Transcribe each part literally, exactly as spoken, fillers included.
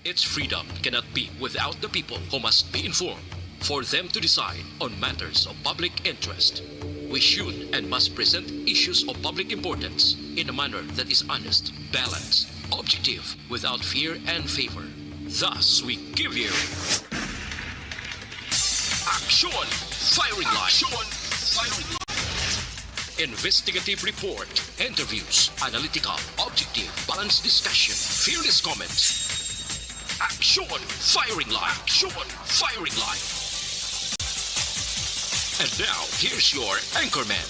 Its freedom cannot be without the people, who must be informed for them to decide on matters of public interest. We should and must present issues of public importance in a manner that is honest, balanced, objective, without fear and favor. Thus, we give you Action Firing Line. Action Firing Line. Investigative report, interviews, analytical, objective, balanced discussion, fearless comments. Action Firing Line. Action Firing Line. And now, here's your anchorman.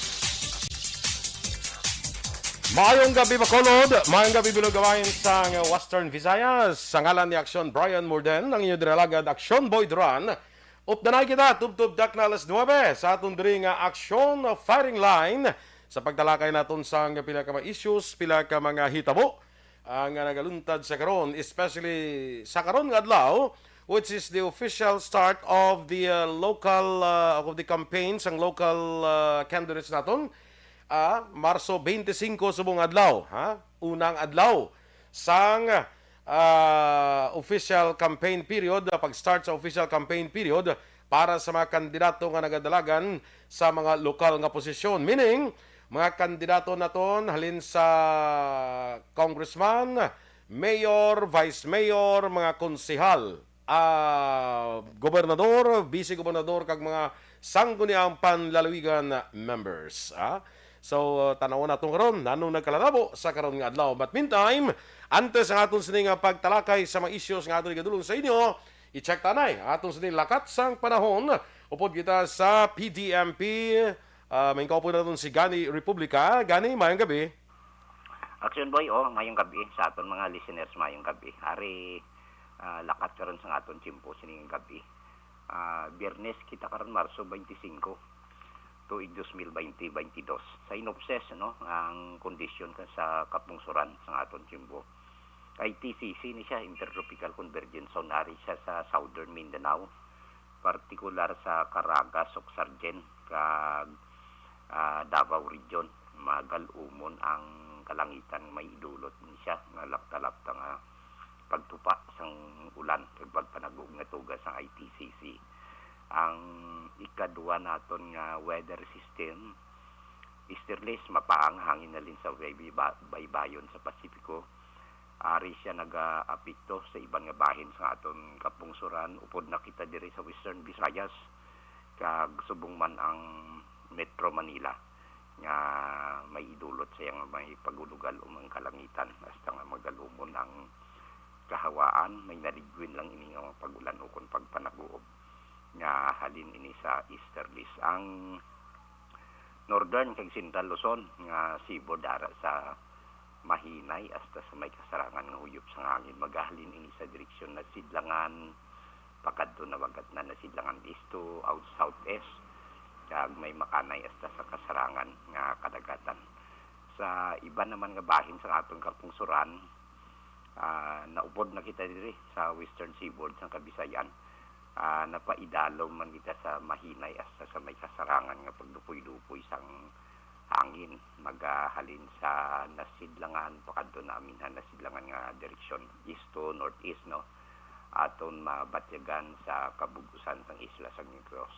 Maayong gabi, Bacolod. Maayong gabi, Bilog Gawain sang Western Visayas. Sa ngalan ni Action Brian Morden, ang inyo diri alagad, Action Boy Duran. Updanay kita, tubtob dakna alas nuebe sa aton diri nga Action Firing Line. Sa pagtalakay naton sang pila ka mga issues, pila ka mga hitabo ang, ah, nagaluntad sa karon, especially sa karon nga adlaw, which is the official start of the, ah, local, ah, of the campaign sang local, ah, candidates naton. Ah, Marso twenty-five subong adlaw, ha? Unang adlaw sang, ah, official campaign period, ah, pag-start sa official campaign period para sa mga kandidato nga nagadalagan sa mga lokal nga posisyon. Meaning, mga kandidato naton halin sa congressman, mayor, vice mayor, mga konsehal, ah, gobernador, vice gobernador, kag mga sangguniang panlalawigan members, ah. So, uh, tan-awon naton karon nganong nagkalatabo sa karon nga adlaw. But meantime, antes ang aton sini nga pagtalakay sa mga issues nga aton igadulong sa inyo, i-check ta anay ang aton sini lakat sang panahon upod kita sa P D M P. Uh, main kaupod naton si Gani Republica. Gani, mayong gabi. Action Boy, oh, mayong gabi sa aton mga listeners, mayong gabi. Ari, ah, lakat karon sa aton tiyempo sining gabi. Ah, Biyernes kita karon, Marso twenty-five, tuig dos mil baynte, baynte dos. Sa inopses, no, ang kondisyon ka sa kapungsuran sa aton tiyempo. I T C C ni siya, Intertropical Convergence Zone, ari siya sa Southern Mindanao, partikular sa Caraga, Soccsksargen, kag, ah, Davao Region. Magal-umon ang kalangitan, may idulot ni siya nga lapta-lapta nga pagtupa sang ulan kag pagpanagog nga tuga sang I T C C. Ang ikadua naton nga weather system, easterlies, mapaang hangin halin sa bayba-, baybayon sa Pasipiko. Ari siya nagaapekto sa iban nga bahin sa aton kapungsuran, upod na kita diri sa Western Visayas kag subong man ang Metro Manila, nga may idulot sa iyang may pagulugal o mga kalangitan, hasta nga magal-umon ang kahawaan, may naligwin lang ini nga mga pag-ulan ukon pagpanaguob nga halin ini sa easterlies. Ang Northern kag Central Luzon nga seaboard ara sa mahinay hasta sa may kasarangan nga huyop sang hangin, magahalin ini sa direksyon Nasidlangan, pakadto na wagat na Nasidlangan East to out southeast, kag may makanay hasta sa kasarangan nga kadagatan. Sa iban naman nga bahin sa aton kapungsuran, ah, naupod na kita diri sa western seaboard sang Kabisayan. Ah, napaidalom man kita sa mahinay hasta sa may kasarangan nga pagdupoy-dupoy sang hangin, magahalin sa Nasidlangan pakadto na aminhan Nasidlangan nga direksyon, east to northeast, no, aton mabatyagan sa kabug-usan sang isla sang Negros.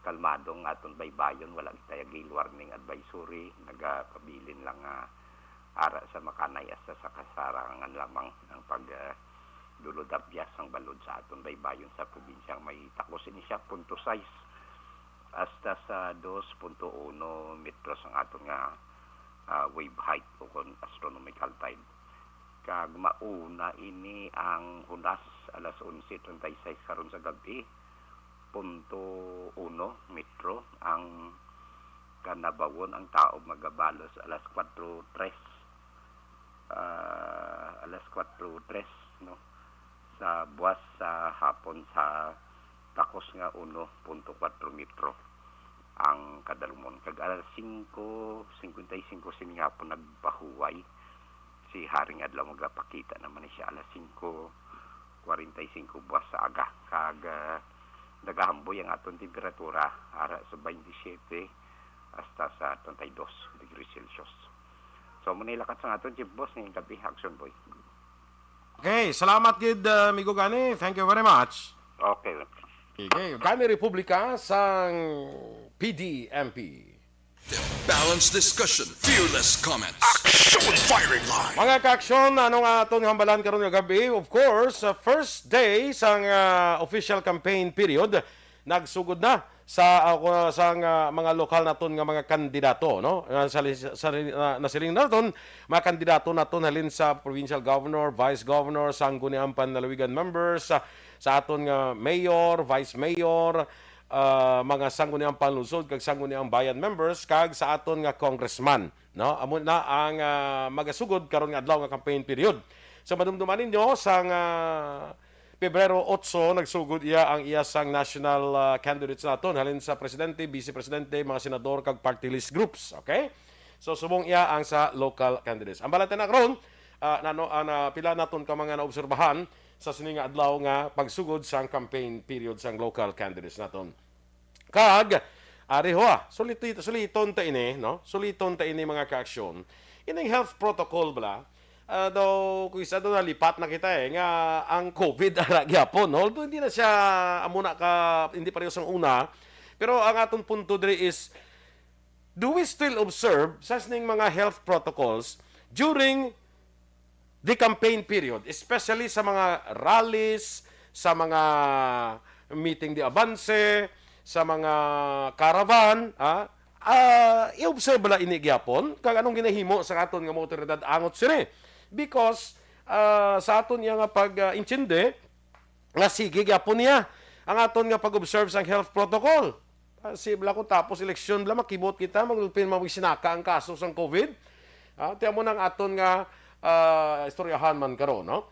Kalmado ang aton baybayon, wala kita gale warning advisory, nagapabilin lang nga ara sa makanay hasta sa kasarangan lamang ang pag, ah, dulod-abyas sang balod sa aton baybayon sa probinsyang may takos ini siya, punto sais hasta sa dos punto uno metros ang aton nga, ah, wave height o kon astronomical tide. Kag mauna ini ang hunas alas onse treinta y seis karon sa gabi, punto uno metro ang kanabawon. Ang taob magabalos alas kuwatro tres, ah, alas kuwatro tres, no, sa buwas sa hapon sa takos nga uno punto kuwatro metro ang kadalumon. Kag alas singko singkwenta y singko sining hapon nagpahuway si Haring Adlaw, magapakita naman ni siya alas singko kwarenta y singko buwas sa aga. Kag, ah, nagahamboy ang aton temperatura ara sa twenty-seven hasta sa thirty-two degrees Celsius. So, muna ilakat sa aton tiyempo sining gabi, Action Boy. Okay, salamat gid, uh, amigo Gani. Thank you very much. Okay. Okay, Gani Republica sang P D M P. Balanced discussion, fearless comments. Action firing line. Mga kaaksyon, ano nga aton hambalan karon nga gabi? Of course, uh, first day sang uh, official campaign period, nagsugod na sa uh, sa nga mga lokal naton nga mga kandidato, no? Nga sa, sa, na, nasiling naton, mga kandidato naton halin sa provincial governor, vice governor, sangguniang panlalawigan members, sa, sa aton nga mayor, vice mayor, uh, mga sangguniang panlungsod kag sangguniang bayan members kag sa aton nga congressman, no? Amo na ang uh, magasugod karon nga adlaw nga campaign period. So madumduman ninyo sang uh, Pebrero otso nagsugod iya ang iya sang national uh, candidates naton halin sa presidente, vice presidente, mga senador kag party list groups, okay? So subong iya ang sa local candidates. Ang balatan na karon, uh, nano ang uh, pila naton ka mga naobserbahan sa sini nga adlaw nga pagsugod sang campaign period sang local candidates naton. Kag ari ho, ah, sulit suliton ta ini, no? Suliton ta ini, mga kaaksyon. Ining health protocol bala, uh, daw kung isa daw nalipat na kita eh nga ang COVID ara gyapon, no? Although hindi na siya amo na ka hindi pareho sang una, pero ang aton punto diri is, do we still observe sa sining mga health protocols during the campaign period, especially sa mga rallies, sa mga meeting de avance, sa mga caravan, ah, ah, i-observe bala ini gyapon kag anong ginahimo sa aton nga mga otoridad angot sini? Because ah, sa aton niya nga pag-intindi nga sige gyapon niya ang aton nga pag-observe sang health protocol. Ah, si bala kung tapos eleksyon bala makibot kita, magpin magsinaka ang kaso sang COVID. Ah, tiyan mo nang aton nga ah, istoryahan man karon, no?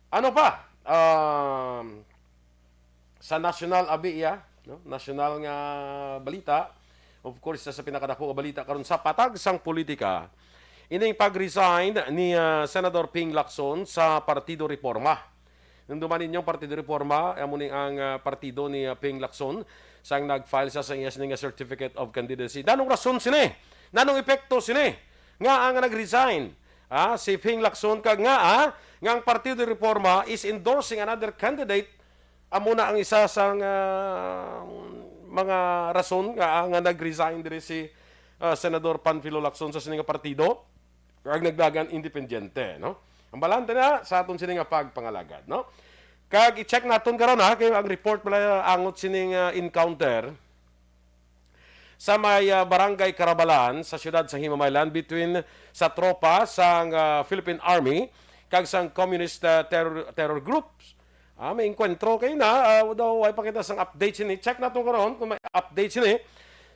Ano pa? Um, sa national abi iya, no? National nga balita. Of course, sa pinakadako nga balita karon sa patag sang politika, ining pag-resign ni ah, Senador Ping Lacson sa Partido Reforma. Nung duman ninyong Partido Reforma, amo ni ang ah, partido ni ah, Ping Lacson sang nag-file sa sa iya sini nga certificate of candidacy. Nanong rason sini? Nanong epekto sini? Nga ang nag-resign ah, si Ping Lacson kag nga ah, nga ang Partido Reforma is endorsing another candidate. Amo na ang isa sang ah, mga rason nga ah, nga nag-resign diri si ah, Senador Panfilo Lacson sa sini nga partido kag nagdagan independiente, no? Ang balante na sa aton sini nga pagpangalagad, no? Kag i-check naton karon ha, kay ang report pala angot sining ah, encounter sa may ah, Barangay Carabalan sa siyudad sa Himamaylan between sa tropa sang ah, Philippine Army kag sang communist ah, terror, terror groups. Ah, may engkwentro kay na ah, daw way pakita sang update sini. Check nato karon kung may update sini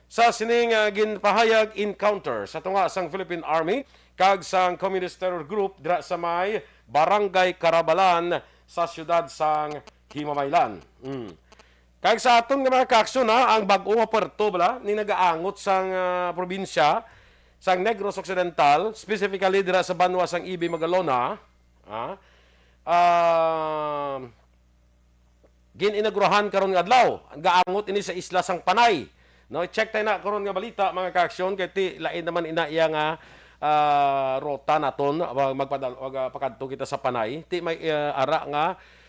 sa sining ah, ginpahayag encounter sa tunga sang Philippine Army kag sang communist terror group dira sa may Barangay Carabalan sa siyudad sang Himamaylan. Mm. Kag sa aton nga mga kaaksyon, ha, ang bag-o nga puerto bala ni nagaangot sang ah, probinsya sang Negros Occidental, specifically dira sa banwa sang Ibi Magalona, ha, ah, gin-inaugurahan karon nga adlaw. Gaangot ini sa isla sang Panay. No, check tayo na karon nga balita, mga kaaksyon, kay ti lain naman ina iya nga ah, rota naton, ah, magpadal og ah, pakadto kita sa Panay. Ti may ah, ara nga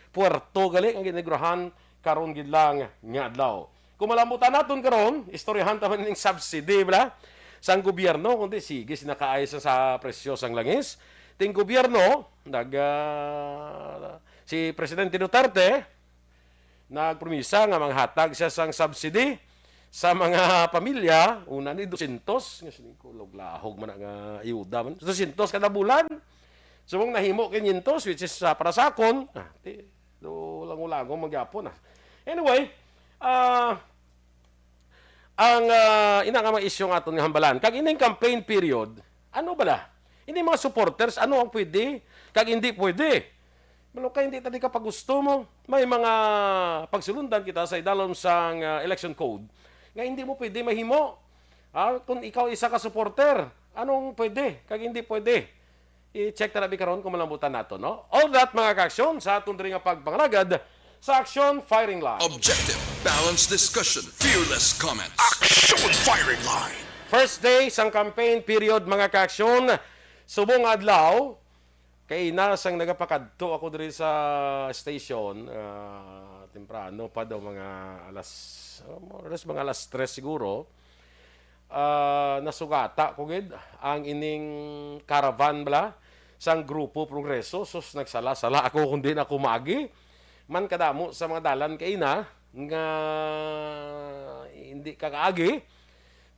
puerto gali nga gin-inaugurahan karon gid lang nga adlaw. Kung malambutan naton karon, istoryahan ta man ning subsidy bala sang gobyerno, kundi sige sina kaay sa, sa presyo sang langis. Ting gobyerno nag ah, si Presidente Duterte nagpromisa nga manghatag siya sang subsidy sa mga pamilya, una ni dosyentos, nga sining ko, laglahog man na nga ayuda man. Dosyentos kada bulan. Subong nahimo kinyentos, which is ah, para sa akon, ah, ti, do lango-lango man gyapon ah. Anyway, ah, ang ah, ina nga mga isyu nga aton nga hambalan kag ining campaign period, ano bala? Ini mga supporters, ano ang pwede kag hindi pwede? Malukay, hindi ta di ka pagusto mo. May mga pagsulundan kita sa idalom sang ah, election code nga hindi mo pwede mahimo. Ah, kung ikaw isa ka supporter, anong pwede kag hindi pwede? I-check ta na bi karon kung malambutan nato, no? All that, mga kaaksyon, sa aton diri nga pagpangalagad sa Aksyon Firing Line. Objective, balanced discussion, fearless comments. Action firing line. First day sang campaign period, mga kaaksyon. Subong nga adlaw, Kay na sang nagapakadto ako diri sa station, ah, temprano pa daw, mga alas, ah, more or less mga alas tres siguro. Ah, nasugata ko gid ang ining caravan bala sang Grupo Progreso. Sus, nagsala-sala ako kung di na ako maagi. Man kadamo sa mga dalan kay na nga hindi ka kaagi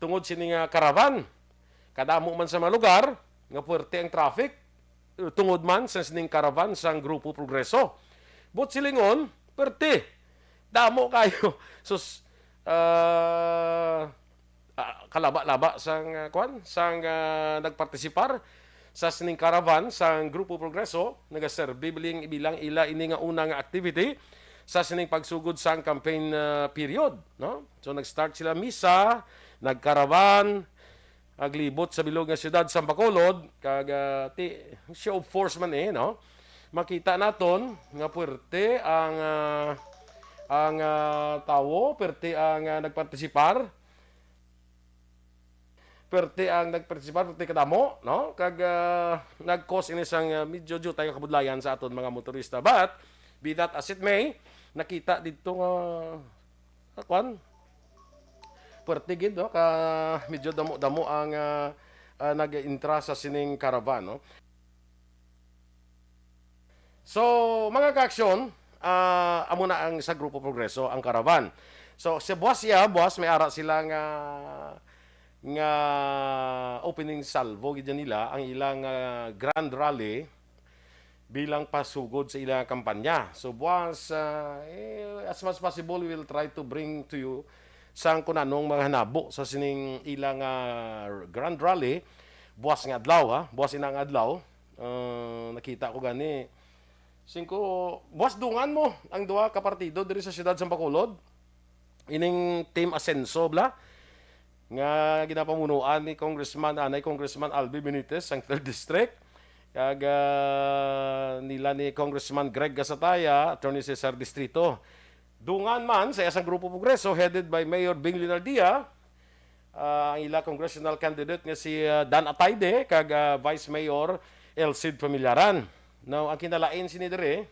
tungod sini nga caravan. Kadamo man sa mga lugar nga puwerte ang traffic, tungod man sa sining caravan sang Grupo Progreso. But silingon, perti. Damo kayo. Sus, ah, ah, kalaba-laba sang, ah, kwan, sang, ah, nagpartisipar sa sining caravan sang Grupo Progreso, nagaserbi bilang, bilang ila ini nga una nga activity sa sining pagsugod sang campaign, ah, period, no? So, nag-start sila misa, nagkaravan, naglibot sa bilog nga siyudad sang Bacolod, kag, ah, ti, show of force man, eh, no? Makita naton nga puwerte ang, ah, ang, ah, tawo, puwerte ang, ah, nagpartisipar, puwerte ang nagpartisipar, puwerte kadamo, no? Kag, ah, nag-cause ini sang, ah, medyo diutay nga kabudlayan sa aton mga motorista. But, be that as it may, nakita didto nga, ah, kwan, puwerte gid, no? Ka, medyo damo-damo ang, ah, ah, nag-intra sa sining caravan, no? So, mga ka-aksyon, ah, amo na ang sa Grupo Progreso, ang caravan. So, sa buwas iya, buwas may ara sila nga, nga opening salvo gid nila, ang ilang, ah, grand rally bilang pasugod sa ilang kampanya. So, buwas, ah, eh, as much possible, we will try to bring to you sang kun anong mga hanabo sa sining ilang, ah, grand rally buwas nga adlaw, ha? Buwas ina nga adlaw, ah, nakita ko gani. Singko, buwas dungan mo ang duha ka partido diri sa siyudad sa Bacolod. Ining Team Asenso, bla, nga ginapamunuan ni Congressman, anay Congressman Albi Benitez, ang third District, kag, ah, nila ni Congressman Greg Gasataya, Attorney Cesar Distrito. Dungan man sa isang Grupo Progreso headed by Mayor Bing Leonardia, ah, ang ila congressional candidate nga si, ah, Dan Atayde kag, ah, Vice Mayor Elcid Familiaran. Now, ang kinalain sini diri,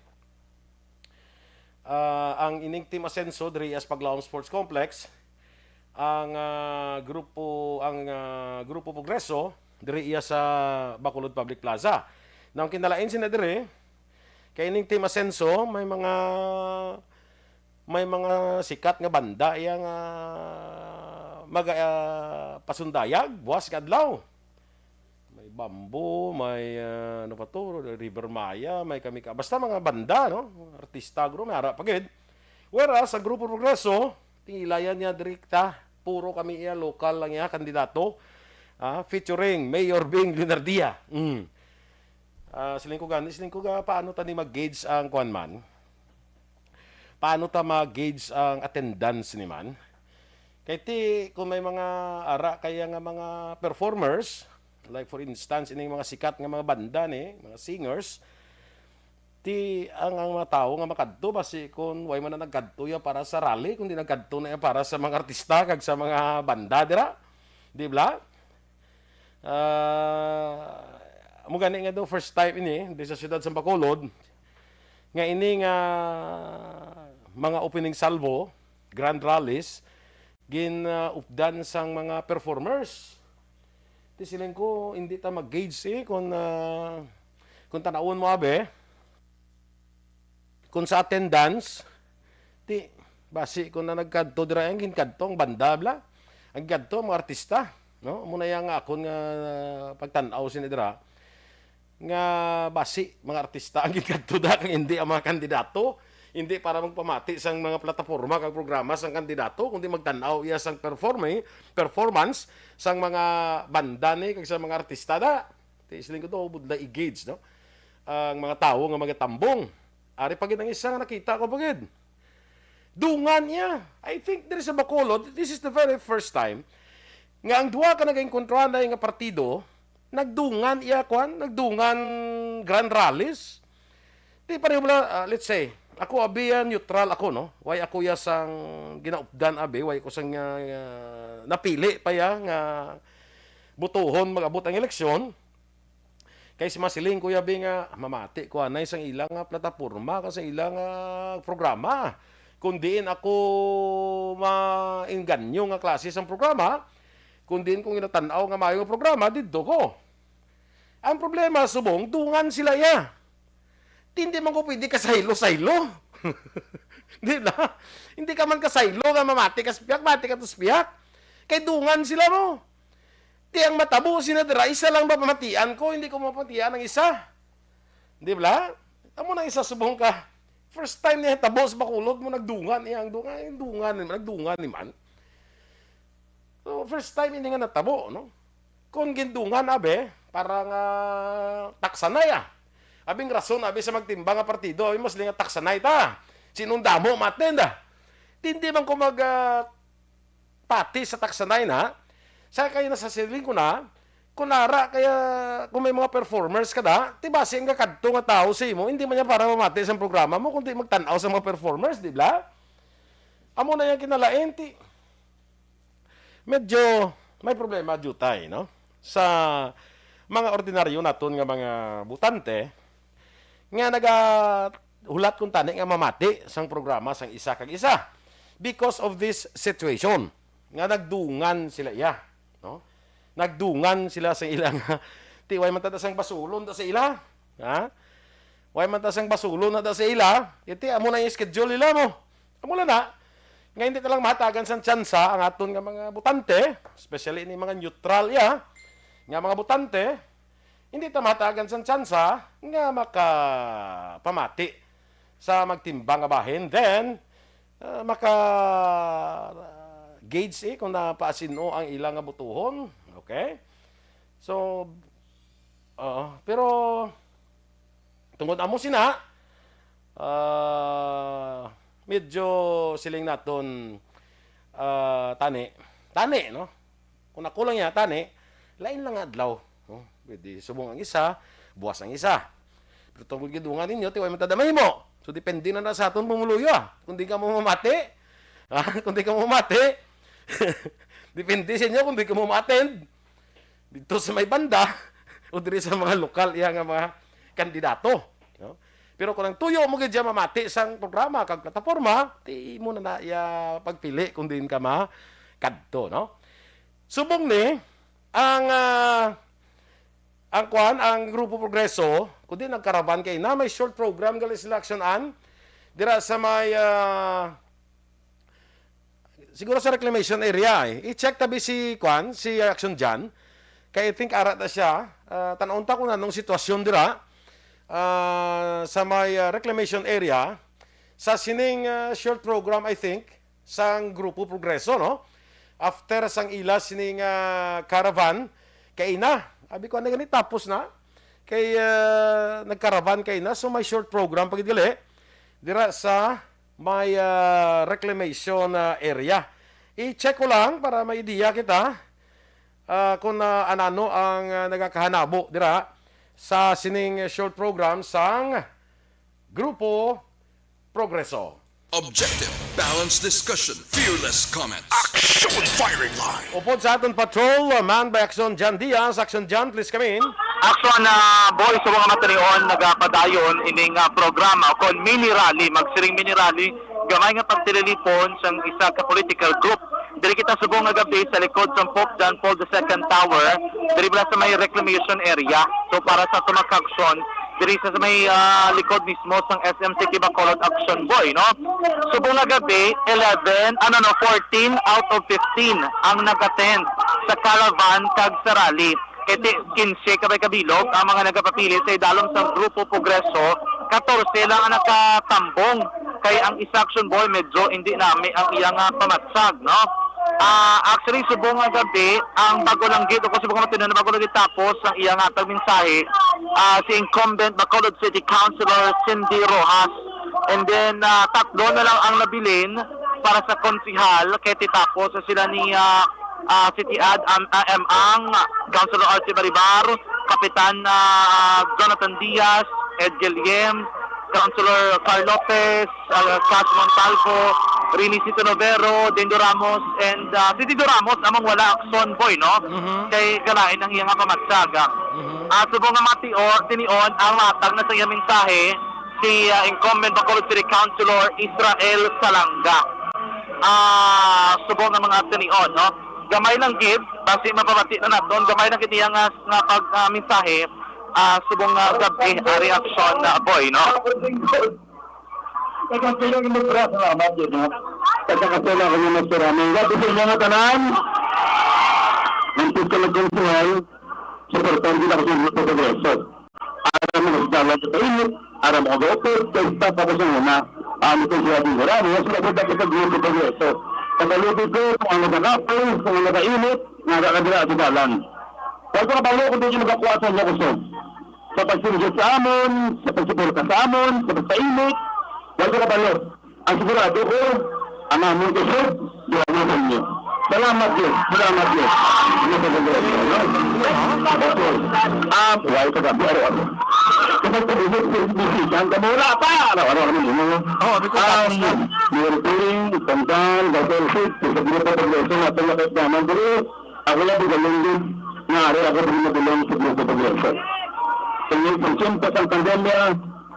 ah, ang ining Team Asenso diri as Paglaom Sports Complex, ang, ah, grupo, ang, ah, Grupo Progreso diri iya sa Bacolod Public Plaza. Now, ang kinalain sina diri, kay ining Team Asenso, may mga, may mga sikat nga banda iya nga mag, ah, pasundayag buwas nga adlaw. May Bamboo, may, ah, ano pa to, River Maya, may kami ka, basta mga banda, no? Artista, guro, may ara pa gid. Whereas, sa Grupo Progreso, tingilayan niya direkta, puro kami iya, lokal lang iya, kandidato, ah, featuring Mayor Bing Leonardia. Mm. Ah, siling ko gani, siling ko ga, paano ta ni mag-gauge ang kwan man? Paano ta ma-gauge ang attendance ni man? Kay ti, kung may mga ara kaya nga mga performers, like for instance, ining mga sikat nga mga banda ni, mga singers, ti ang, ang mga tawo nga makadto, basi kung way man na nagkadto ya para sa rally, kundi nagkadto na ya para sa mga artista kag sa mga banda dira, di ba? Ah, amo gani nga do, first time ini di sa siyudad sa Bacolod nga ini nga mga opening salvo, grand rallies, gin, ah, updan sang mga performers. Ti siling ko, hindi ta mag-gauge, eh, kung, ah, kung tanawon mo, abi, kung sa attendance, ti, basi ko na nagkadto dira, ang ginkadto, ang banda, bla. Ang ginkadto, mga artista, no? Amo na yang akon nga pagtan-aw sini dira, nga basi mga artista ang ginkadto da, kang hindi ang mga kandidato. Hindi para magpamati sang mga plataporma kag programa sang kandidato, kundi magtan-aw iya sang performing, performance sang mga banda ni kag sa mga artista da. Ti siling ko to, budlay i-gauge, no? Ang mga tawo nga magatambong. Ari pa gid ang isa nga nakita ko pa gid. Dungan iya. I think diri sa Bacolod, this is the very first time nga ang duha ka nagaengkontranay nga partido nagdungan iya, kwan, nagdungan grand rallies. Di pareho bala, ah, let's say, ako abi, ah, neutral ako, no? Way ako ya sang ginaupdan abi, way ko sang, ah, ah, napili pa ya nga botohon mag-abot ang eleksyon. Kay si masiling ko yabi nga mamati ko anay sang ilang nga plataporma, ka sa ilang nga programa. Kung diin ako mainganyo nga klase sang programa, kung diin ko ginatan-aw nga maayo nga programa, didto ko. Ang problema, subong, dungan sila iya. Di, hindi man ko pwede kasaylo-saylo. Di na? Hindi ka man kasaylo nga mamati ka sa pihak, mati ka to sa pihak. Kay dungan sila mo. Di ang matabo sina dira, isa lang ba pamatian ko, hindi ko mapatian ang isa. Di ba? Amo na isa subong ka. First time niya tabo sa Bacolod mo, nagdungan niya ang dungan, ang dungan, nagdungan ni man. So, first time ini nga natabo, no? Kung gindungan, abi, para nga taksanay, ah. Abing rason, abi, sa magtimbang nga partido, abi, mas linga taksanay ta. Sinong damo, maten, da. Di, hindi man ko mag, ah, pati sa taksanay na. Sa kayo na sa siling ko na, kung ara, kaya kung may mga performers ka da, ti basi ang kakadto nga tao sa imo, hindi man niya para mamati sa programa mo, kundi magtan-aw sa mga performers, di ba? Amo na yung kinalain, ti, medyo may problema, jutay, no? Sa mga ordinaryo naton nga mga butante, nga nagahulat kung tani nga mamati sang programa sang isa kag isa because of this situation nga nagdungan sila iya, no? Nagdungan sila sa ilang tiway man tada sang basulon ta sa ila, ha? Way man ta sang basulon na ta sa ila, iti amo na yung schedule nila mo. Amo lang na nga hindi talang mahatagan sang tsansa ang aton nga mga butante, especially ni mga neutral iya nga mga butante, hindi ta mahatagan sang tsansa nga makapamati sa magtimbang nga bahin. Then, ah, maka gauge, eh, kung napaasin-o ang ila nga butuhon. Okay? So, oo. Pero, tungod amo sina, ah, medyo siling naton, ah, tani. Tani, no? Kung ako lang ya, tani, lain lang nga adlaw. No? Pwede subong ang isa, buwas ang isa. Pero tungod gidungan ninyo, tiway man tada mahimo. So, depende na, na sa aton pumuluyo, ah. Kung di ka mo mamati, ah, kung di ka mo mamati, depende sa inyo kung di ka mo ma-attend dito sa may banda o diri sa mga lokal iya nga mga kandidato, no? Pero kung ang tuyo mo gid siya mamati sang programa kag plataporma, ti mo na, na iya pagpili kung diin ka makadto, no? Subong ni ang, ah, ang kuan, ang Grupo Progreso, kundi nagkaraban kay na may short program gali sila aksyonan dira sa may, ah, siguro sa reclamation area, eh. I-check tabi si kuan, si Action Jan. Kay I think ara ta siya. Ah, tan-on ta kung anong sitwasyon dira, ah, sa may, ah, reclamation area. Sa sining, ah, short program, I think, sang Grupo Progreso, no? After sang ila sining, ah, caravan, kay na. Abi ko, ano gani, tapos na? Kay, ah, nagkaravan kay na. So, may short program pa gid gali dira sa may, ah, reclamation, ah, area. I-check ko lang para may idea kita, ah, kung, ah, anano ang, ah, nagakahanabo dira sa sining short program sang Grupo Progreso. Objective, balanced discussion, fearless comment. Action Firing Line. Upod sa aton patrol, uh, manned by Action Jan Diaz. Action Jan, please come in. Action, ah, boy, sa mga matinion, nagapadayon ining, ah, programa kon mini rally, magsiring mini rally, gamay nga pagtililipon sang isa ka political group. Diri kita subong nga gabi sa likod sang Pope John Paul the Second Tower, diri bala sa may reclamation area. So, para sa tumakakson, diri sa may, ah, likod mismo sang S M City Bacolod Action Boy, no? Subong nga gabi, eleven, ano, no, fourteen out of fifteen ang nag-attend sa caravan kag sa rally. Kay ti-, quince ka bay kabilog ang mga nagapapili sa idalom sang Grupo Progreso, katorse lang ang nakatambong kay ang isa Action Boy medyo hindi nami ang iyang, ah, pamatsag, no? Ah, actually, subong nga gabi, ang bago lang gid, o kung subong nga matino na bago lang gid tapos ang iyang hatag mensahe, ah, si incumbent Bacolod City Councilor Cindy Rojas. And then, ah, tatlo na lang ang nabilin para sa konsihal, kay ti tapos sila ni, ah, ah, City Ad, am-, ah, M Ang, Councilor Archie Baribar, Kapitan, ah, Jonathan Diaz, Ed Guillem, Councilor Carl Lopez, ah, Cash Montalvo, Rini si Tinovero, Dindo Ramos, and ah, si Dindo Ramos among wala, Akson Boy, no? Mhm. Kay galain ang iyang pamatsag. Mhm. Ah, subong nga mation, tinion ang matag na sa iyang mensahe si ah, incumbent Bacolod City Councilor Israel Salanga. Ah, subong nga mga tinion, no? Gamay lang gid, basi mapabati na naton, gamay lang gid iya nga, nga pag ah, mensahe, ah, subong nga gab-i, ah, reaksyon na, Boy, no? Salamat yun, ha? Pagkakasala ko naman sa ramen. Grabe sa inyo nga tanan. Ang gusto ng konsehal, suportahan kita kasi ang gusto sa Progreso. Aram mo, mas dalan sa kainit, aram mo, kaupod, kay stop ako sa una. Ang gusto siya din, marami, mas mabot ako sa grupo sa Progreso. Pagkaluto ko, kung ano ka kapoy, kung ano ka init, nga nakadira sa dalan. Huwag ko kabalo kung di nyo magakuha sa inyo gusto. Sa pagsinggit sa amon, sa pagsuporta sa amon, sa pagpainit, huwag ko kabalo. Ang sigurado ko, ang amon kusog, duha na sa inyo. Salamat, Diyos. Salamat, Diyos. Ano sa pagkakita, no? Okay. Ah, buhay ka gabi, araw-araw. Kapag pag-init, bisihan ka mo, wala pa. Araw-araw naman yun, no? Oo, because tapos na. Mayor Turing, Tantan, Vice President, sa grupo Progreso, nasa lapit naman, pero ako lang, bugalong din. Nga, ari ako din madulong sa grupo Progreso. Sa inyo, sa siyempre, sa pandemya,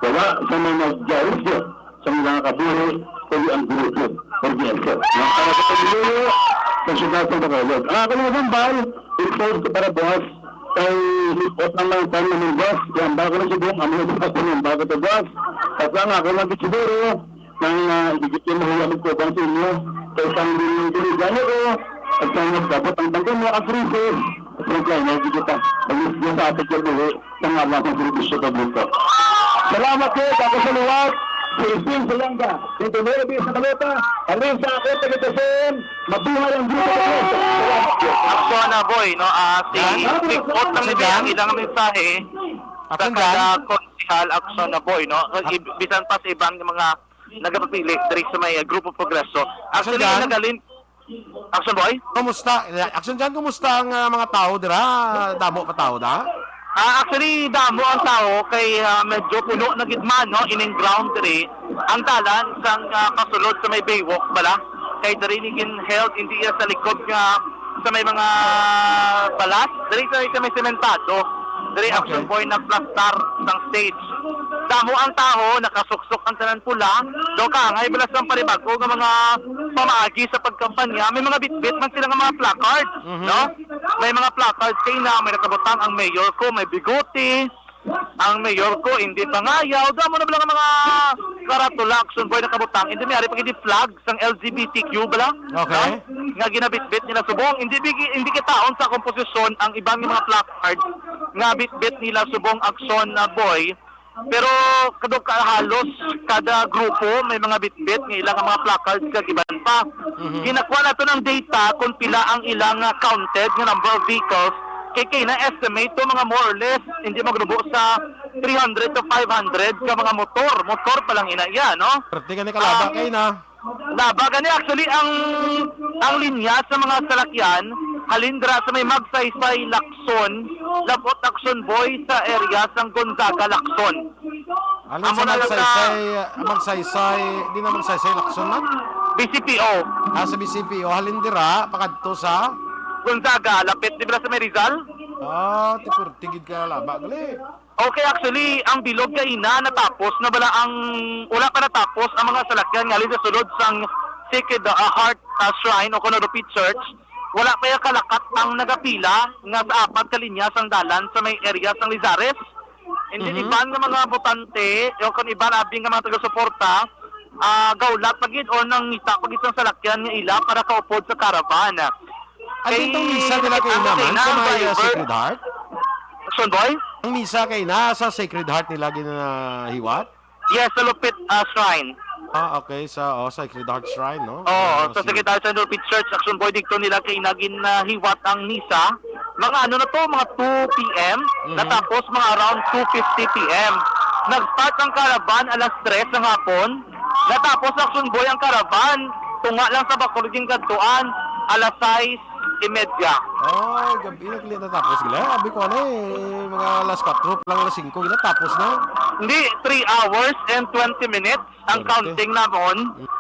wala sa mga nag-, sa mga kabuhi, kundi ang grupo, Ordiense. Nga para sa pagluyo, sa siyudad sa Bacolod. Ang ako nga sambal, i-solve ko para buwas, kay hipot ang mga tan namin buwas, yan ba ko na subong, ang mga buwas, ang bago to buwas. At ang ako lang siguro, nang uh, higit yung mahuya magkubang sa inyo, kay isang din yung tuligan ko, at sa nagdabot ang bangko mo, ang krisis, at sa naglain, hindi kita, ang mismo sa ating kabuhi, sa ngalan ng serbisyo publiko. Salamat po, ako sa liwat, si Ising Salanga, Tito Nuebe sa Balota, Alin sa ako, taga Quezon, mabuhay ang grupo ng Quezon. Salamat po. Aksyon na, Boy, no? Ah, si Yan. Big Ot lang Aksyon nila ang dyan. Ilang mensahe sa Aksyon dyan. Kada konsehal, aksyon na, Boy, no? Ak- Ib- bisan pa sa ibang mga nagapapili diri sa may, ah, Grupo Progreso. Aksyon Actually, dyan. Nagalin-, aksyon, Boy? Kumusta? Aksyon dyan, kumusta ang, ah, mga tao dira? Damo pa tao da? Ah, actually, damo ang tao kay, ah, medyo puno na gid man, no, ining ground diri. Ang dalan sang, ah, pasulod sa may Baywalk bala. Kay diri ni ginheld, hindi iya sa likod nga sa may mga balas, diri sa, sa may sementado. Diri Okay. Action Boy nagplastar sang stage. Damo ang tao, nakasuksok ang tanan pula. Daw kaangay bala sang panibago nga mga pamaagi sa pagkampanya. May mga bitbit man sila nga mga placard, Mhm. no? May mga placards kay na, may nakabutang ang mayor ko, may bigote. Ang mayor ko, hindi pangayaw. Damo na bala nga mga karatula, Action Boy, nakabutang. Hindi may ari pa gid flag sang L G B T Q bala. Okay. No? Nga ginabitbit nila subong. Hindi bigi-, hindi kitaon sa komposisyon ang ibang mga placard nga bitbit nila subong, Action, ah, Boy. Pero kadto ka halos kada grupo may mga bitbit nga ilang mga placards kag iban pa. Mhm. Ginakuha nato ng data kung pila ang ilang, ah, counted nga number of vehicles. Kay, kay na-estimate to mga more or less, hindi magrubo sa three hundred to five hundred ka mga motor. Motor pa lang ina iya, no? Pwerte ka ni kalaba Ah, kay na. Laba gani, actually, ang, ang linya sa mga salakyan, halin dira sa may Magsaysay, Lacson, labot Action Boy sa area sang Gonzaga, Lacson. Alin Amo sa na lang Magsaysay, Magsaysay, di na Magsaysay, Lacson na? B C P O. Ah, sa B C P O, halin dira, pakadto sa? Gonzaga, lapit, di ba sa may Rizal? Ah, tipur, tigid ka laba, gali. Okay, actually, ang bilog kaina natapos na bala ang, wala pa natapos ang mga salakyan nga halin sa sulod sang Sacred, ah, Heart, ah, Shrine o kuno Lupit Church. Wala pa yung kalakat ang nagapila nga sa apat ka linya sang dalan sa may area sang Lizares. And then, Mhm. iban nga mga botante, o kung iban abing nga mga taga-suporta, ah, gaulat pa gid o nangita pa gid sang salakyan nga ila para kaupod sa caravan. Ano Kay itong misa nila kay ang Ina, ma'am? Sa may, uh, driver. Sacred Heart? Action, boy? Ang misa kay na sa Sacred Heart nila ginahiwat? Yes, sa Lupit, uh, Shrine. Ah, okay. Sa, oh, Sacred Heart Shrine, no? Oo, Ah, sa sige. Sacred Heart Shrine Lupit Church, Action, boy, dito nila kay na ginahiwat ang misa. Mga ano na to, mga two P M, Mhm. natapos mga around two fifty P M. Nag-start ang caravan alas tres ng hapon. Natapos, Action Boy, ang caravan. Tunga lang sa Bacolod yung kadtuan, alas sais y media. Ay, gabi na gali natapos gila. Abi ko ano eh, mga alas kwatro pa lang, alas singko gila tapos na. Hindi, three hours and twenty minutes ang Twenty. Counting namon. Mm.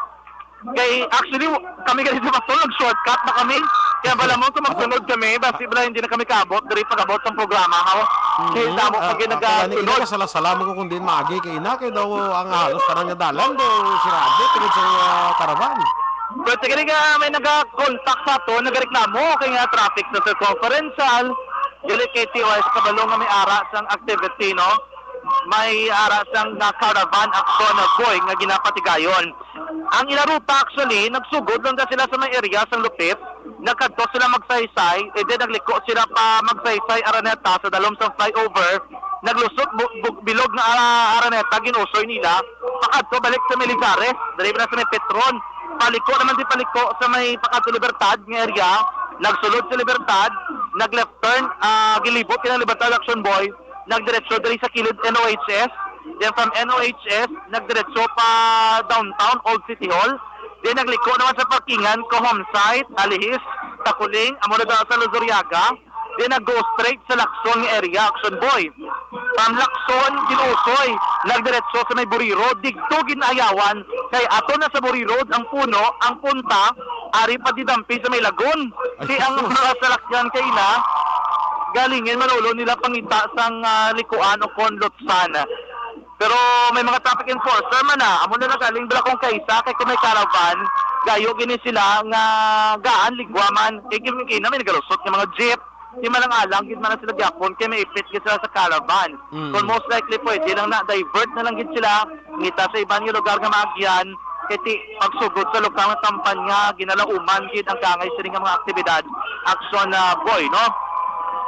Kay, actually, kami gali sa Basol, nag-shortcut na kami. Kaya bala mo, kung magsunod kami, basi bala hindi na kami kaabot, diri pag-abot sa programa, ha? Mm, Kaya damo ah, pag ah, kaya nagasunod. Kasala-sala mo ko kung diin maagi, kay ina, kay daw ang halos tanan nga dalan, daw sirado, tungod sa, ah, caravan. But sige nga, may nag-contact sa ato, nagreklamo kay nga traffic sa circumferential, dili kay T O S kabalo nga may ara sang activity, no? May ara sang, ah, caravan action, ah, boy, nga ginapatigayon. Ang ila ruta, actually, nagsugod lang na sila sa may area sang Lupit, nagkadto sila Magsaysay, and then nagliko sila pa Magsaysay, Araneta, sa dalom sang flyover, naglusot bu-, bu-, bilog nga, ah, Araneta, ginusoy nila, pakadto balik sa Miligares, dali na sa may Petron, paliko naman di paliko sa may pakadto Libertad nga area, nagsulod sa Libertad, nag-left turn, ah, gilibot kay Libertad Action Boy, nagdiretso diri sa kilid N O H S. Then from N O H S, nagdiretso pa downtown, Old City Hall. Then nagliko naman sa parkingan, Cohom site, Alihis, Taculing, amo na daw sa Luzuriaga. Then nag-go straight sa Lacson nga area, Action Boy. From Lacson, ginusoy, nagdiretso sa may Buri Road, digto ginayawan, kay ato na sa Buri Road ang puno, ang punta, ari pa didampi sa may Lagun. Ay, Si ang sus. mga salakyan kay ina, galingin manulo nila pangita sang, ah, likuan o kon lutsan. Pero may mga traffic enforcer man na, amo na nagaling bala kung kaisa kay kung may caravan, gayo gini sila nga gaan ligwa man. Kay gini may nagalusot nga mga jeep, di man lang alang gid man na sila gyapon kay may ipit gid sila sa caravan. Mm. Kung most likely pwede lang na divert na lang gid sila ngita sa iban nga lugar nga maagyan, kay ti pagsugod sa lokal nga kampanya, ginalauman gid ang kaangay sini nga mga aktibidad, Action, ah, Boy, no?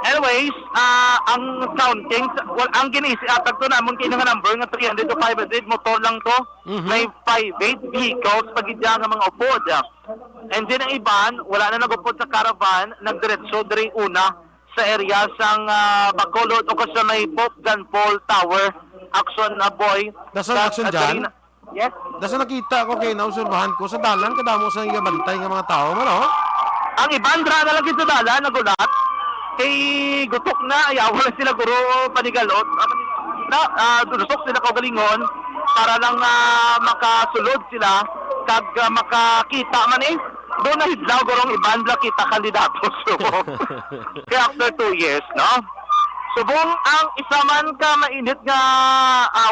Anyways, ah, ang counting, sa- well, ang giniisi atag to namon kay nga number nga three hundred to five hundred, motor lang to. Mhm. May private vehicles pa gid dyan nga mga upod. And then ang iban, wala na nagupod sa caravan, nagdiretso diri una sa area sang, ah, Bacolod o sa may Pope John Paul Tower, Action, ah, Boy. Dasan Sa Action dyan? Yes. Dasa nakita ko kay naobserbahan ko sa dalan kadamo sa iya bantay nga mga tawo man, oh. Ang iban dra na lagi sa dalan nagulat. Kay gutok na, ayaw lang sila guro panigalot. Na, ah, dulusok sila kaugalingon para lang, ah, makasulod sila kag, ah, makakita man eh. Doon na hidlaw gurong iban bla kita kandidato. So, kaya after two years, no? Subong ang isa man ka mainit nga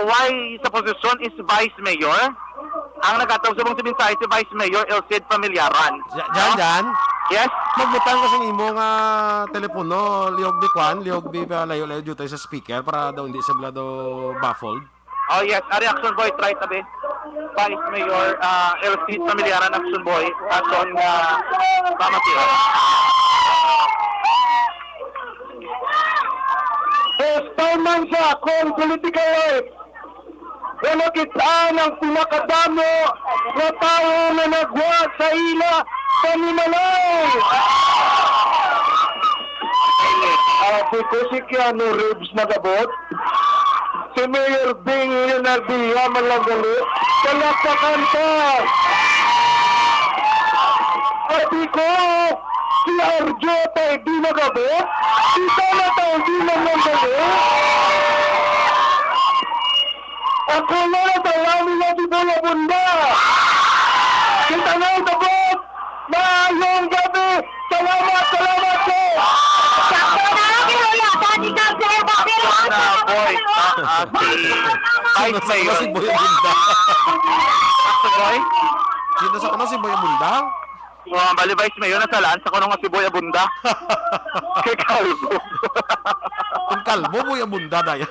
away sa posisyon is Vice Mayor. Ang nagkataw subong si Binsahay si Vice Mayor Elcid Familiaran. Ja-, Jan, No? Jan? Yes? Magbutang ko sa imo nga telepono, liog di kwan, liog di pa layo-layo jutay sa speaker para daw hindi siya bla daw baffled. Oh, yes. Ari, Action Boy, try tabi. Vice Mayor, ah, Elcid Familiaran, Action Boy, aton nga pamatiyo. First time man sa akong political life nga nakit-an ang pinakadamo nga tawo nga nagwa sa ila panimalay. Abi ko si Keanu Reeves nagabot. Si Mayor Bing Leonardia man lang gali. Palakpakan ta! Abi ko, si Arjo Tay di nagabot. Si Tana Tay di man lang gali. Ako na lang sa lami na si Boy Abunda. Kita na ang tabot. Maayong gabi! Salamat! Salamat po! Sakto na lang, Kuya. Dati ka, Sir Bobby, Salamat, Boy. Ah, ah, si Vice Sino sa Mayor. Si Boy Abunda? Sakto, Boy? Sino sa kuno si Boy Abunda? Oh, bali, Vice Mayor, nasalaan sa kuno nga si Boy Abunda. Kay Calvo. Kung Calvo, Boy Abunda, daya.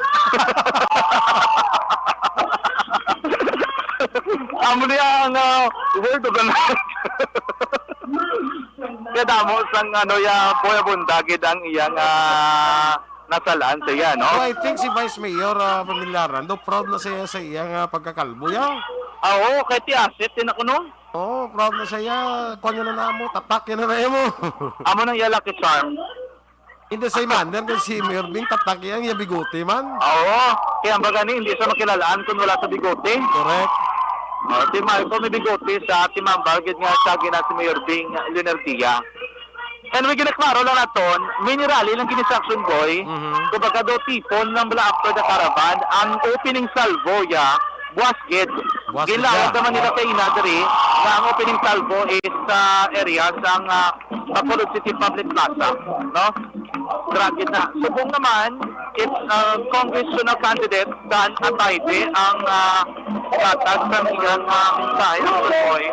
Amo niya ang, ah, word of the night. Kaya damo sang, ano, ya, Boy Abunda gid ang iyang, ah, nasalaan sa iya, no? Oh, I think si Vice Mayor, ah, Pamilaran, daw proud na siya sa iya nga pagkakalbo, ya. Ah, oo, kay ti asset din ako, no? Oo, proud na siya. Kuha niya na namo, tatak yan na namo. Amo nang iya lucky charm. Hindi sa iman, then kung si Mayor Bing, tatak yan, yung bigote man. Oo, kaya ang baga ni, hindi siya makilalaan kung wala sa bigote. Correct. Oh, si Marco may bigote sa ating mambal, gid nga sa gina si Mayor Bing Leonardia. And we ginaklaro lang naton, mini rally lang gini sa Action Boy. Mhm. Kumbaga daw tipon lang bala after the caravan, ang opening salvo ya, buwas gid. Ginlawag naman nila kaina diri nga ang opening salvo is sa area sang, ah, Bacolod City Public Plaza, no? Dira gid na. Subong naman, it's, ah, congressional candidate Dan Atayde ang, ah, gatag sa iyang, ah, mensahe ang Boy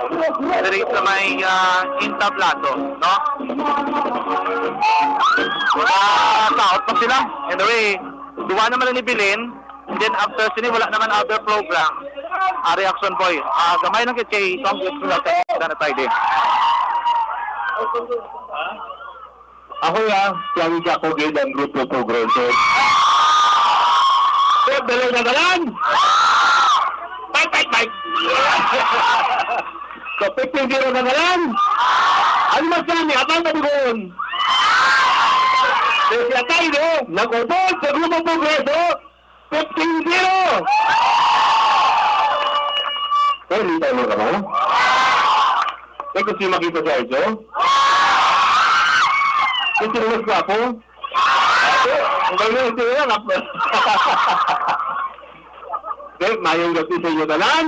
diri sa may, ah, entablado, no? Ah, taot pa sila. Anyway, duwa naman ni Belen. And then after sini, wala naman other program. Ah, reaction, Boy. Ah, gamay lang kay Congressman Dan Atayde. Ako ya, si Jaco gid ang Grupo Progreso. Pep, dali na dalan! Fight, fight, fight! So, fifteen zero na dalan! Ano mas kami? Abang na dugoon! Kaya siya tayo, no? Nag-upod sa Grupo Progreso, fifteen zero! Kaya hindi tayo magkama? Kaya gusto niyo makita si Arjo? Gusto niyo mas gwapo? Ang galing, ito lang, ah. Okay, mayong gabi sa inyo tanan.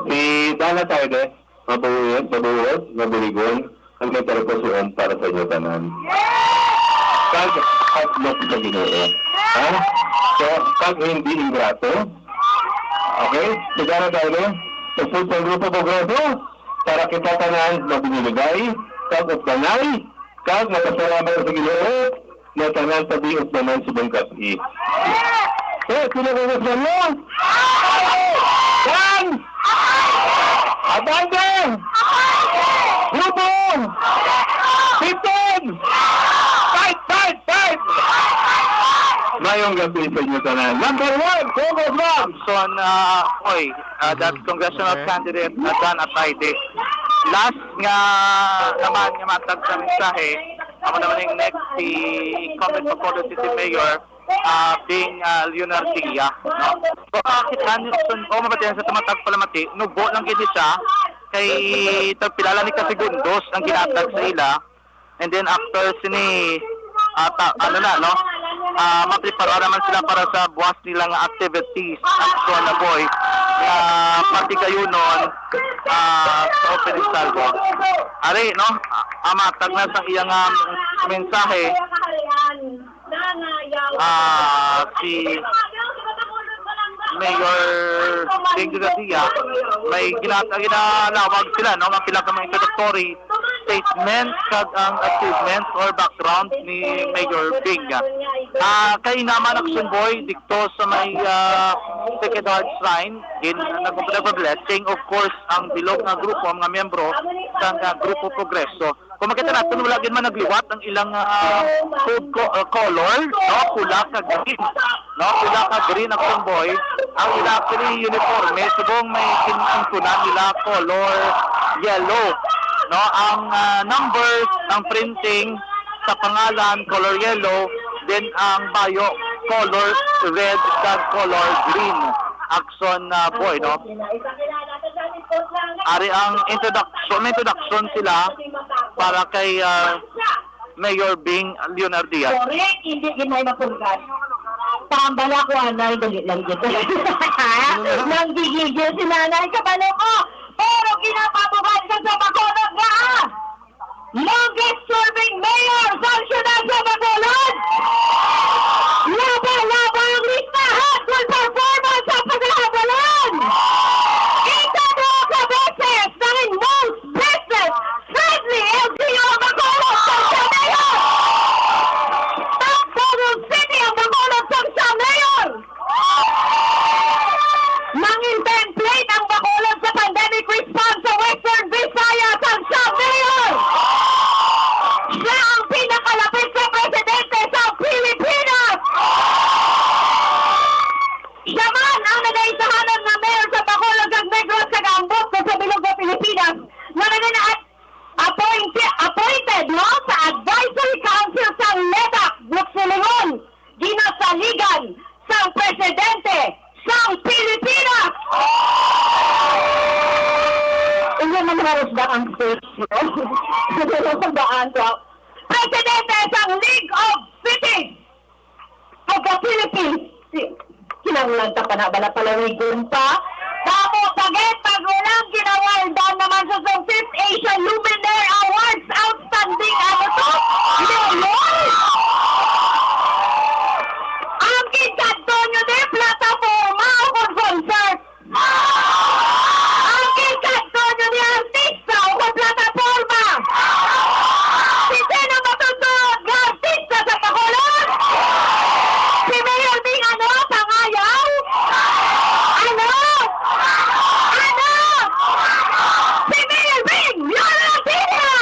Si Dana Taide, mabuhay, mabuhay, mabuligon, ang may talupusuon para sa inyo tanan. Kag hadlok sa Ginoo. Ha? So, kag hindi ingrato. Okay? Si Dana Taide, sa Food Grupo Progreso, para kita tanan mabuliligay, kag utdanay, kag mapasalamat sa Ginoo, nga tanan tabiot naman subong gab-i. Eh, sino ko gusto mo? Dan! Abante! Grupo! Fifteen! Fight, fight, fight! Mayong gabi sa inyo tanan. Number one, Congressman! Son, ah, oy, ah, that congressional candidate, ah, Dan Atayde. Last nga naman nga matag sa mensahe, amo naman yung next si incumbent Bacolod City Mayor, ah, Bing, ah, Leonardia, no? So, ah, kita niyo, sun-, o, mabatian sa tumatag palamati, nubo lang gid siya kay tagpilala ni ka segundos ang ginatag sa ila. And then after sini, ah, ta-, ano na, no? Ah, maprepara naman sila para sa buwas nila nga activities. Action na, Boy, nga patigayunon, ah, sa opening salvo. Ari, no? Ah, matag na sa iyang, ah, mensahe. Ah, si Mayor Bing Leonardia, may gina-, ginalawag sila, no, nga pila ka mga introductory statements kag ang achievements or background ni Mayor Bing. Ah, kay naman Action Boy dito sa may, ah, Sacred Heart Shrine, gin-, nag-, nagpa-blessing, of course, ang bilog nga grupo, ang mga miyembro sa, ah, Grupo Progreso. Kung makita natin, wala gid man nagliwat ang ilang, ah, code co-, ah, color, no? Pula kag green, no? Pula kag green, Action Boy. Ang ila actually uniforme, subong may kinangkunan nila color yellow, no? Ang, ah, numbers, ang printing sa pangalan, color yellow, then ang bayo, color red kag color green. Action, ah, Boy, no? Ari ang introduction, may introduction sila para kay, ah, Mayor Bing Leonardia. Correct, hindi gid may mapulgas. Tambala ko, anay, dali lang gid. Nanggigigil si nanay, kabalo ko. Pero ginapabugan ka sa Bacolod nga, ah! Longest serving mayor sa siyudad sa Bacolod! Laba-laba ang listahan, good performance sa pagkakabalan! Ikaduha ka beses, nangin most business friendly L G U ang Bacolod sang siya mayor! Top Bohol City ang Bacolod sang siya mayor! Nangin template ang Bacolod sa pandemic response sa Western Visayas ang siya mayor! Siya ang pinakalapit sa presidente sa Pilipinas! Siya man ang nagaisahanan nga mayor sa Bacolod kag Negros kag ambot ko sa bilog nga Pilipinas nga nagana-, appointed, appointed, no, sa Advisory Council sa LEDAC, Buksulingon, ginasaligan sang presidente sang Pilipinas! Inyo man halos ba ang stage, no? Halos ba ang, presidente sang League of Cities of the Philippines. Kinahanglan ta pa na bala palawigon pa? Damo pa gid, pag-ulang kinawaldan naman sa, sa Fifth Asian Luminaire Awards, outstanding, ano to? Mayor! Ang gikadto nyo di plataforma o kon concert? Ang gikadto nyo di artista o kon plataforma? Si sino matutuod nga artista sa Bacolod? Si Mayor Bing, ano, Pangayaw? Ano? Ano? Si Mayor Bing, Lola Tina!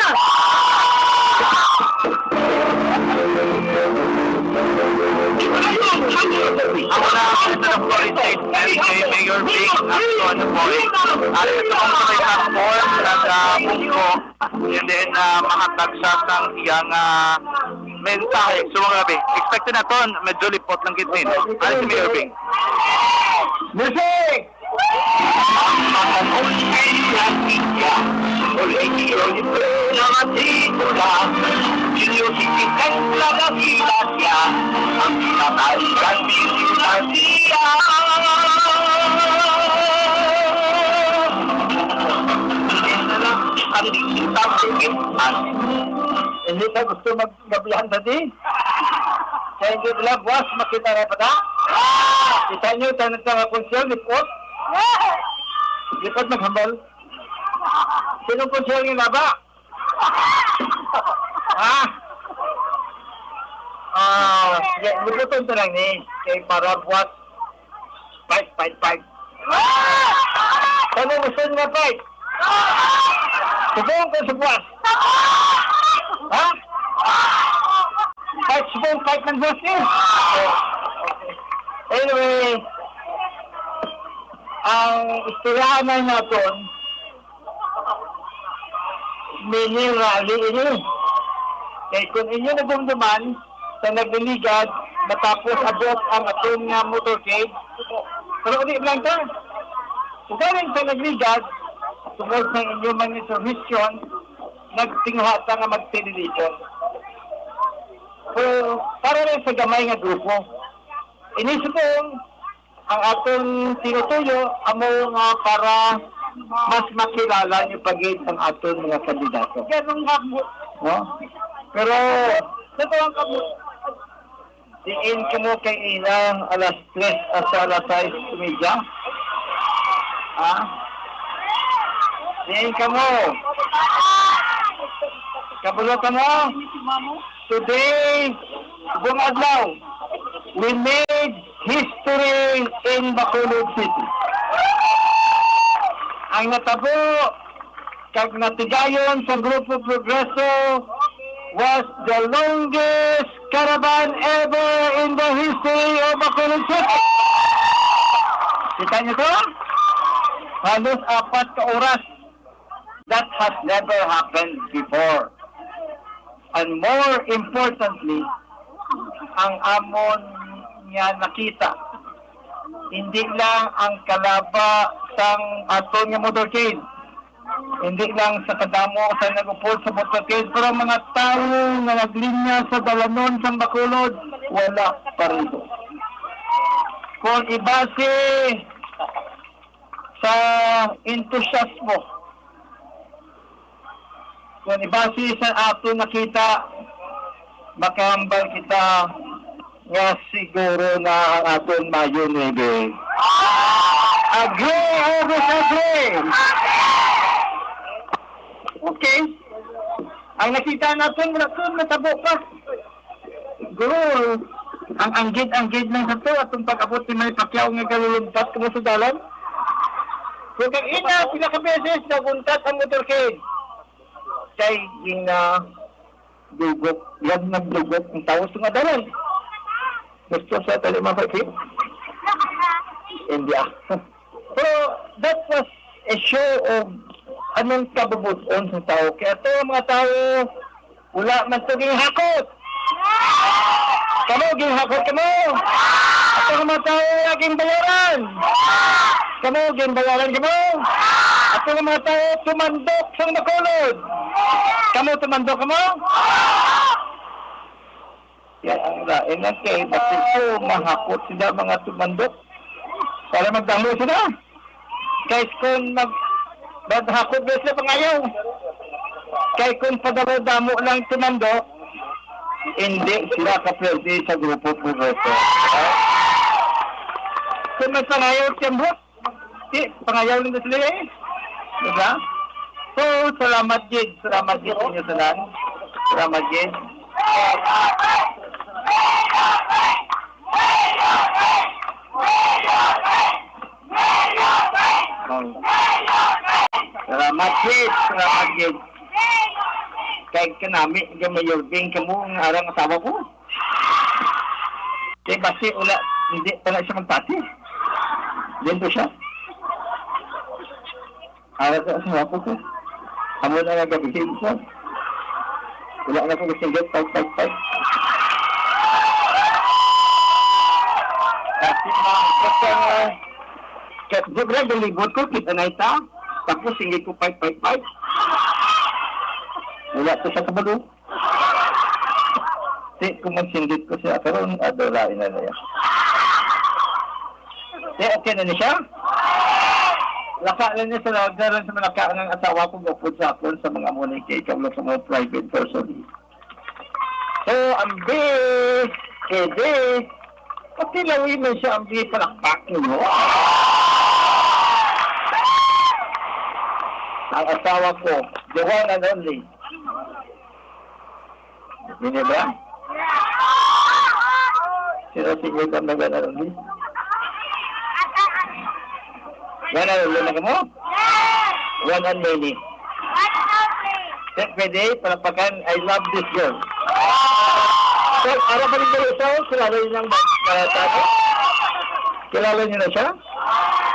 Ako na ang President of Quality and kay Mayor Bing Actuan Boy. Ari ito ang may platform na sa Bungko. And then, ah, mahatag sa sang iyang, ah, mensahe. So, mga gabi, expected naton, medyo lipot lang gid ni. Ari si Mayor Bing. Music! Ang mga kulay na siya, kulay yun na matipula. Curiosity ang nagakita siya, ang pinataligan din na siya. Ang digital ticket, ang Hindi na gusto maggabihan sa di. Kaya hindi nila buwas makita na pa na. Kita nyo, tayo nagtanga konsel, lipot. Lipot maghambal. Sinong konsel nga naba? Ha? Ah, sige, liputon to lang ni. Kay para buwas, fight, fight, fight. Kamo gusto nga fight? Subong ko sa buwas. Ha? Fight, subong, fight ng buwas eh. Anyway, ang istoryahan na naton, mini rally ini. Kay kung inyo nadumduman, sa Nagligad, matapos abot ang aton nga motorcade, pero di lang ta. Ugaling sa Nagligad, tungod sa inyo mga information, nagtinguha ta nga magtililipon. So, para lang sa gamay nga grupo. Ini subong, ang aton tinutuyo amo nga para mas makilala niyo pa gid ang aton mga kandidato. Ganun nga po. No? Pero Totoo ang kamot. Diin kamo kay ina alas tres hasta alas sais y media? Ha? Diin kamo? Kabalo kamo? Today, buong adlaw, we made history in Bacolod City. Ang natabo kag natigayon sa Grupo Progreso was the longest caravan ever in the history of Bacolod City. Kita niyo to? Halos apat ka oras. That has never happened before. And more importantly, ang amon nga nakita, hindi lang ang kalaba sang aton nga motorcade, hindi lang sa kadamo sa nag-upod sa motorcade, pero ang mga tawo nga naglinya sa dalanon sang Bacolod, wala pa rin. Kung ibase sa entusiasmo, kung ibase sa aton nakita, makahambal kita nga siguro na ang aton Mayo nuebe. Agree or disagree? Okay. Ang nakita naton, wala to, natabo pa. Siguro, ang anggid-anggid lang sa to, atong pag-abot ni Manny Pacquiao nga galuluntat kamo sa dalan. Kung kag ina, pila ka beses naguntat ang motorcade. Kay gina dugok, yan nagdugok ang tao sa nga dalan. Gusto sa tali mga kaibigan? Hindi ah. Pero that was a show of anong kabubut-on sa tao. Kaya to ang mga tao, wala man to ginhakot. Kamo, ginhakot kamo. Ato ang mga tao, wala ginbayaran. Kamo, ginbayaran kamo. Ato ang mga tao, tumandok sa Bacolod. Kamo, tumandok kamo. Yan ang lain lang kay ba't ito mahakot sila mga tumandok? Para magdamo sila. Kay kung mag-, maghakot na sila pangayaw. Kay kung padamo-damo lang tumando, hindi sila kapwerte sa grupo progreso. Kung may pangayaw tiyambot, di, pangayaw lang sila eh. Diba? So, salamat gid. Salamat gid sa inyo tanan. Salamat gid. Oh. Salamat gid. Salamat gid. Kay kanami, kay Mayor Bing, kamo ang arang asawa ko. Kay basi wala, hindi pa na siya magpati. Dito siya. Ara sa asawa ko ko. Amo na nga gabi ko. Wala na ko gusto get fight, fight, fight. Kasi mga, kasi mga, kasi, di ba, galibot ko, kita na ita. Tapos, hindi ko fight, fight, fight. Wala ko sa kabalo. Di ko magsindit ko siya karon, adto lain na niya. Di, okay na ni siya? Laka lang niya sa lawag na lang sa malaka ng asawa ko, gupod sa akon sa mga muni kay ikaw lang sa mga private person. So, ambi, kede, patilawi man siya, ambi, palakpak ninyo. Ang asawa ko, the one and only. Hindi ba? Sino si Ivan na gana rin? Gana rin, lima ka mo? One and many. Pwede, pwede, palakpakan, I love this girl. So, para pa rin kayo sa, kilala niyo ng bata ko? Kilala niyo na siya?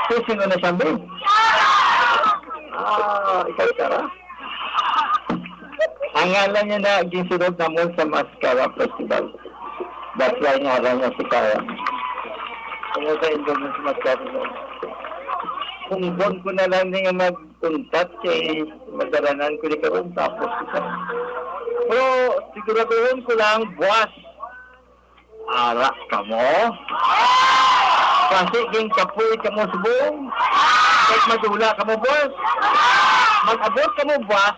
So, sino na siya, Ben? Ah, ikaw, Sarah? Ang ngalan niya na ginsunod namon sa Mascara Festival. That's why ngalan niya si Kara. Ano sa Indo mo si Mascara? Kung doon ko na lang niya mag-untat kay madalanan ko di karon tapos kita. Pero siguraduhon ko lang, buwas, ara kamo. Kasi ginkapoy kamo subong. Kahit madula kamo, boss. Mag-abot kamo, boss,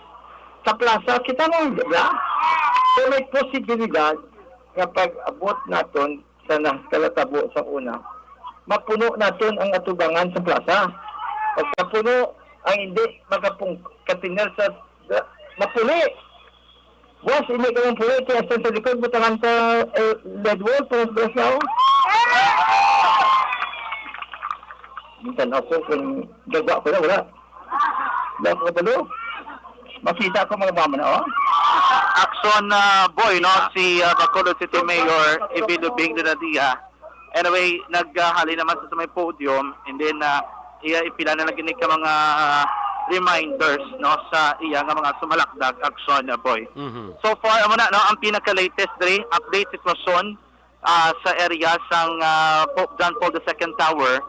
sa plaza kita mo, di ba? So may posibilidad nga pag-abot naton sa nakalatabo sa una, mapuno naton ang atubangan sa plaza. Pagkapuno, ang hindi makapung-, katingin sa, sa mapuli. Boss, hindi ka mong puli, kaya sa, sa likod, butangan ka, eh, lead wall, para sa boss na, oh. Minsan ako, kung gagwa ko na, wala. Wala ko kabalo. Makita ko mga mama na, oh. Action, ah, boy, no? Si, ah, Bacolod City Mayor Evi Lubing Dinadia. Anyway, naghali naman sa, sa may podium, and then, ah, iya, ipila na lagi ni ka mga, ah, reminders, no, sa iya nga mga sumalakdag, Action, ah, boy. Mhm. So far, amo na, no, ang pinaka-latest diri, update sitwasyon, ah, sa area sang, ah, Pope John Paul the Second Tower,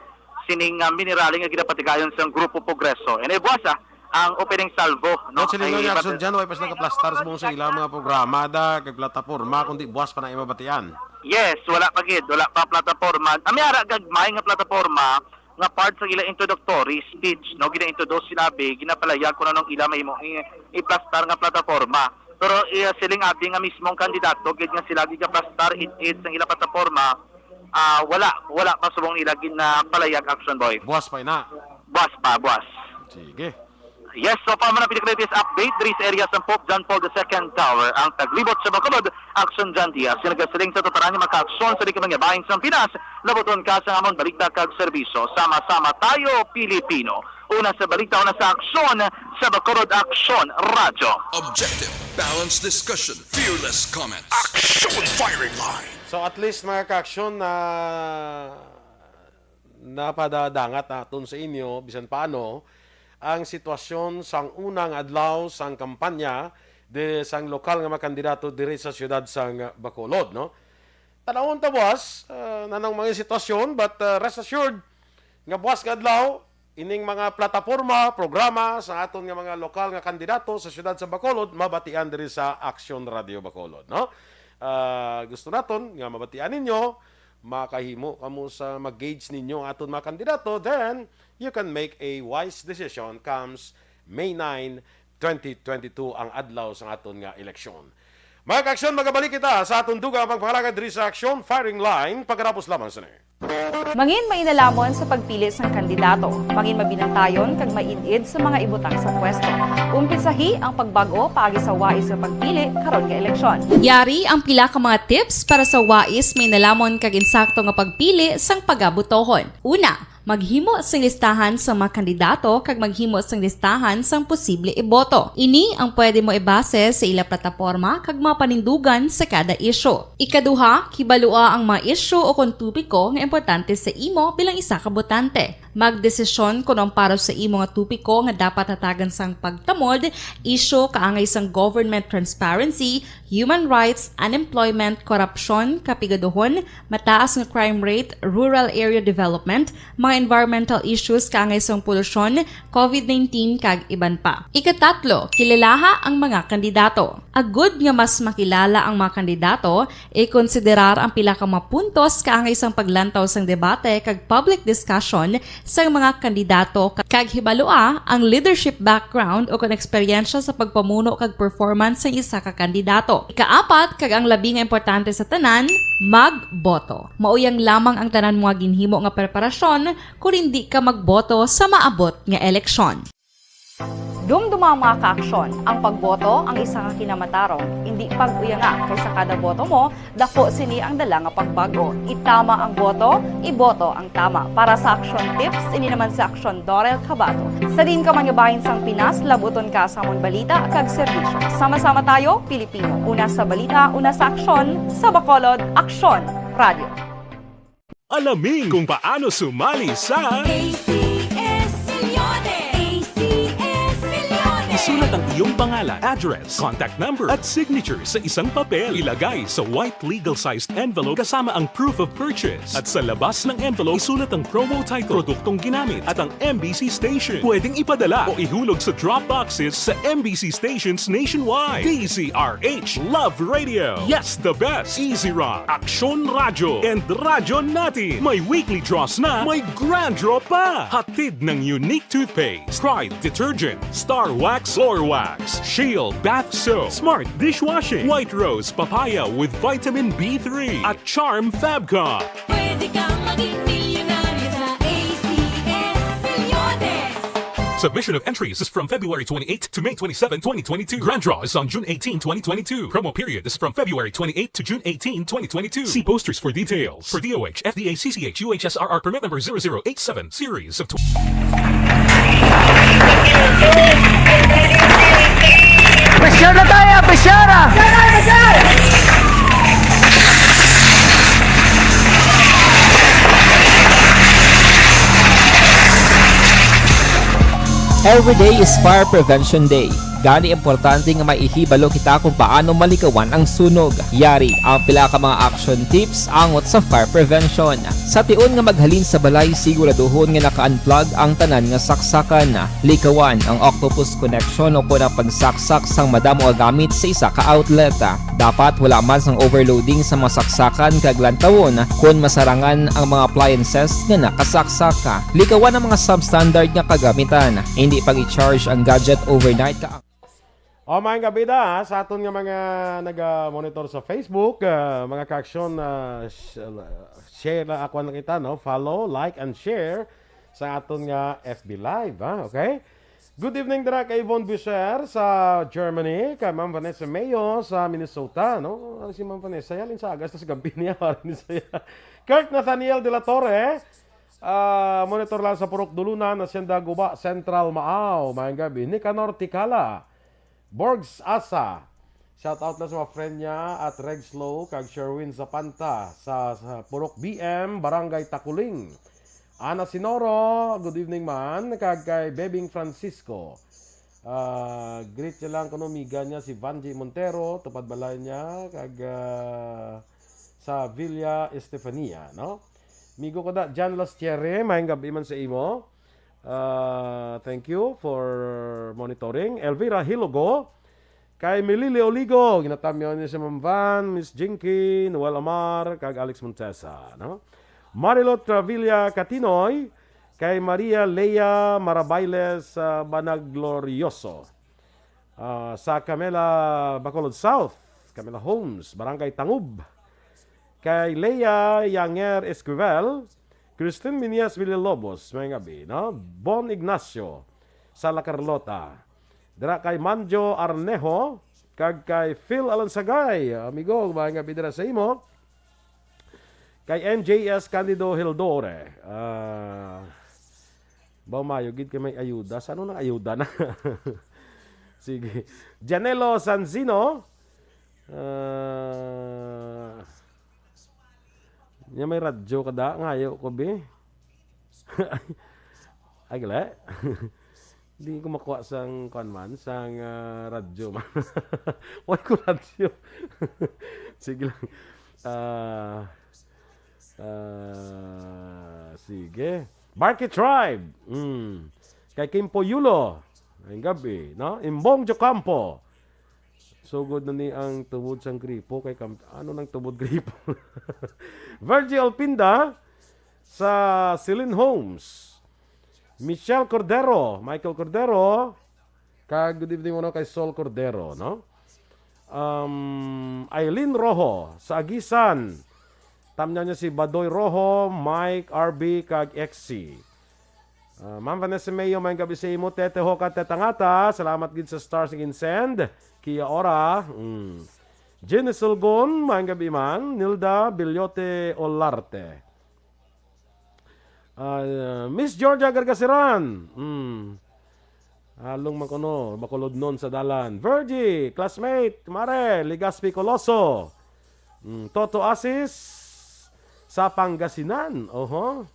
sining, ah, mini rally nga ginapatigayon sang Grupo Progreso. And, eh, buwas, ah, ang opening salvo, no? At sa lingaw ni Action Jan, way pa sila kaplastar sa mga sa ilang mga programa da, kag plataporma, kundi buwas pa na imabatian. Yes, wala pa gid, wala pa plataporma. Ami ara gagmay nga plataporma nga part sa ila introductory speech, no, gina-introduce sila, abi, ginapalayag kung anong ila mahimo i-, iplastar nga plataporma. Pero, eh, siling abi nga mismong kandidato gid nga sila gigaplastar it, it sang ila plataporma, ah, wala, wala pa subong nila ginapalayag, Action Boy. Buwas pa ina. Buwas pa, buwas. Sige. Yes, so pa man ang pinaka-latest update diri sa area sa Pope John Paul the Second Tower, ang taglibot sa Bacolod, Action John Diaz, nga nagasiling sa tutaran nga makaaksyon sa di ka mangyabahin sa Pinas, labuton ka sa amon balita kag serbisyo. Sama-sama tayo, Pilipino. Una sa balita, una sa aksyon, sa Bacolod Aksyon Radyo. Objective, balanced discussion, fearless comments. Action Firing Line. So at least, mga ka-aksyon, na napadadangat naton sa inyo, bisan paano, ang sitwasyon sang unang adlaw sang kampanya de sang lokal nga mga kandidato diri sa siyudad sang Bacolod, no? Tanawon ta buwas, ah, nanang mga sitwasyon, but, ah, rest assured nga buwas nga adlaw, ining mga plataporma, programa sa aton nga mga lokal nga kandidato sa siyudad sa Bacolod, mabatian diri sa Action Radio Bacolod, no? Ah, gusto naton nga mabatian ninyo makahimo kamo sa mag-gauge ninyo ang aton mga kandidato, then you can make a wise decision comes May nine, twenty twenty-two, ang adlaw sa aton nga eleksyon. Mga ka-aksyon, magabalik kita sa aton dugang pagpangalaga diri sa Aksyon Firing Line pagkatapos lamang sini. Mangin mainalamon sa pagpili sang kandidato. Mangin mabinantayon kag maid-id sa mga ibutang sa pwesto. Umpisahi ang pagbag-o paagi sa wais nga pagpili karon nga eleksyon. Yari ang pila ka mga tips para sa wais mainalamon kag insakto nga pagpili sang pagabotohon. Una, maghimo sing listahan sang mga kandidato kag maghimo sing listahan sang posible iboto. Ini ang pwede mo ibase sa ila plataporma kag mga panindugan sa kada isyu. Ikaduha, kibalua ang mga isyu o kon topiko nga importante sa imo bilang isa ka botante. Magdesisyon kon ang para sa imo nga topiko nga dapat hatagan sang pagtamod, isyu kaangay sang government transparency, human rights, unemployment, korupsyon, kapigaduhon, mataas nga crime rate, rural area development, mga environmental issues kaangay sang polusyon, covid nineteen, kag iban pa. Ikatatlo, kilalaha ang mga kandidato. Agud nga mas makilala ang mga kandidato, ikonsiderar ang pila ka mga puntos kaangay sang paglantaw sang debate kag public discussion sang mga kandidato, kag hibalua ang leadership background o kon eksperyensya sa pagpamuno kag performance sang isa ka kandidato. Ikaapat, kag ang labi nga importante sa tanan, magboto. Mauyang lamang ang tanan mo nga ginhimo nga preparasyon kon indi ka magboto sa maabot nga eleksyon. Dumduma ang mga kaaksyon. Ang pagboto ang isa ka kinamatarong. Indi pag-uyanga, kay sa kada boto mo, dako sini ang dala nga pagbago. Itama ang boto, iboto ang tama. Para sa aksyon tips, ini naman si Aksyon Dorel Cabato. Sa diin ka man nga bahin sang Pinas, labuton ka sa amon balita kag serbisyo. Sama-sama tayo, Pilipino. Una sa balita, una sa aksyon, sa Bacolod, Aksyon Radio. Alamin kung paano sumali sa A C S Millones! A C S Millones! Isulat ang iyong pangalan, address, contact number, at signature sa isang papel. Ilagay sa white legal-sized envelope kasama ang proof of purchase. At sa labas ng envelope, isulat ang promo title, produktong ginamit, at ang M B C station. Pwedeng ipadala o ihulog sa drop boxes sa M B C stations nationwide. D Z R H Love Radio. Yes, the best. Easy Rock, Aksyon Radyo, and Radyo Natin. May weekly draws na, may grand draw pa. Hatid ng Unique Toothpaste, Pride Detergent, Star Wax Floor Wax, Shield Bath Soap, Smart Dishwashing, White Rose Papaya with Vitamin B three, at Charm Fabcon. Pwede kang maging milyonaryo sa A C S Millones! Submission of entries is from February twenty-eighth to May twenty-seven, twenty twenty-two. Grand draw is on June eighteen, twenty twenty-two. Promo period is from February twenty-eighth to June eighteen, twenty twenty-two. See posters for details. For D O H, F D A, C C H, U H S R R permit number zero zero eight seven, series of tw- Pressure na tayo! Pressure! Every day is Fire Prevention Day. Gani importante nga maihibalo kita kung paano malikawan ang sunog. Yari ang pila ka mga action tips angot sa fire prevention. Sa tion nga maghalin sa balay, siguraduhon nga naka-unplug ang tanan nga saksakan. Likawan ang octopus connection o kon ang pagsaksak sang madamo nga gamit sa isa ka outlet. Dapat wala man sang overloading sa mga saksakan kag lantawon kon masarangan ang mga appliances nga nakasaksak. Likawan ang mga substandard nga kagamitan. Hindi pag-i-charge ang gadget overnight ka O, maayong gabi da, ha, sa aton nga mga naga-monitor sa Facebook, ah, mga ka-aksyon, ah, sh- share na ako na kita, no? Follow, like, and share sa aton nga F B Live, ha? Okay? Good evening dira kay Yvonne Busher sa Germany, kay Ma'am Vanessa Mayo sa Minnesota, no? Ano si Ma'am Vanessa? Yalin sa agas, tas gampi niya, parang ni saya. Kirk Nathaniel de la Torre, ah, monitor lang sa Purok Dulunan, Hacienda Guba Central, Maaw. Maayong gabi. Nicanor Tikala, Borgs Asa. Shout out na sa mga friend niya at Regslow kag Sherwin Zapanta sa, sa Purok B M, Barangay Takuling. Ana Sinoro, good evening man, kag kay Bebing Francisco. Ah, greet niya lang kuno miga niya si Vanji Montero, tupad balay niya, kag ah, sa Villa Estefania, no? Migo ko da, Jan Lastiere, maayong gabi man sa imo. Ah, thank you for monitoring. Elvira Hilogo, Kay Melili Oligo, ginatamyaw niya si Ma'am Van, Miss Jinky, Noel Amar, kag Alex Montesa, no? Marilot Travilla Katinoy, kay Maria Lea Marabailes, ah, Banaglorioso, ah, sa Camela, Bacolod South, Camela Homes, Barangay Tangub. Kay Lea Yanger Esquivel, Christine Minias Villalobos, may gabi, no? Bon Ignacio, sa La Carlota. Dira kay Manjo Arnejo, kag kay Phil Alansagay, amigo, may gabi dira sa imo. Kay M J S Candido Hildore. Ah, ba, mayo gid kay may ayuda. Sa ano nang ayuda na? Sige. Janelo Sanzino. Ah, nya may radyo ka da? Ngayo ko, bi. Ay, gali. Di ko makuha sang, kuwan man, sang, ah, radyo man. Wala ko radyo. Sige lang. Ah, ah, sige. Barky Tribe. Mm. Kay Kimpo Yulo. Ang gabi, no? Imbong Jocampo. Sugod na ni ang tubod sang gripo kay kam-, ano nang tubod gripo? Virgie Alpinda sa Celine Homes. Michelle Cordero, Michael Cordero, kag good evening, ano, kay Sol Cordero, no? Um, Eileen Rojo sa Agisan. Tamyaw niya si Badoy Rojo, Mike, R B, kag X C. Ah, Ma'am Vanessa Mayo, may gabi sa imo, Tete Hoka, Teta Ngata. Salamat gid sa stars nga ginsend. Kia ora. Mm. Jenny Sulgon, may gabi man. Nilda Bilyote Olarte. Ah, Miss Georgia Gargasiran. Mm. Along man kuno, makulod nun sa dalan. Virgie, classmate, Mare, Legaspi Coloso. Mm, Toto Asis, sa Pangasinan. Oho.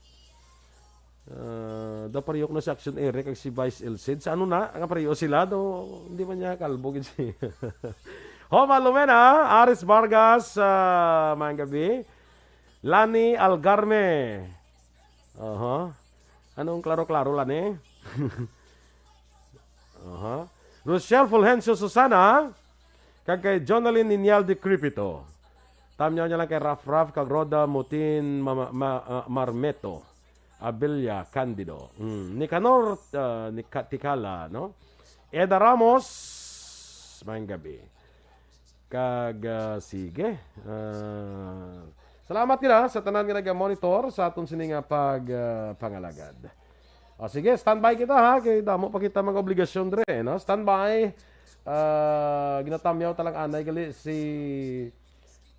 Ah, daw pareho ko na si Action Eric kag si Vice Ilcid. Sa ano na? Ang pareho sila, do, hindi man niya kalbo gid si Homa Lumena, Aris Vargas, ah, mayang gabi. Lani Algarme. Aha. Anong klaro-klaro, Lani? Aha. Rochelle Fulgencio Susana, kag kay Jonalyn Niñal de Cripito. Tamyaw niya lang kay Raf Raf kag Roda Mutin Mama-, Ma-, ah, Marmeto. Abilia Candido. Mm. Nicanor, ah, Nica-, Ticala, no? Eda Ramos, mayang gabi. Kag, ah, sige. Ah, salamat gid, ha, sa tanan nga naga-monitor sa aton sini nga pag, ah, pangalagad. O, sige, standby kita, ha, kay damo pa kita mga obligasyon dre, no? Standby. Ah, ginatamyaw talang anay gali si,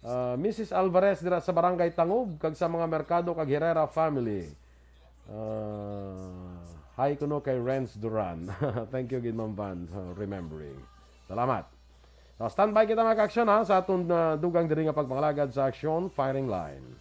ah, Missus Alvarez dira sa Barangay Tangub kag sa mga Mercado kag Herrera family. Ah, hi kuno kay Renz Duran. Thank you gid, Ma'am Van, sa remembering. Salamat. So, standby kita, mga ka-aksyon, ha, sa aton, ah, dugang diri nga pagpangalagad sa Aksyon Firing Line.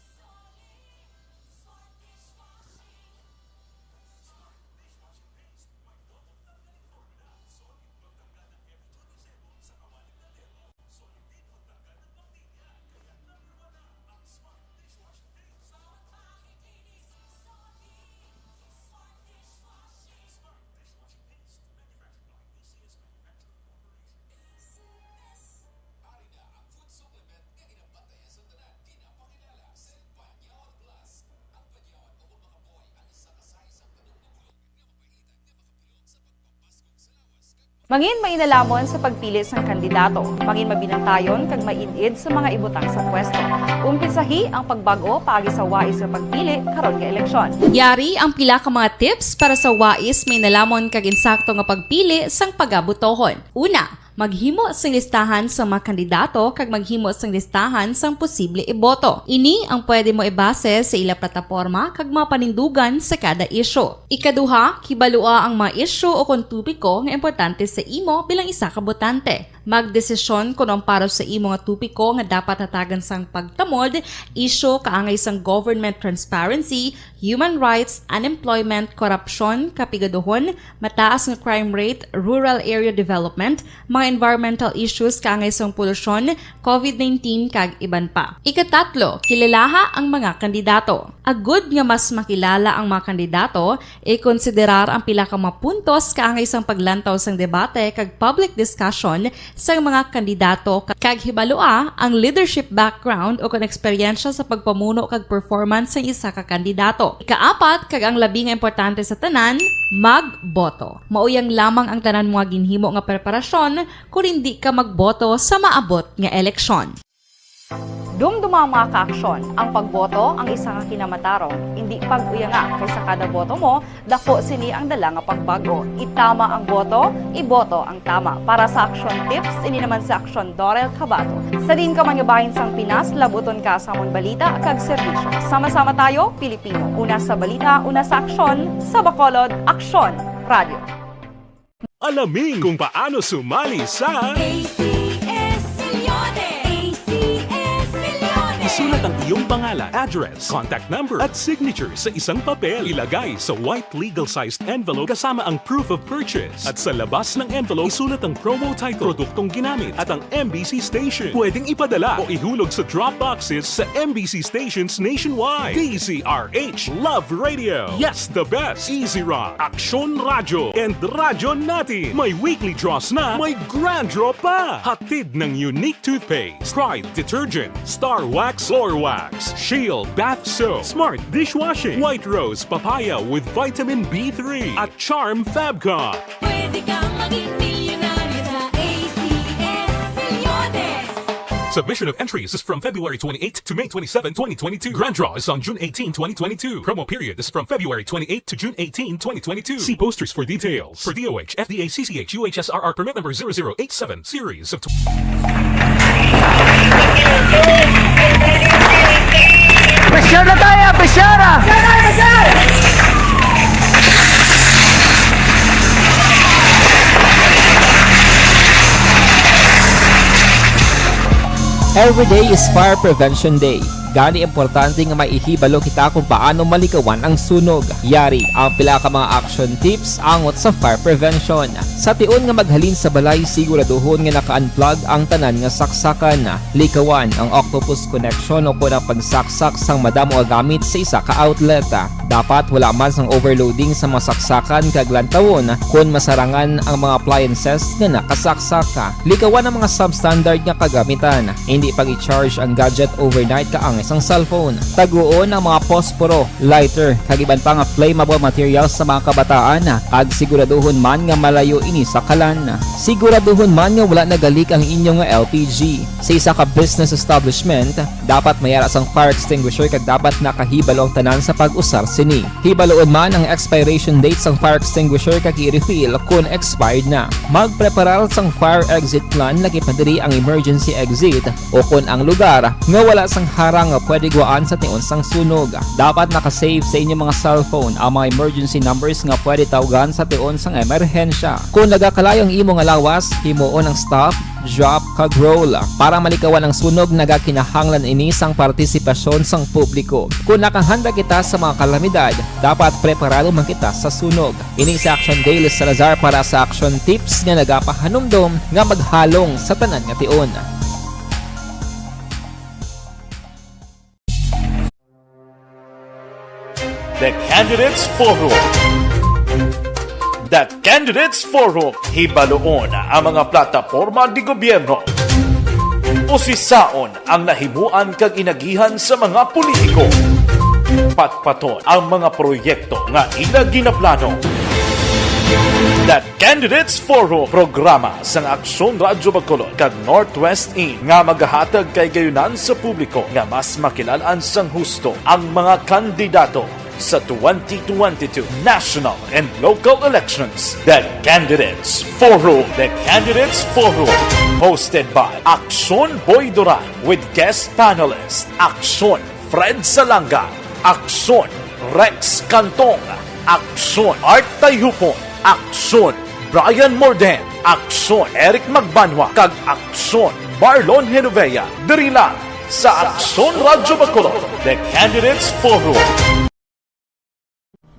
Mangin mainalamon sa pagpili sang kandidato. Mangin mabinantayon kag maid-id sa mga ibutang sa pwesto. Umpisahi ang pagbag-o paagi sa wais nga pagpili karon nga eleksyon. Yari ang pila ka mga tips para sa wais mainalamon kag insakto nga pagpili sang pagabotohon. Una, maghimo sing listahan sa mga kandidato kag maghimo sing listahan sang posible iboto. Ini ang pwede mo ibase sa ila plataporma kag mga panindugan sa kada isyu. Ikaduha, kibalua ang mga isyu o kon topiko nga importante sa imo bilang isa ka botante. Magdesisyon kon ang para sa imo nga topiko nga dapat hatagan sang pagtamod, isyu kaangay sang government transparency, human rights, unemployment, korupsyon, kapigaduhon, mataas nga crime rate, rural area development, mga environmental issues kaangay sang polusyon, covid nineteen, kag iban pa. Ikatatlo, kilalaha ang mga kandidato. Agud nga mas makilala ang mga kandidato, ikonsiderar ang pila ka mga puntos kaangay sang paglantaw sang debate kag public discussion sang mga kandidato, ka-, kag hibalua ang leadership background o kon eksperyensya sa pagpamuno kag performance sang isa ka kandidato. Ikaapat, kag ang labi nga importante sa tanan, magboto. Mao yang lamang ang tanan mga ginhimo nga preparasyon kon hindi ka magboto sa maabot nga eleksyon. Dumduma, mga kaaksyon, ang pagboto ang isa ka kinamatarong. Indi pag-uyanga, kay sa kada boto mo, dako sini ang dala nga pagbago. Itama ang boto, iboto ang tama. Para sa Aksyon Tips, ini naman si Aksyon Dorel Cabato. Sa diin ka man nga bahin sang Pinas, labuton ka sa amon balita kag serbisyo. Sama-sama tayo, Pilipino. Una sa balita, una sa aksyon, sa Bacolod, Aksyon Radio. Alamin kung paano sumali sa A C S Millones! A C S Millones! Isulat ang iyong pangalan, address, contact number, at signature sa isang papel. Ilagay sa white legal-sized envelope kasama ang proof of purchase. At sa labas ng envelope, isulat ang promo title, produktong ginamit, at ang M B C station. Pwedeng ipadala o ihulog sa drop boxes sa M B C stations nationwide. D Z R H Love Radio. Yes, the best. Easy Rock, Aksyon Radyo, and Radyo Natin. May weekly draws na, may grand draw pa. Hatid ng Unique Toothpaste, Pride Detergent, Star Wax, Floor Wax, Shield Bath Soap, Smart Dishwashing, White Rose Papaya with Vitamin B three, at Charm Fabcon. Pwede kang maging milyonaryo sa A C S Millones. Submission of entries is from February twenty-eighth to May twenty-seven, twenty twenty-two. Grand draw is on June eighteen, twenty twenty-two. Promo period is from February twenty-eighth to June eighteen, twenty twenty-two. See posters for details. For D O H, F D A, C C H, U H S R R permit number zero zero eight seven, series of tw- Pressure na tayo! Pressure na! Every day is Fire Prevention Day. Gani, importante nga may ihibalo kita kung paano malikawan ang sunog. Yari ang pila ka mga action tips angot sa fire prevention. Sa tion nga maghalin sa balay, siguraduhon nga naka-unplug ang tanan nga saksakan. Likawan ang octopus connection o kon ang pagsaksak sang madamo nga gamit sa isa ka outlet. Dapat wala man sang overloading sa mga saksakan kag lantawon kon masarangan ang mga appliances nga nakasaksak. Likawan ang mga substandard nga kagamitan. Indi pag-i-charge ang gadget overnight kaangay sang cellphone. Taguon ang mga posporo, lighter, kag iban pa nga flammable materials sa mga kabataan, kag siguraduhon man nga malayo ini sa kalan. Siguraduhon man nga wala nagalik ang inyo nga L P G. Sa isa ka business establishment, dapat may ara sang fire extinguisher kag dapat nakahibalo ang tanan sa pag-usar sini. Hibaluon man ang expiration date sang fire extinguisher kag i-refill kon expired na. Magpreparar sang fire exit plan, lakip na diri ang emergency exit o kon ang lugar nga wala sang harang nga pwede guwaan sa tion sang sunog. Dapat naka-save sa inyo mga cellphone ang mga emergency numbers nga pwede tawgan sa tion sang emerhensya. Kon nagakalayo ang imo nga lawas, himuon ang stop, drop, kag roll. Para malikawan ang sunog, nagakinahanglan ini sang partisipasyon sang publiko. Kon nakahanda kita sa mga kalamidad, dapat preparado man kita sa sunog. Ini si Action Daily Salazar para sa Action Tips nga nagapahanumdom nga maghalong sa tanan nga tion. The Candidates Forum. The Candidates Forum, hibaluon ang mga plataporma de gobyerno. Usisaon ang nahimuan kag inagihan sa mga politiko. Patpaton ang mga proyekto nga ila ginaplano. The Candidates Forum, programa sang Aksyon Radyo Bacolod kag Northwest In nga magahatag kay gayunan sa publiko nga mas makilal-an sang husto ang mga kandidato sa twenty twenty-two national and local elections. The Candidates Forum. The Candidates Forum, hosted by Aksyon Boy Duran with guest panelist Aksyon Fred Salanga, Aksyon Rex Cantong, Aksyon Art Tayhupon, Aksyon Brian Morden, Aksyon Eric Magbanwa, kag Aksyon Marlon Genovea, diri lang sa Aksyon Radyo Bacolod, The Candidates Forum.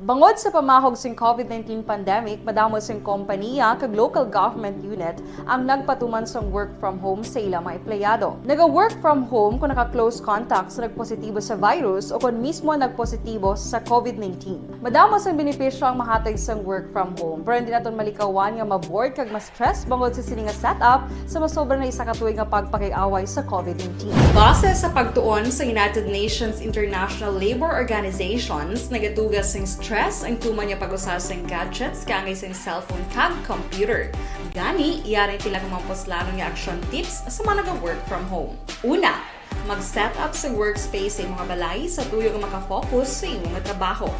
Bangod sa pamahog sing COVID nineteen pandemic, madamo sing kompaniya kag local government unit ang nagpatuman sang work from home sa ila mga empleyado. Naga-work from home kung naka-close contact sa nagpositibo sa virus o kon mismo nagpositibo sa COVID nineteen. Madamo sang benepisyo ang mahatag sang work from home, pero hindi naton malikawan nga ma-bored kag ma-stress bangod sa sini nga setup sa masobra na isa ka tuig nga pagpakig-away sa COVID nineteen. Base sa pagtuon sa United Nations International Labour Organizations, nagatuga sing stress ang tuman nga pag-usa sing gadgets kaangay sing cellphone kag computer. Gani, yari ang pila ka mga puslanon nga action tips sa mga naga-work from home. Una, mag-set up sa workspace sa imo nga balay sa tuyo nga makafocus sa imo nga trabaho.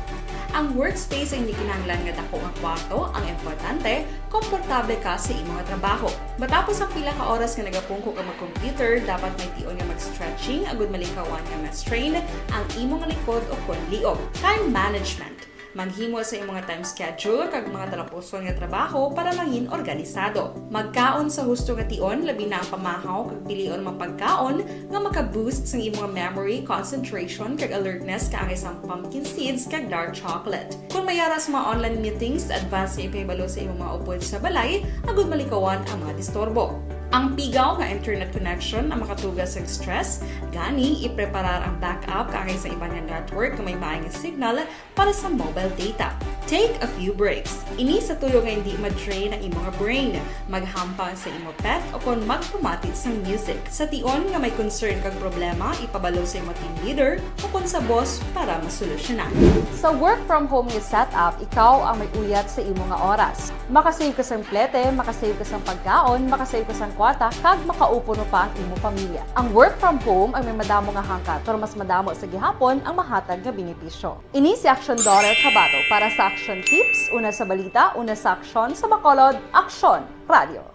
Ang workspace ay hindi kinahanglan nga dako nga kwarto. Ang importante, komportable ka sa imo nga trabaho. Matapos ang pila ka oras nga nagapungko ka mag-computer, dapat may tion nga mag-stretching agud malikawan nga ma-strain ang imo nga likod o kon liog. Time management. Maghimo sa imo nga time schedule kag mga talapuson nga trabaho para mangin organisado. Magkaon sa husto nga tion, labi na ang pamahaw kag pilion mga pagkaon nga maka-boost sang imo nga memory, concentration, kag alertness kaangay sang pumpkin seeds kag dark chocolate. Kung may ara sa mga online meetings, advance nga ipahibalo sa imo mga upod sa balay agud malikawan ang mga disturbo. Ang pigaw nga internet connection ang makatuga sa stress, gani ipreparar ang backup kaangay sa iban nga network nga may maay nga signal para sa mobile data. Take a few breaks. Ini sa tuyo nga hindi ma-drain ang imo nga brain. Maghampang sa imo pet o kon magpamati sang music. Sa tion nga may concern kag problema, ipabalo sa imo team leader o kon sa boss para masolusyonan. Sa work from home nga setup, ikaw ang may uyat sa imo nga oras. Makasave ka sang plete, makasave ka sang pagkaon, makasave ka sang kwarta, kag makaupuno pa ang imo pamilya. Ang work from home ay may madamo nga hangkat, pero mas madamo sa gihapon ang mahatag nga benepisyo. Ini si Action Daughter Kabato para sa Action Tips, una sa balita, una sa aksyon, sa Bacolod, Aksyon Radio.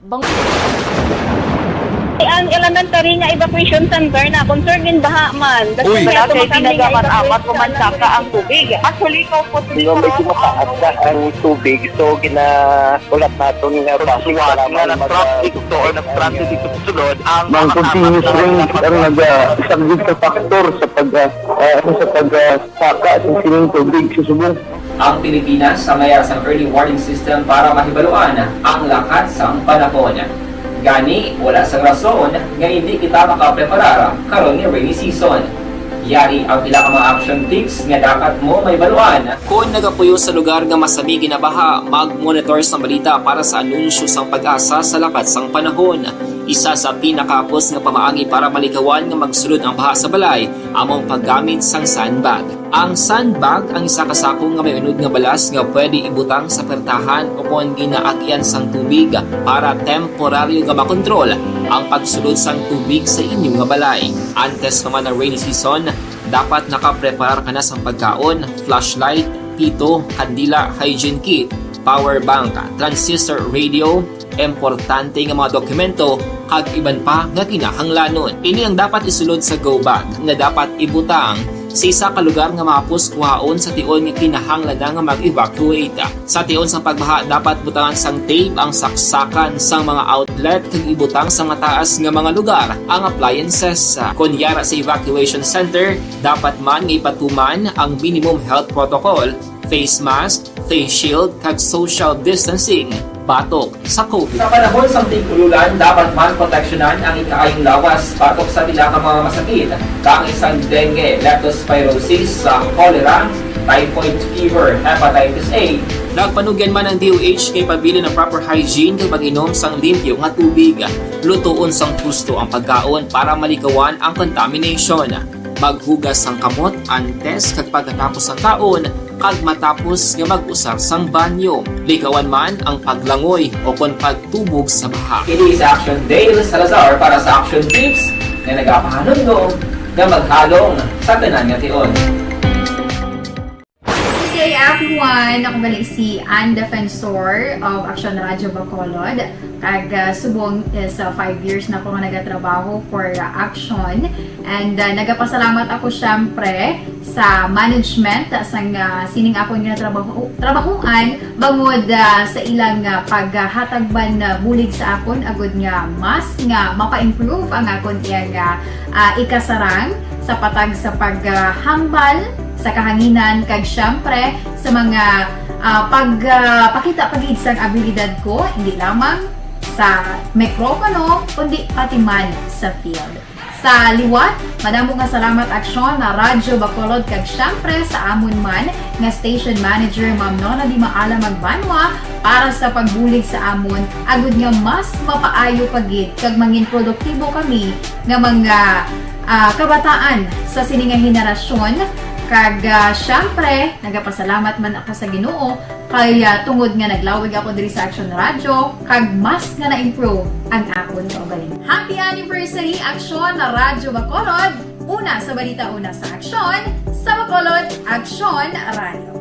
Bang- Ang elementary nga evacuation center na concern in baha man. Uy! Wala kay ginagamit-amat o mansaka ang tubig. Actually, ikaw po, Di ba, medyo mataas na ang tubig, so gina-, ulat naton nga base nga para na mag-, nag-traffic to or nag-transit dito sa sulod ang Ang mga continuous kasama rain ang naga-, isa gid ka factor sa pag, ah, ah, ano, sa pag, ah, saka sa sining tubig sa subong. Ang Pilipinas ang may sang early warning system para mahibaluan ang lakat sang panahon. Gani, wala sang rason nga hindi kita makapreparar karon nga rainy season. Yari ang pila ka mga action tips nga dapat mo mahibaluan. Kon nagapuyo sa lugar nga masami ginabaha, mag-monitor sang balita para sa anunsyo sang PAGASA sa lakat sang panahon. Isa sa pinakahapos nga pamaagi para malikawan nga magsulod ang baha sa balay amo ang paggamit sang sandbag. Ang sandbag ang isa ka sako nga may unod nga balas nga pwede ibutang sa pertahan o kon ginaagyan sang tubig para temporaryo nga makontrol ang pagsulod sang tubig sa inyo nga balay. Antes pa man ang rainy season, dapat nakapreparar ka na sang pagkaon, flashlight, pito, kandila, hygiene kit, power bank, transistor radio, importante nga mga dokumento, kag iban pa nga kinahanglanon. Ini ang dapat isulod sa go bag nga dapat ibutang sa isa ka lugar nga mahapos kuhaon sa tion nga kinahanglan na nga mag-evacuate. Sa tion sang pagbaha, dapat butangan sang tape ang saksakan sang mga outlet kag ibutang sa mataas nga mga lugar ang appliances. Kon yara sa evacuation center, dapat man nga ipatuman ang minimum health protocol, face mask, face shield, kag social distancing batok sa COVID. Sa panahon sang tig-ululan, dapat man proteksyonan ang ikaayong lawas batok sa pila ka mga masakit, kaangay sang dengue, leptospirosis, sa cholera, typhoid fever, hepatitis A. Nagpanugyan man ang D O H nga ipabilin ang proper hygiene kag pag-inom sang limpyo nga tubig. Lutoon sang husto ang pagkaon para malikawan ang contamination. Maghugas sang kamot antes kag pagkatapos sang kaon kag matapos nga mag-usar sang banyo. Likawan man ang paglangoy o kon pagtubog sa baha. Ini si Action Dale Salazar para sa Action Tips nga nagapahanumdom nga maghalong sa tanan nga tion. Good day, everyone! Ako gali si Ann Defensor of Action Radio Bacolod. Kag, ah, subong is, ah, five years na ako nga nagatrabaho for, ah, Action. And, ah, nagapasalamat ako, syempre, sa management, ah, sang, ah, sining akon nga trabaho, trabahoan, bangod, ah, sa ilang, ah, paghatag man, ah, bulig sa akon, agud nga mas nga mapa-improve ang akon iyang, ah, ah, ikasarang sa patag sa paghambal sa kahanginan, kag siyempre sa mga ah, pag ah, pakita pa gid sang abilidad ko, hindi lamang sa mikropono, kundi pati man sa field. Sa liwat, madamo nga salamat, Aksyon na Radyo Bacolod, kag siyempre sa amon man nga station manager, Ma'am Nona Di Maala Magbanwa, para sa pagbulig sa amon, agud nga mas mapaayo pa gid kag mangin produktibo kami nga mga ah, kabataan sa sini nga henerasyon. Kag ah, siyempre, nagapasalamat man ako sa Ginoo kay ah, tungod nga naglawig ako diri sa Action Radio, kag mas nga na-improve ang akon kaugalingon. Happy anniversary, Aksyon na Radyo Bacolod! Una sa balita, una sa aksyon, sa Bacolod, Aksyon Radio.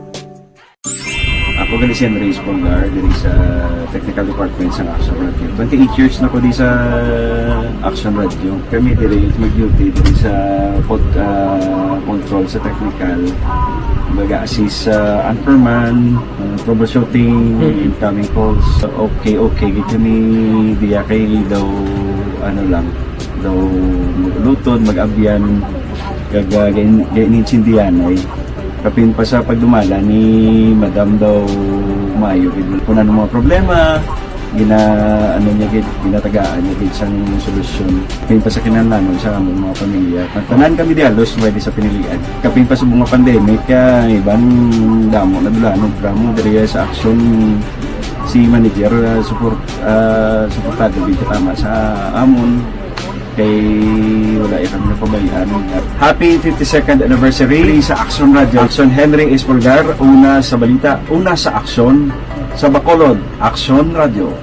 Ako gali si Andres Polgar diri sa technical department sa Action Radio. Twenty-eight years na ko di sa Action Radio. Kami diri mag-duty diri sa pod, ah, control sa technical. Baga assist sa anchorman, ah, troubleshooting, incoming calls. Okay, okay. Gid kami diya kay daw ano lang, daw mag-ulutod, mag-abyan, kag uh, gain-, gainintsindihanay. Kapin pa sa pagdumala ni Madam daw maayo gid kung ano mga problema, gina ano niya gid, ginatagaan niya gid sang solusyon. Kapin pa sa kinahanglanon sa among mga pamilya. Tanan kami di halos pwede sa pinilian. Kapin pa sa mga pandemic, kay iban damo na dulanon, drama diri sa aksyon si manager, ah, support, ah, suportado gid tama sa amon kay wala ya kami napabayaan. Happy fifty-second anniversary sa Action Radio. Action, Henry Espolgar, una sa balita, una sa aksyon, sa Bacolod, Action Radio.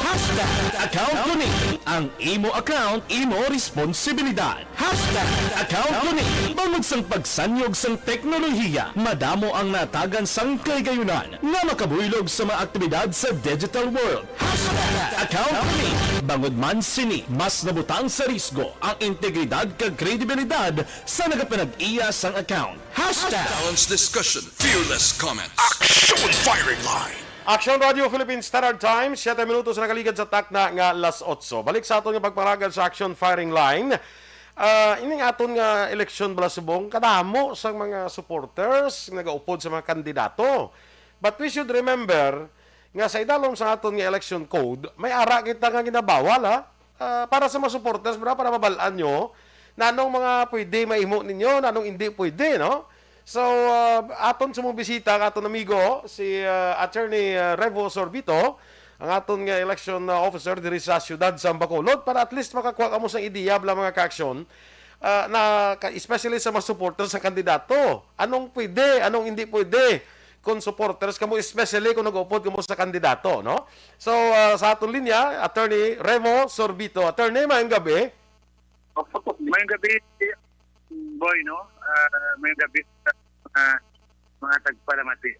Hashtag account ko ni. Ang imo account, imo responsibilidad. Hashtag account ko ni. Bangod sang pagsanyog sang teknolohiya, madamo ang natagan sang kaligayunan nga makabuylog sa mga aktibidad sa digital world. Hashtag account ko ni. Bangod man sini, mas nabutang sa risgo ang integridad kag kredibilidad sa nagapanag-iya sang account. Hashtag Balanced discussion, fearless comment. Action Firing Line! Action Radio Philippine Standard Time, siyete minutos na kaligad sa takna nga las otso. Balik sa aton nga pagpangagad sa Action Firing Line. Ah, ining aton nga eleksyon, bala, subong kadamo sang mga supporters nagaupod sa mga kandidato. But we should remember nga sa idalom sa aton nga election code, may ara kita nga ginabawal, ha? Ah, para sa mga supporters, bala, para mabal-an nyo nanong mga pwede mahimo ninyo, nanong hindi pwede, no? So, ah, aton sa mong bisita ang aton amigo, si ah, Attorney ah, Revo Sorbito, ang aton nga election ah, officer diri sa siyudad sa Bacolod, para at least makakuha kamo sa ideya, bala, mga ka-aksyon, ah, na ka- especially sa mga supporters sa kandidato. Anong pwede, anong hindi pwede kung supporters kamo, especially kung nag-upod kamo sa kandidato, no? So, ah, sa aton linya, Attorney Revo Sorbito. Attorney, maayong gabi. Mayong gabi, boy, no? Ah, mayong gabi sa mga, mga tagpalamati.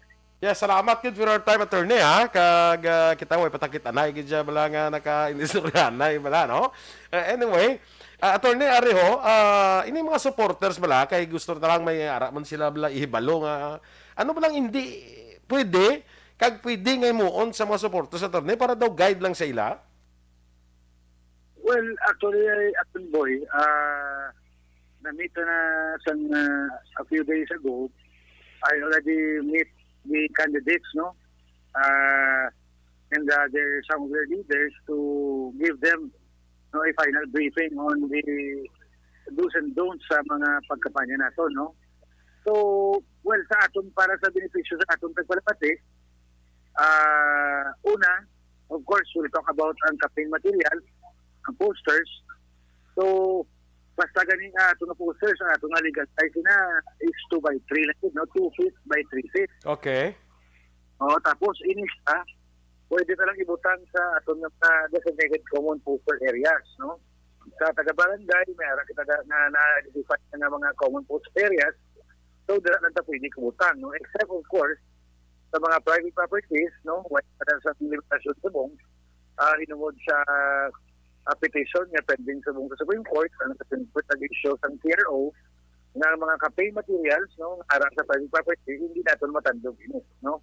Yes, salamat gid for your time, attorney, ha. Kag ah, kita way patakit anay gid siya, bala, nga naka-inistoryanay, bala, no? Eh, anyway, ah, attorney, ari ho, ah, ini mga supporters, bala, kay gusto na lang may ara man sila, bala, ihibalo nga ano ba lang hindi pwede kag pwede nga himuon sa mga supporters, attorney, para daw guide lang sa ila? Well, actually, I, actually, boy, uh, na-meet na sang uh, a few days ago. I already meet the candidates, no? Uh, and uh, their, some of their leaders to give them, no, a final briefing on the do's and don'ts sa mga pagkampanya nato, no? So, well, sa aton, para sa benepisyo sa aton tagpalamati, uh, una, of course, we'll talk about ang campaign material, ang posters. So, basta gani nga ato nga posters, ang ato nga legal size na is two by three lang, no? Two feet by three feet. Okay. O, tapos, inis pa, pwede na lang ibutang sa aton nga mga designated common poster areas, no? Sa taga-barangay, may ara kita na, na, na-identify na nga mga common poster areas. So, dira lang ta pwede kubutang, no? Except, of course, sa mga private properties, no? Wala na sa limitasyon subong, ah, hinungod sa ah, petition nga pending subong sa Supreme Court, ang Supreme Court nag-issue sang T R O nga ang mga campaign materials, no, nga ara sa private property, hindi naton matandog ini, no?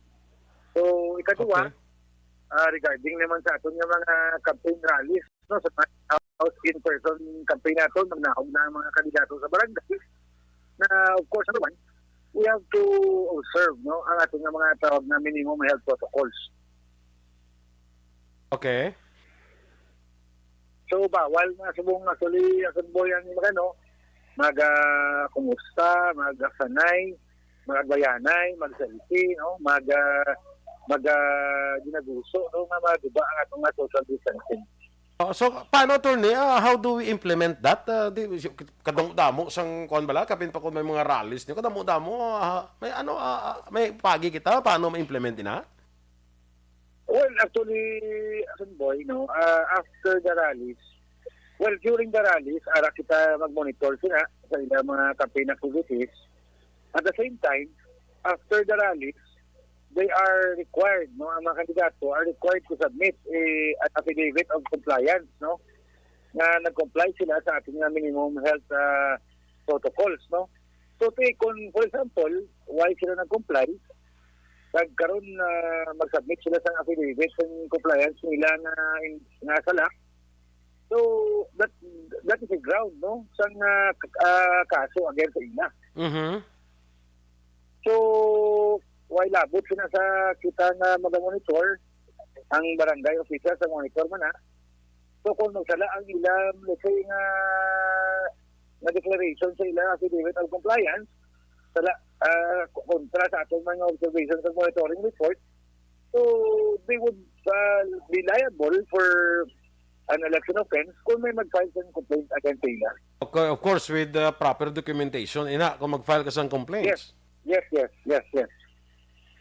So, ikaduha, Okay. ah, regarding naman sa aton nga mga campaign rallies, no, sa mga house in person campaign naton, magnaog na ang mga kandidato sa barangay. Na, of course, number one, we have to observe, no, ang ating nga mga tawag na minimum health protocols. Okay. So, bawal na subong actually, Ason Boy, ang mag-, ano, mag, ah, kumusta, mag-asanay, mag-agbayanay, mag-selfie, no, mag, ah, mag, ah, ginaguso, no, nga maguba ang atong nga social distancing. Oh, so, paano, attorney? Ah, how do we implement that? Ah, di, kadamo-damo sang kuan bala, kapin pa kung may mga rallies niyo, kadamo-damo, ah, may ano, ah, ah, may pagi kita, paano ma-implement ina? Well, actually, Ason Boy, no, ah, after the rallies, well, during the rallies, ara kita mag-monitor sila sa ilang mga campaign activities. At the same time, after the rallies, they are required, no, ang mga kandidato are required to submit, eh, an affidavit of compliance, no, nga nag-comply sila sa ating nga minimum health, ah, protocols, no. So, ti-, kung, for example, why sila nag-comply, kag karon, ah, mag-submit sila sa affidavit sa compliance nila nga, nga sala, so that, that is a ground, no, sang, ah, k-, ah, kaso against sa ila. Mhm. So, why labot sila sa kita nga maga-monitor, ang barangay official sa monitor man na. So, kung magsala ang ilang, let's say, nga, nga declaration sa ilang affidavit of compliance, sala, ah, kontra sa atong mga observations sa monitoring report, so they would, ah, be liable for an election offense kung may mag-file sang complaint against sa ila. Okay, of course, with the proper documentation. Ina, kung mag-file ka sang complaints. Yes, yes, yes, yes, yes.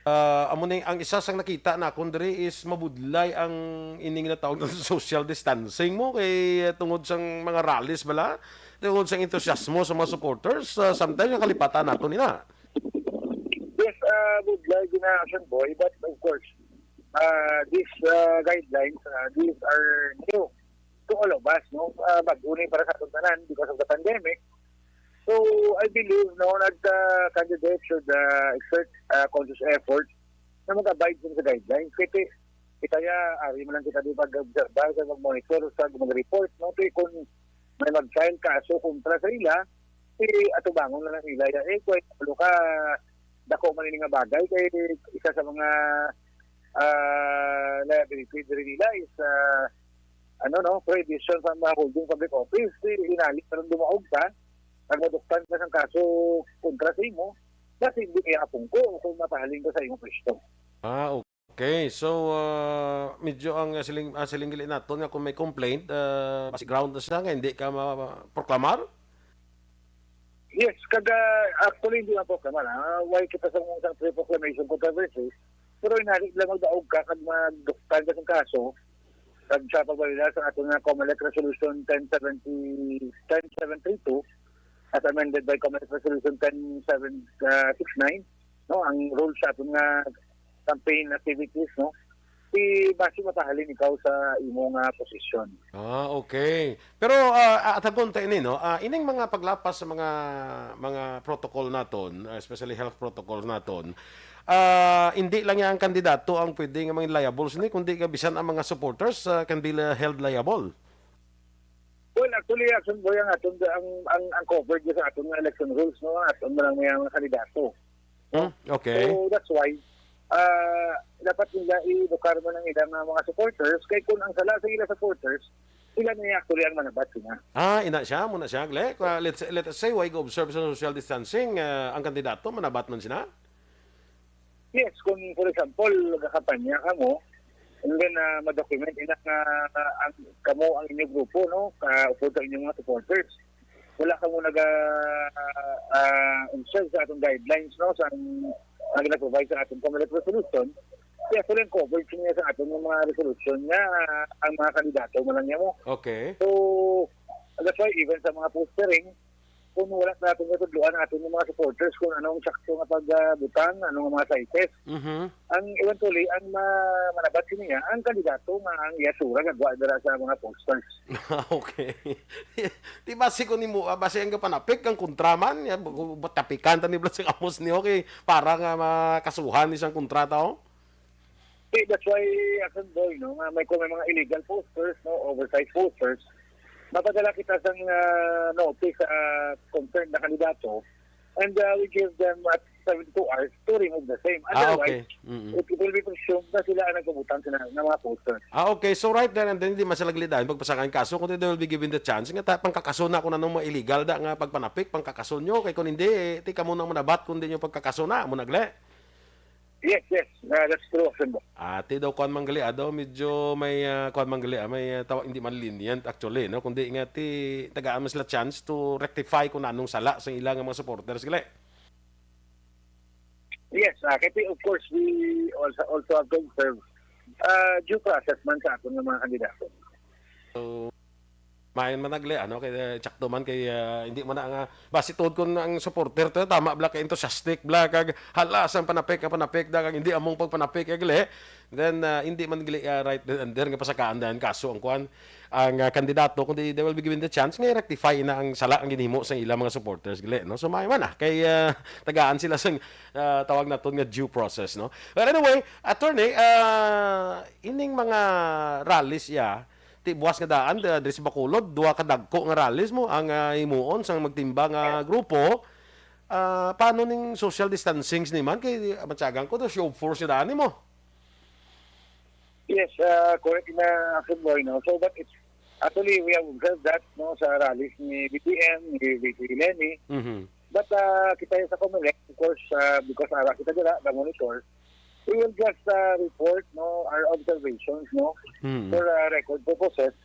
Ah, amo ni ang isa sang nakita nakon diri is mabudlay ang ining natawag na social distancing mo kay, eh, tungod sang mga rallies bala, tungod sang entusiasmo sa mga supporters, ah, sometimes nakalipatan nato nina. Yes, uh, budlay gina, Action Boy, but of course, uh, these, uh, guidelines, uh, these are new to all of us, no? Uh, bago ni para sa atong tanan because of the pandemic. So, I believe, no, that, uh, candidates should, uh, exert, uh, conscious effort na mag-abide sa guidelines. Kasi kita ya, ari man lang kita di pag-obserba sa mag-monitor sa mag-report, no? Kay kung may mag-file kaso kontra sa ila, si atubangon na lang nila ya, eh, kung ano ka, dako man ini nga bagay, kay isa sa mga, ah, liability diri nila is, ah, ano, no, prohibition sa mga holding public office, si inali, pero dumaog ka, ang maduktan ka sang kaso kontra sa imo, basi hindi kaya apungko o kung mapahalin ka sa imong pwesto. Ah, okay. So, ah, medyo ang, ah, siling, ah, siling gali naton nga kung may complaint, ah, basi ground na siya nga hindi ka ma-, ma-, proklamar? Yes, kaga actually hindi man po ka man, ah. Why kita sa mga isang pre-proclamation controversy? Pero inali lang magdaog ka kag magduktan ka sa kaso kag sa pagbalila sa ato nga COMELEC Resolution ten seventy, ten seven three two as amended by COMELEC Resolution ten seven six nine, no, ang rules sa aton nga campaign activities, no, si basi mapahalin ikaw sa imo nga posisyon. Ah, okay. Pero, ah, ah, atagon ta ini, no? Ah, ining mga paglapas sa mga, mga protocol naton, ah, especially health protocols naton, ah, hindi lang ang kandidato ang pwede nga mga liable sini, kundi nga bisan ang mga supporters, ah, can be li-, held liable. Well, actually, Action Boy, ang aton ang ang, ang covered sa aton nga election rules, no, aton man lang may mga kandidato. Hmm, okay. So that's why, ah, dapat nila i-edukar man ang ilang, ah, mga supporters, kay kung ang sala sa ilang supporters, sila na actually ang manabat sila. Ah, ina siya, muna siya, gle. Kwa-, let's, let us say, why go-observe sa social distancing, ah, ang kandidato, manabat man sila? Yes, kung for example, nagakampanya ka mo, and then, ah, ma-document ina nga, ah, ang, kamo ang inyong grupo, no, ka, upod sa inyong mga supporters. Wala kamo naga, ah, observe sa atong guidelines, no, sa ang, ang nag-provide sa atong COMELEC resolution, kaya sila ang coverage niya sa atong mga resolution nga, ah, ang mga kandidato man lang niya mo. Okay. So, that's why even sa mga postering, kung wala natin natudloan ang ating mga supporters kung anong sakto nga pagbutang, anong mga sizes. Mhm. Ang eventually, ang ma-, manabat sini niya, ang kandidato nga ang iyasura gagwa dira sa mga posters. Okay. Di ba si ko nimo, ah, basi ang kapanapik ang kontra man, ya, bu-, bu-, tapikan ta ni Blas ang amos ni, okay, para nga makasuhan ni siyang kontrata, oh? Okay, that's why, Action Boy, no, nga may, kung may mga illegal posters, no, oversized posters, mapadala kita sang, ah, notice sa, ah, concerned na kandidato And uh, we give them at seventy-two hours to remove the same. Ah, okay. Otherwise, Mm-mm. it will be presumed na sila ang nagpabutang sila ng mga posters. Ah, okay. So, right then and then, hindi man sila galidayan pagpasakan kaso, kundi they will be given the chance nga ta, pangkakaso na kung anong mga illegal da nga pagpanapik, pangkakaso nyo. Kay kung hindi, eh, ti kamo nang manabat kung di nyo pagkakaso na, mo nagle. Yes, yes. Uh, that's true, Asenbo. Ah, ti daw kuan man gali, ah, daw medyo may, ah, kuan man gali, ah, may, ah, tawag, hindi man lenient actually, no? Kundi nga ti tagaan man sila chance to rectify kung anong sala sa ilang mga supporters gali. Yes, uh, kasi of course, we also, also have to observe uh, due process man sa aton nga mga kandidato. So, mayon man nagli, ano, kay, eh, tsakto man kay, ah, hindi man na nga, basi tuod kun ang supporter to, tama bala kay enthusiastic bala, kag hala, sang panapik, ang panapik da, kag hindi among pagpanapik, kag gali. Then, ah, hindi man gali, ah, right then and there nga pasakaan dayon kaso ang kuan, ang, ah, kandidato, kundi they will be given the chance nga i-rectify na ang sala ang ginhimo sa ilang mga supporters, gali, no? So, mayo man, ah, kay, ah, tagaan sila sang, ah, tawag naton nga due process, no? But anyway, attorney, ah, ining mga rallies, ya, ti buwas nga daan, da-, diri sa Bacolod, duha ka dagko nga rallies mo ang, ah, himuon sang magtimba nga grupo. Ah, paano ning social distancing ni man? Kay matyagan ko, do show of force nga daan nimo. Yes, uh, correct na, Asenbo, no? So, but it's, actually, we have observed that, no, sa rallies ni B B M, ni V P Leni. Mhm. But uh, kita sa Comelec, of course, uh, because ara kita dira, the monitor, we will just uh, report, no, our observations, no, Mhm. for uh, record purposes.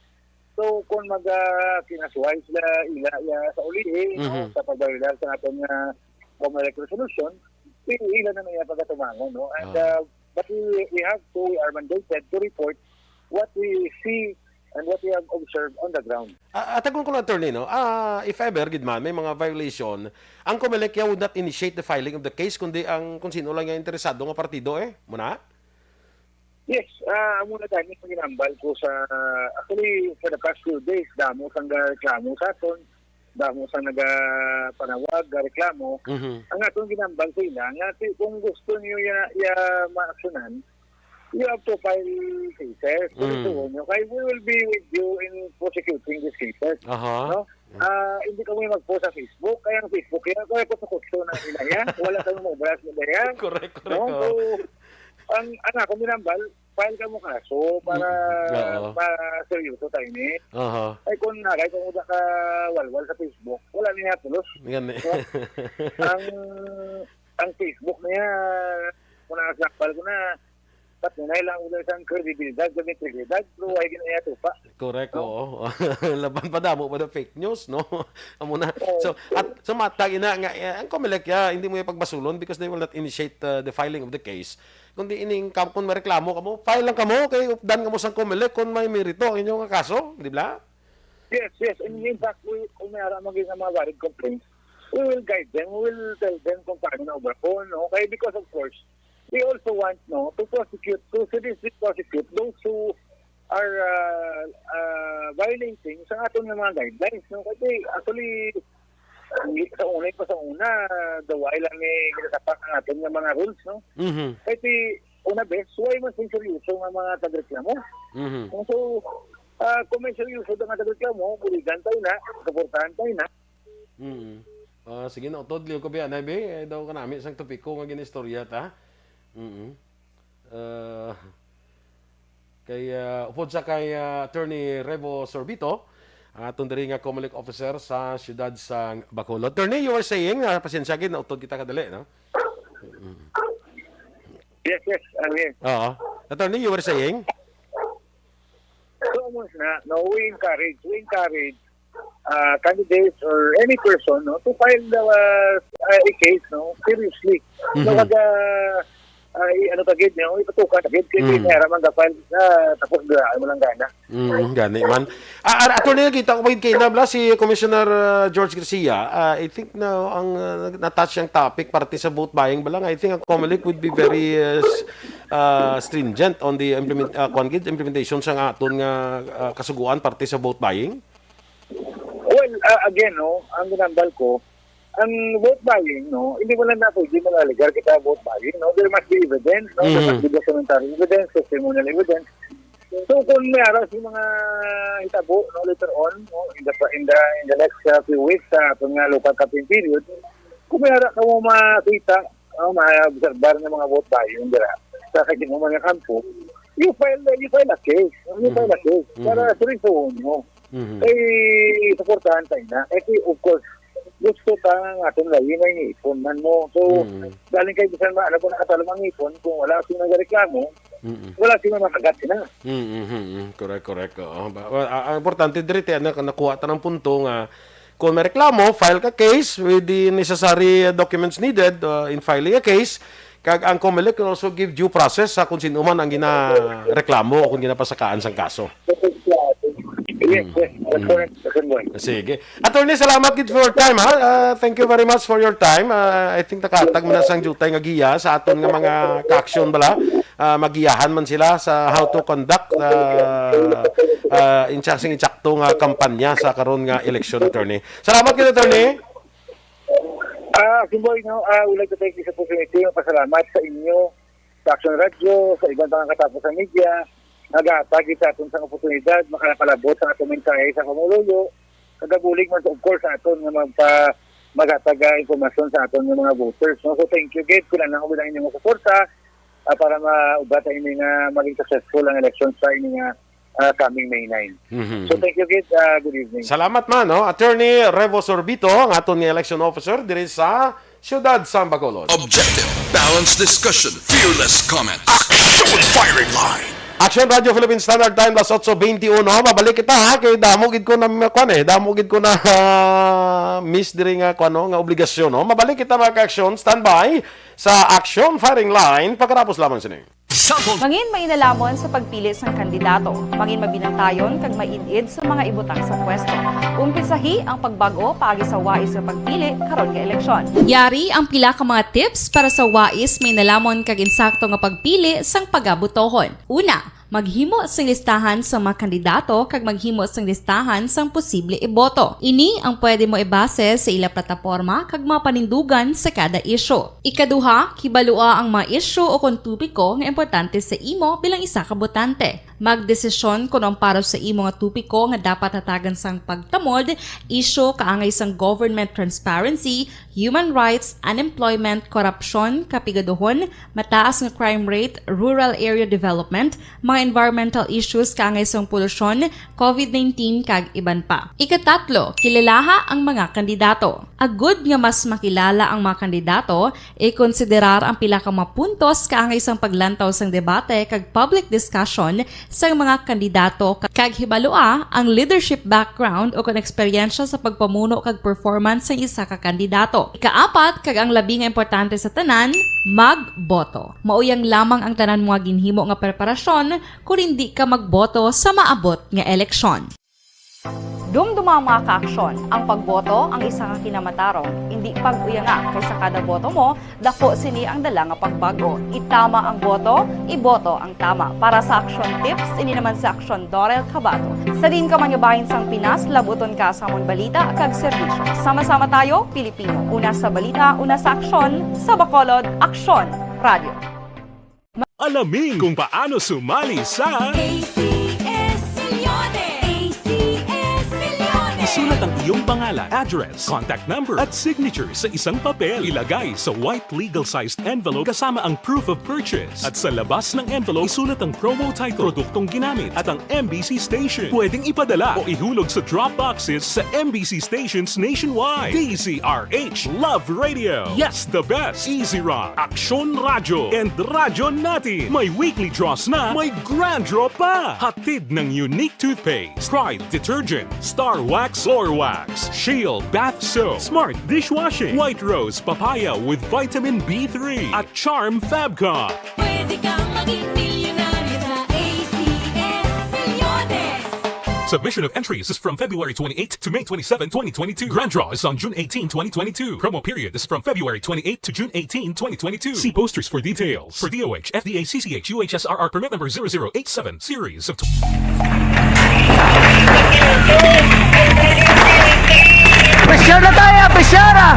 So, kung mag uh, kinasuway sila, ila, iya sa ulihi, no, Mhm. sa pagbayar sa aton nga Comelec resolution, i-, ila na niya pagatumangon, no? And Ah. uh, but we, we have to, we are mandated to report what we see and what we have observed on the ground. Ah, ah, tagon ko lang, attorney, no? Ah, if ever gid man may mga violation, ang Comelec ya would not initiate the filing of the case, kundi ang kung sino lang nga interesado nga partido, eh. Muna? Yes, ah, amo na gani ang ginambal ko sa, actually, for the past few days, damo sang reklamo sa aton, damo sang nagapanawag, reklamo. Mhm. Ang atong ginambal sa ila, nga ti-, kung gusto niyo ya, ya maaksyonan, you have to file cases. Pero Mm. tuon nyo, kay we will be with you in prosecuting these cases. Aha. No? Mm. Ah, hindi kami mag-post sa Facebook, kaya ang Facebook yan, kaya kutso-kutso na nila yan. Wala kami mobras nila yan. Correct, correct, No? oo. So, ang, ang akong ginambal, file ka mo kaso para Mm, oo. pa seryoso tayo ni. Aha. Ay, kung nagay kung wala ka walwal sa Facebook, wala niya tulos. Yan eh. So, ang, ang Facebook niya, kung nakasakpal ko na, patunay lang ko isang kredibilidad, kag integridad, pero wala ginaya tupa. Correct, No? oo. Laban pa damo pa na fake news, no? Amo na. Oo. So, at, so, matag ina nga, eh, ang Comelec, ah, hindi mo ipagbasulon because they will not initiate, uh, the filing of the case. Kundi ining kam-, kung may reklamo kamo, file lang kamo, kay updan kamo sang Comelec kung may merito ang inyo nga kaso, di ba? Yes, yes. In, in fact, we, kung may ara maging mga valid complaints, we will guide them, we will tell them kung paano na obra po, no? Kaya because, of course, we also want, no, to prosecute, to seriously prosecute those who are uh, uh, violating sa aton nga mga guidelines, no? Kasi actually, ang gi-, sa una pa sa una, the while lang ni ginatapak ang aton nga mga rules, no? Mhm. Kay ti, una bes, why man sing seryoso nga mga tagreklamo? Mhm. So, ah, kung may seryoso na nga tagreklamo, buligan tayo na, suportahan tayo na. Mm. Ah, sige na, utod liyo ko biya na, be. Eh, daw kanami sang topiko nga ginistorya ta. Mm. Ah, kay, ah, upod sa kay, ah, Attorney Revo Sorbito, ang aton diri nga Comelec officer sa siyudad sa Bacolod. Attorney, you were saying, ah, pasensya gid, nautod kita kadali, no? Mm. Yes, yes, I'm here. Oo. Attorney, you were saying? So, amo na, no, we encourage, we encourage uh, candidates or any person, no, to file the, uh, uh, a case, no, seriously. No, Mhm. Kag, uh, uh, i-, ano ta gid, no, ipatukan ta gid, kay Mhm. May ara man ga-file sa, tapos gayaan mo lang gana. Mm, gani man. Ah, ah, attorney, nakita ko pa gid kay nabla si Commissioner, uh, George Garcia. Ah, I think na ang, uh, na-touch ang topic parte sa vote buying ba lang. I think ang Comelec would be very, uh, s-, uh, stringent on the implement, uh, kuwan gid, implementation sa nga aton nga, uh, kasuguan parte sa vote buying. Well, uh, again, no, ang ginambal ko, ang vote buying, no, hindi mo lang na pwede mag-alegar kita vote buying, no? There must be evidence, no? There must Mhm. be documentary evidence, testimonial evidence. So, kung may ara sa mga hitabo, no, later on, no, in the, in the, in the next, uh, few weeks, sa aton nga local campaign period, Kung may ara ka mo makita, oh, maobserbar nga mga vote buying dira sa kaginuman nga kampo, you file, you file a case. You file a case. Para sa resumo. Mhm. Kay suportahan tayo na. Kay, of course, gusto ta nga aton layo may ngipon man mo. So, Mm. galing kay bisan maano kung nakatalo ang ngipon, kung wala sila nagreklamo, Mm-mm. wala sila makagat sila. Mm-mm. Correct, correct. Oo. Ba-, wa-, a-, ang importante diri, te, na-, nakuha ta ng punto nga kung may reklamo, file ka case with the necessary documents needed, uh, in filing a case. Kag ang Comelec will also give due process sa kung sino man ang ginareklamo o kung ginapasakaan sang kaso. Yes, yes. That's Mm. correct. That's correct. Sige. Attorney, salamat gid for your time, ha? Ah, thank you very much for your time. Ah, I think nakahatag mo na sang jutay nga giya sa aton nga mga ka-aksyon bala. Ah, magiyahan man sila sa how to conduct, ah, ah, in sing insakto nga kampanya sa karon nga eleksyon, attorney. Salamat gid, attorney. Ah, Simboy, no, ah, I would like to take this opportunity, pasalamat sa inyo, sa Action Radio, sa iban pa nga katapo sa media, nagahatag sa aton sang oportunidad, makalapalabot sa atong mensahe sa pamuluyo, kagabulig man, of course, sa aton nga magpa-, maghatag, ah, impormasyon sa aton nga mga voters, no? So, thank you, gid. Kinahanglan ko lang inyong suporta, ah, para maubat ang ini nga maging successful ang election sa ini nga, ah, coming May nine. Mhm. So, thank you, gid. Ah, good evening. Salamat man, no? Attorney Revo Sorbito, ang aton nga election officer diri sa Siyudad sang Bacolod. Objective, balanced discussion, fearless comment. Action Firing Line. Action Radio Philippine Standard Time, las otso beintiuno. Mabalik kita, ha, kay damo gid ko na, kuwan, eh, damo gid ko na, ah, miss diri nga, kuwan, no, nga obligasyon, no? Mabalik kita, mga ka-aksyon. Standby sa Action Firing Line pagkatapos lamang sini. Mangin mainalamon sa pagpili sang kandidato. Mangin mabinantayon kag maid-id sa mga ibutang sa pwesto. Umpisahi ang pagbag-o paagi sa wais nga pagpili karon nga eleksyon. Yari ang pila ka mga tips para sa wais, mainalamon kag insakto nga pagpili sang pagabotohon. Una, maghimo sing listahan sa mga kandidato kag maghimo sing listahan sang posible iboto. Ini ang pwede mo ibase sa ila plataporma kag mga panindugan sa kada isyu. Ikaduha, kibalua ang mga isyu o kon topiko nga importante sa imo bilang isa ka botante. Magdesisyon kon ang para sa imo nga topiko nga dapat hatagan sang pagtamod, isyu kaangay sang government transparency, human rights, unemployment, korupsyon, kapigaduhon, mataas nga crime rate, rural area development, mga environmental issues kaangay sang polusyon, covid nineteen, kag iban pa. Ikatatlo, kilalaha ang mga kandidato. Agud nga mas makilala ang mga kandidato, ikonsiderar ang pila ka mga puntos kaangay sang paglantaw sang debate kag public discussion sang mga kandidato, ka-, kag hibalua ang leadership background o kon eksperyensya sa pagpamuno kag performance sang isa ka kandidato. Ikaapat, kag ang labi nga importante sa tanan, magboto. Mauyang lamang ang tanan mo nga ginhimo nga preparasyon kon indi ka magboto sa maabot nga eleksyon. Dumduma, mga ka-aksyon, ang pagboto ang isa ka kinamatarong. Indi pag-uyanga, kay sa kada boto mo, daku sini ang dala nga pagbag-o. Itama ang boto, iboto ang tama. Para sa Action Tips, ini naman si Action Dorel Cabato. Sa diin ka man nga bahin sang Pinas, labuton ka sa amon balita kag serbisyo. Sama-sama tayo, Pilipino. Una sa balita, una sa aksyon, sa Bacolod, Aksyon Radio. Alamin kung paano sumali sa A C S Millones. A C S Millones. Isulat ang iyong pangalan, address, contact number, at signature sa isang papel. Ilagay sa white legal-sized envelope kasama ang proof of purchase. At sa labas ng envelope, isulat ang promo title, produktong ginamit, at ang M B C station. Pwedeng ipadala o ihulog sa drop boxes sa M B C stations nationwide. D Z R H Love Radio. Yes, the best. Easy Rock, Aksyon Radyo, and Radyo Natin. May weekly draws na, may grand draw pa. Hatid ng Unique Toothpaste, Pride Detergent, Star Wax Floor Wax, Shield Bath Soap, Smart Dishwashing, White Rose Papaya with Vitamin B three, at Charm Fabcon. Pwede kang maging milyonaryo sa A C S Millones. Submission of entries is from February twenty-eighth to May twenty-seven, twenty twenty-two. Grand draw is on June eighteen, twenty twenty-two. Promo period is from February twenty-eighth to June eighteen, twenty twenty-two. See posters for details. For D O H, F D A, C C H, U H S R R permit number zero zero eight seven, series of tw- Pressure na tayo! Pressure na!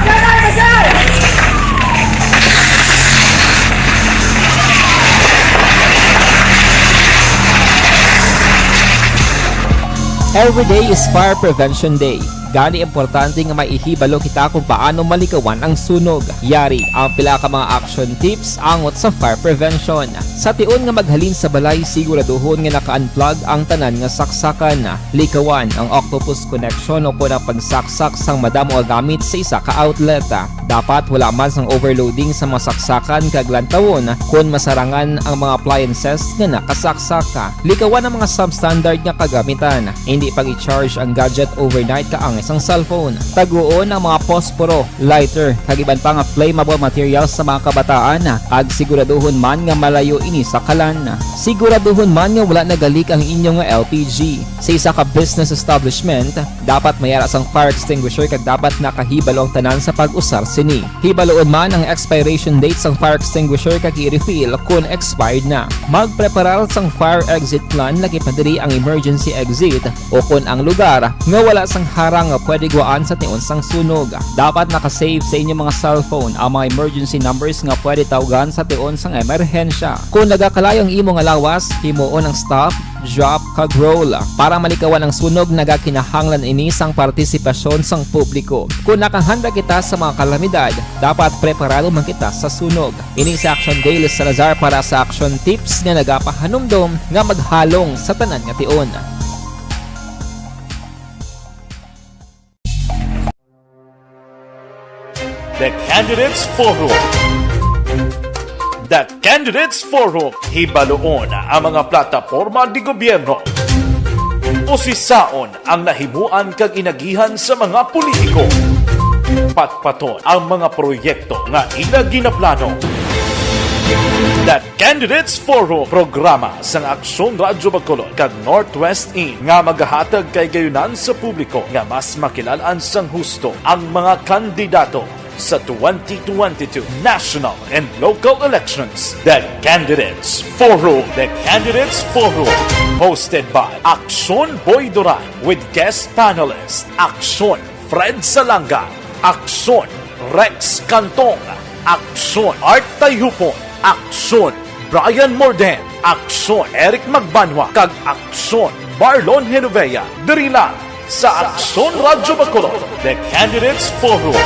Every day is Fire Prevention Day. Gani, importante nga maihibalo kita kung paano malikawan ang sunog. Yari ang pila ka mga action tips angot sa fire prevention. Sa tion nga maghalin sa balay, siguraduhon nga naka-unplug ang tanan nga saksakan. Likawan ang octopus connection o kon ang pagsaksak sang madamo nga gamit sa isa ka outlet. Dapat wala man sang overloading sa mga saksakan kag lantawon kon masarangan ang mga appliances nga nakasaksak. Likawan ang mga substandard nga kagamitan. Hindi pag-i-charge ang gadget overnight kaangay sang cellphone. Taguon ang mga posporo, lighter, kag iban pa nga flammable materials sa mga kabataan, kag siguraduhon man nga malayo ini sa kalan. Siguraduhon man nga wala nagalik ang inyo nga L P G. Sa isa ka business establishment, dapat may ara sang fire extinguisher kag dapat nakahibalo ang tanan sa pag-usar sini. Hibaluon man ang expiration date sang fire extinguisher kag i-refill kon expired na. Magpreparar sang fire exit plan, lakip na diri ang emergency exit o kon ang lugar nga wala sang harang nga pwede gwaan sa tion sang sunog. Dapat naka-save sa inyo mga cellphone ang mga emergency numbers nga pwede tawgan sa tion sang emerhensya. Kon nagakalayo ang imo nga lawas, himuon ang stop, drop, kag roll. Para malikawan ang sunog, nagakinahanglan ini sang partisipasyon sang publiko. Kon nakahanda kita sa mga kalamidad, dapat preparado man kita sa sunog. Ini si Action Dale Salazar para sa Action Tips nga nagapahanumdom nga maghalong sa tanan nga tion. The Candidates Forum. The Candidates Forum. Hibaluon ang mga plataporma de gobyerno. Usisaon ang nahimuan kag inagihan sa mga politiko. Patpaton ang mga proyekto nga ila ginaplano. The Candidates Forum, programa sang Aksyon Radyo Bacolod kag Northwest In nga magahatag kahigayonan sa publiko nga mas makilal-an sang husto ang mga kandidato sa twenty twenty-two national and local elections. The Candidates Forum. The Candidates Forum, hosted by Aksyon Boy Duran with guest panelist Aksyon Fred Salanga, Aksyon Rex Cantong, Aksyon Art Tayhupon, Aksyon Brian Morden, Aksyon Eric Magbanwa, kag Aksyon Marlon Genovea. Diri lang sa Aksyon Radyo Bacolod, The Candidates Forum.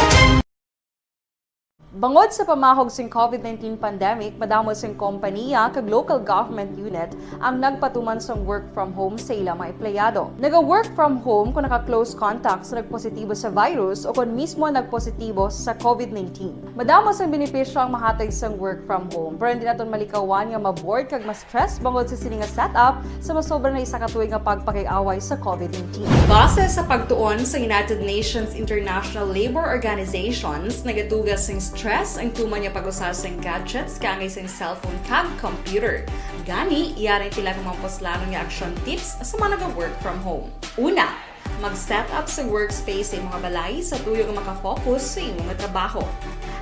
Bangod sa pamahog sing COVID nineteen pandemic, madamo sing kompaniya kag local government unit ang nagpatuman sang work from home sa ila mga empleyado. Naga-work from home kon naka-close contact sa nagpositibo sa virus o kon mismo nagpositibo sa COVID nineteen. Madamo sang benepisyo ang mahatag sang work from home, pero hindi naton malikawan nga ma-bored kag ma-stress bangod sa sini nga setup sa masobra na isa ka tuig nga pagpakig-away sa COVID nineteen. Base sa pagtuon sa United Nations International Labor Organizations, nagatuga sing stress ang tuman nga pag-usar sing gadgets kaangay sing cellphone kag computer. Gani, yari ang pila ka mga puslanon nga action tips sa mga naga-work from home. Una, mag-set up sa workspace sa imong balay sa tuyo nga makafocus sa imong trabaho.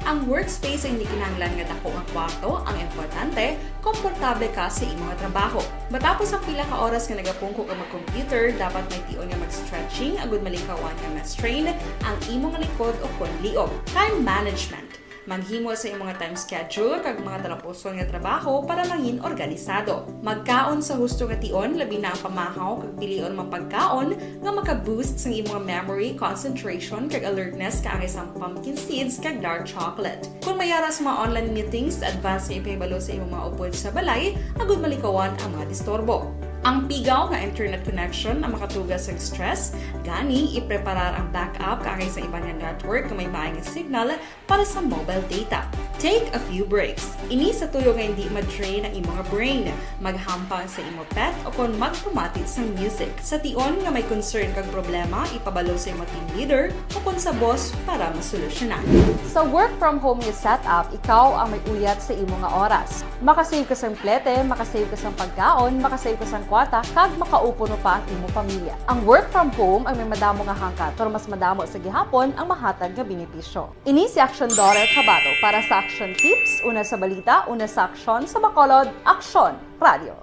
Ang workspace ay hindi kinahanglan nga dako nga kwarto, ang importante, komportable ka sa imong trabaho. Matapos ang pila ka oras nga nagapungko ka mag-computer, dapat may tion nga mag-stretching agud malikawan nga ma-strain ang imong likod o kon liog. Time management. Maghimo sa imong time schedule kag mga talapuson nga trabaho para mangin organisado. Magkaon sa husto nga tion, labi na ang pamahaw kag pilion mga pagkaon nga maka-boost sang imong memory, concentration, kag alertness kaangay sang pumpkin seeds kag dark chocolate. Kon may ara sa mga online meetings, advance nga ipahibalo sa imong mga upod sa balay agud malikawan ang mga disturbo. Ang pigaw nga internet connection ang makatuga sang stress, gani ipreparar ang backup kaangay sa iban nga network nga may maay nga signal para sa mobile data. Take a few breaks. Ini sa tuyo nga hindi ma-drain ang imong brain. Maghampang sa imong pet o kon magpamati sang music. Sa tion nga may concern kag problema, ipabalo sa imong team leader o kon sa boss para masolusyonan. Sa work from home nga setup, ikaw ang may uyat sa imo nga oras. Makasave ka sang plete, makasave ka sang pagkaon, makasave ka sang kwarta, kag makaupod pa ang imong pamilya. Ang work from home ang may madamo nga hangkat, pero mas madamo sa gihapon ang mahatag nga benepisyo. Ini si Aksyon Dorel Cabato para sa Aksyon Tips, una sa balita, una sa aksyon, sa Bacolod, Aksyon Radio.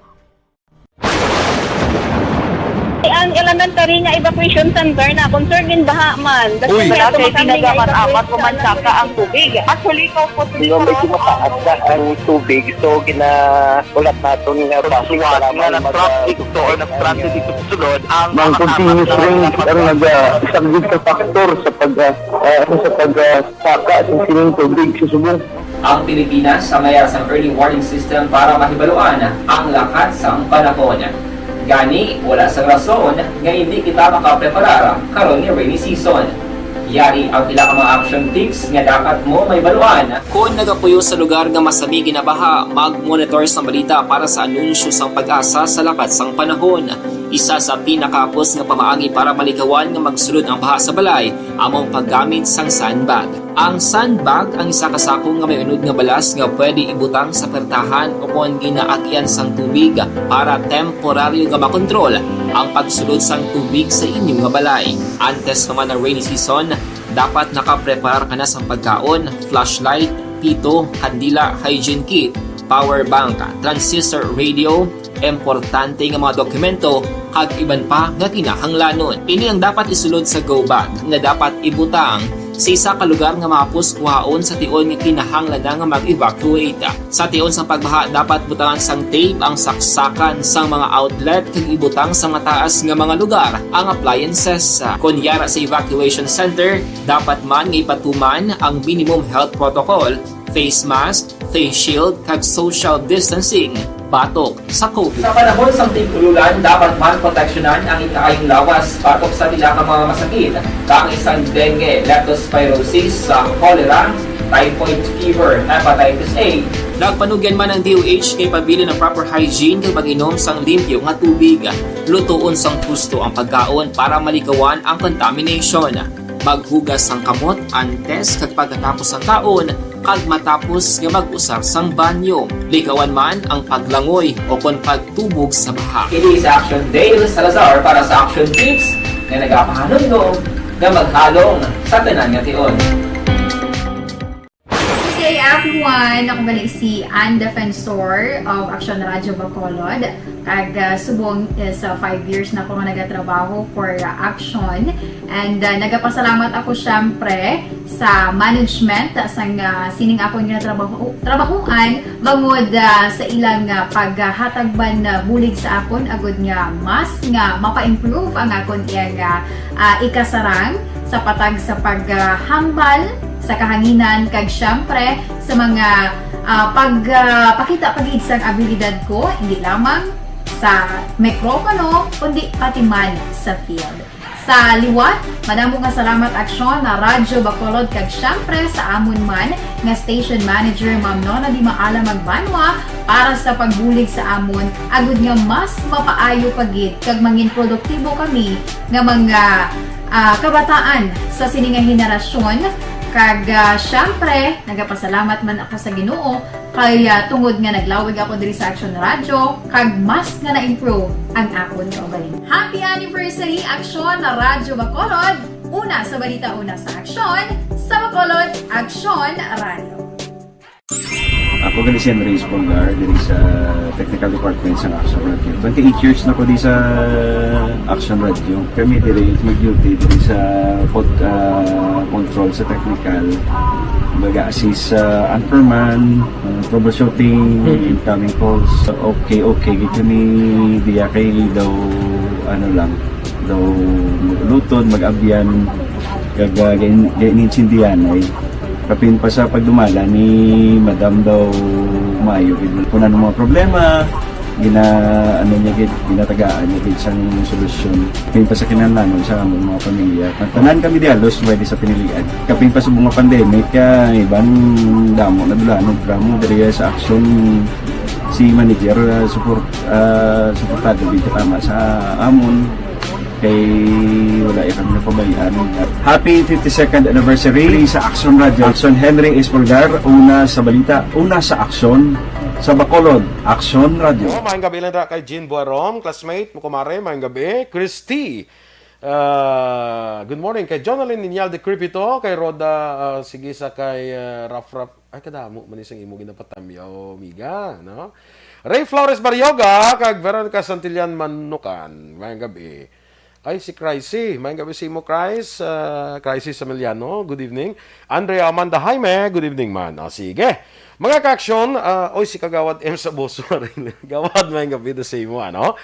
Ang elementary nga evacuation center na concern din baha man. Kasi Uy. Wala kay tinaga man amat ko man saka ang tubig. Actually, ko po Di ba, medyo mataas na ang tubig, so ginaulat naton nga basi Suwat nga nag-traffic to or nag-transit dito sa sulod ang Mang mga continuous tapat na rain ang nag-, ah, isa gid ka factor sa pag, ah, ah, ano, sa pag, ah, saka sa sining tubig sa subong. Ang Pilipinas ang mayara sang early warning system para mahibaluan ang lakat sang panahon. Gani, wala sang rason nga hindi kita makapreparar karon nga rainy season. Yari ang pila ka mga action tips nga dapat mo mahibaluan. Kon nagapuyo sa lugar nga masami ginabaha, mag-monitor sang balita para sa anunsyo sang PAGASA sa lakat sang panahon. Isa sa pinakahapos nga pamaagi para malikawan nga magsulod ang baha sa balay amo ang paggamit sang sandbag. Ang sandbag ang isa ka sako nga may unod nga balas nga pwede ibutang sa pertahan ukon ginaagian sang tubig para temporaryo nga makontrol ang pagsulod sang tubig sa inyo nga balay. Antes pa man ang rainy season, dapat nakapreparar ka na sang pagkaon, flashlight, pito, kandila, hygiene kit, power bank, transistor radio, importante nga mga dokumento, kag iban pa nga kinahanglanon. Ini ang dapat isulod sa go bag nga dapat ibutang sa isa ka lugar nga mahapos kuhaon sa tion nga kinahanglan na nga mag-evacuate. Sa tion sang pagbaha, dapat butangan sang tape ang saksakan sang mga outlet kag ibutang sa mataas nga mga lugar ang appliances. Kon yara sa evacuation center, dapat man nga ipatuman ang minimum health protocol, face mask, face shield, kag social distancing batok sa COVID. Sa panahon sang tig-ululan, dapat man proteksyonan ang ikaayong lawas batok sa pila ka mga masakit, kaangay sang dengue, leptospirosis, sa cholera, typhoid fever, hepatitis A. Nagpanugyan man ang D O H nga ipabilin ang proper hygiene kag pag-inom sang limpyo nga tubig, lutoon sang husto ang pagkaon para malikawan ang contamination. Maghugas sang kamot antes kag pagkatapos sang kaon, kag matapos nga mag-usar sang banyo. Likawan man ang paglangoy o kon pagtubog sa baha. Ini si Action Dale Salazar para sa Action Tips nga nagapahanumdom nga maghalong sa tanan nga tion. Good day, everyone! Ako gali si Ann Defensor of Action Radio Bacolod. Kag, ah, subong is, ah, five years na ako nga nagatrabaho for, ah, Action. And, ah, nagapasalamat ako, syempre, sa management, ah, sang, ah, sining akon nga trabaho, trabahoan, bangod, ah, sa ilang, ah, paghatag man, ah, bulig sa akon, agud nga mas nga mapa-improve ang akon iyang, ah, ah, ikasarang sa patag sa paghambal sa kahanginan, kag, syempre, sa mga, ah, pag, ah, pakita pa gid sang abilidad ko, hindi lamang sa mikropono, kundi pati man sa field. Sa liwat, madamo nga salamat, Aksyon, na Radyo Bacolod, kag, syempre, sa amon man nga station manager, Ma'am Nona Di Maala Magbanwa, para sa pagbulig sa amon, agud nga mas mapaayo pa gid kag mangin produktibo kami nga mga, ah, kabataan sa sini nga henerasyon. Kag, ah, syempre, nagapasalamat man ako sa Ginoo kay, ah, tungod nga naglawig ako diri sa Action Radio, kag mas nga na-improve ang akon kaugalingon. Happy anniversary, Action Radio Bacolod! Una sa balita, una sa aksyon, sa Bacolod, Action Radio. Ako gali si Henry Espolgar, diri sa Technical Department sa Action Radio. Twenty-eight years na ko di sa Action Radio. Kami diri mag-duty diri sa pod-, ah, control sa technical. Mag-assist sa anchorman, ah, troubleshooting, Mm. incoming calls. Okay, okay. Gid kami diya kay daw, ano lang, daw luton, mag-abyan. Kag, ah, gain-, gain-, gainsindihan ay. Kapin pa sa pagdumala ni Madam daw maayo gid. Kung ano mga problema, gina-, ano niya gid, ginatagaan niya gid sang solusyon. Kapin pa sa kinahanglanon sa among mga pamilya. Tanan kami di halos pwede sa pinilian. Kapin pa sa mga pandemic, ah, iban damo na dula, ano, drama diri sa aksyon si manager, ah, support, ah, suportado gid katama sa amon. Kay wala ya kami napabayaan. Happy fifty-second anniversary sa Action Radio. Action Henry Espolgar, una sa balita, una sa aksyon, sa Bacolod, Action Radio. Oh, maayong gabi lang ra kay Jean Buarom, classmate mo, kumare, maayong gabi. Christy, ah, good morning. Kay Jonalyn Ninyal de Cripito, kay Rhoda, ah, sige sa kay, ah, Raf Raf. Ay, kadamo man isang imo ginapatamyaw, amiga, no? Ray Flores Barrioga kag Veronica Santillan Manukan. Mayong gabi. Ay, si Crisy. Mayong gabi sa imo, Cris. Ah, Crisy Samiliano, good evening. Andrea Amanda Jaime, good evening man. O, sige. Mga ka-aksyon, ah, oy, si Kagawad M sa Boso. Gawad, mayong gabi do sa imo, ano?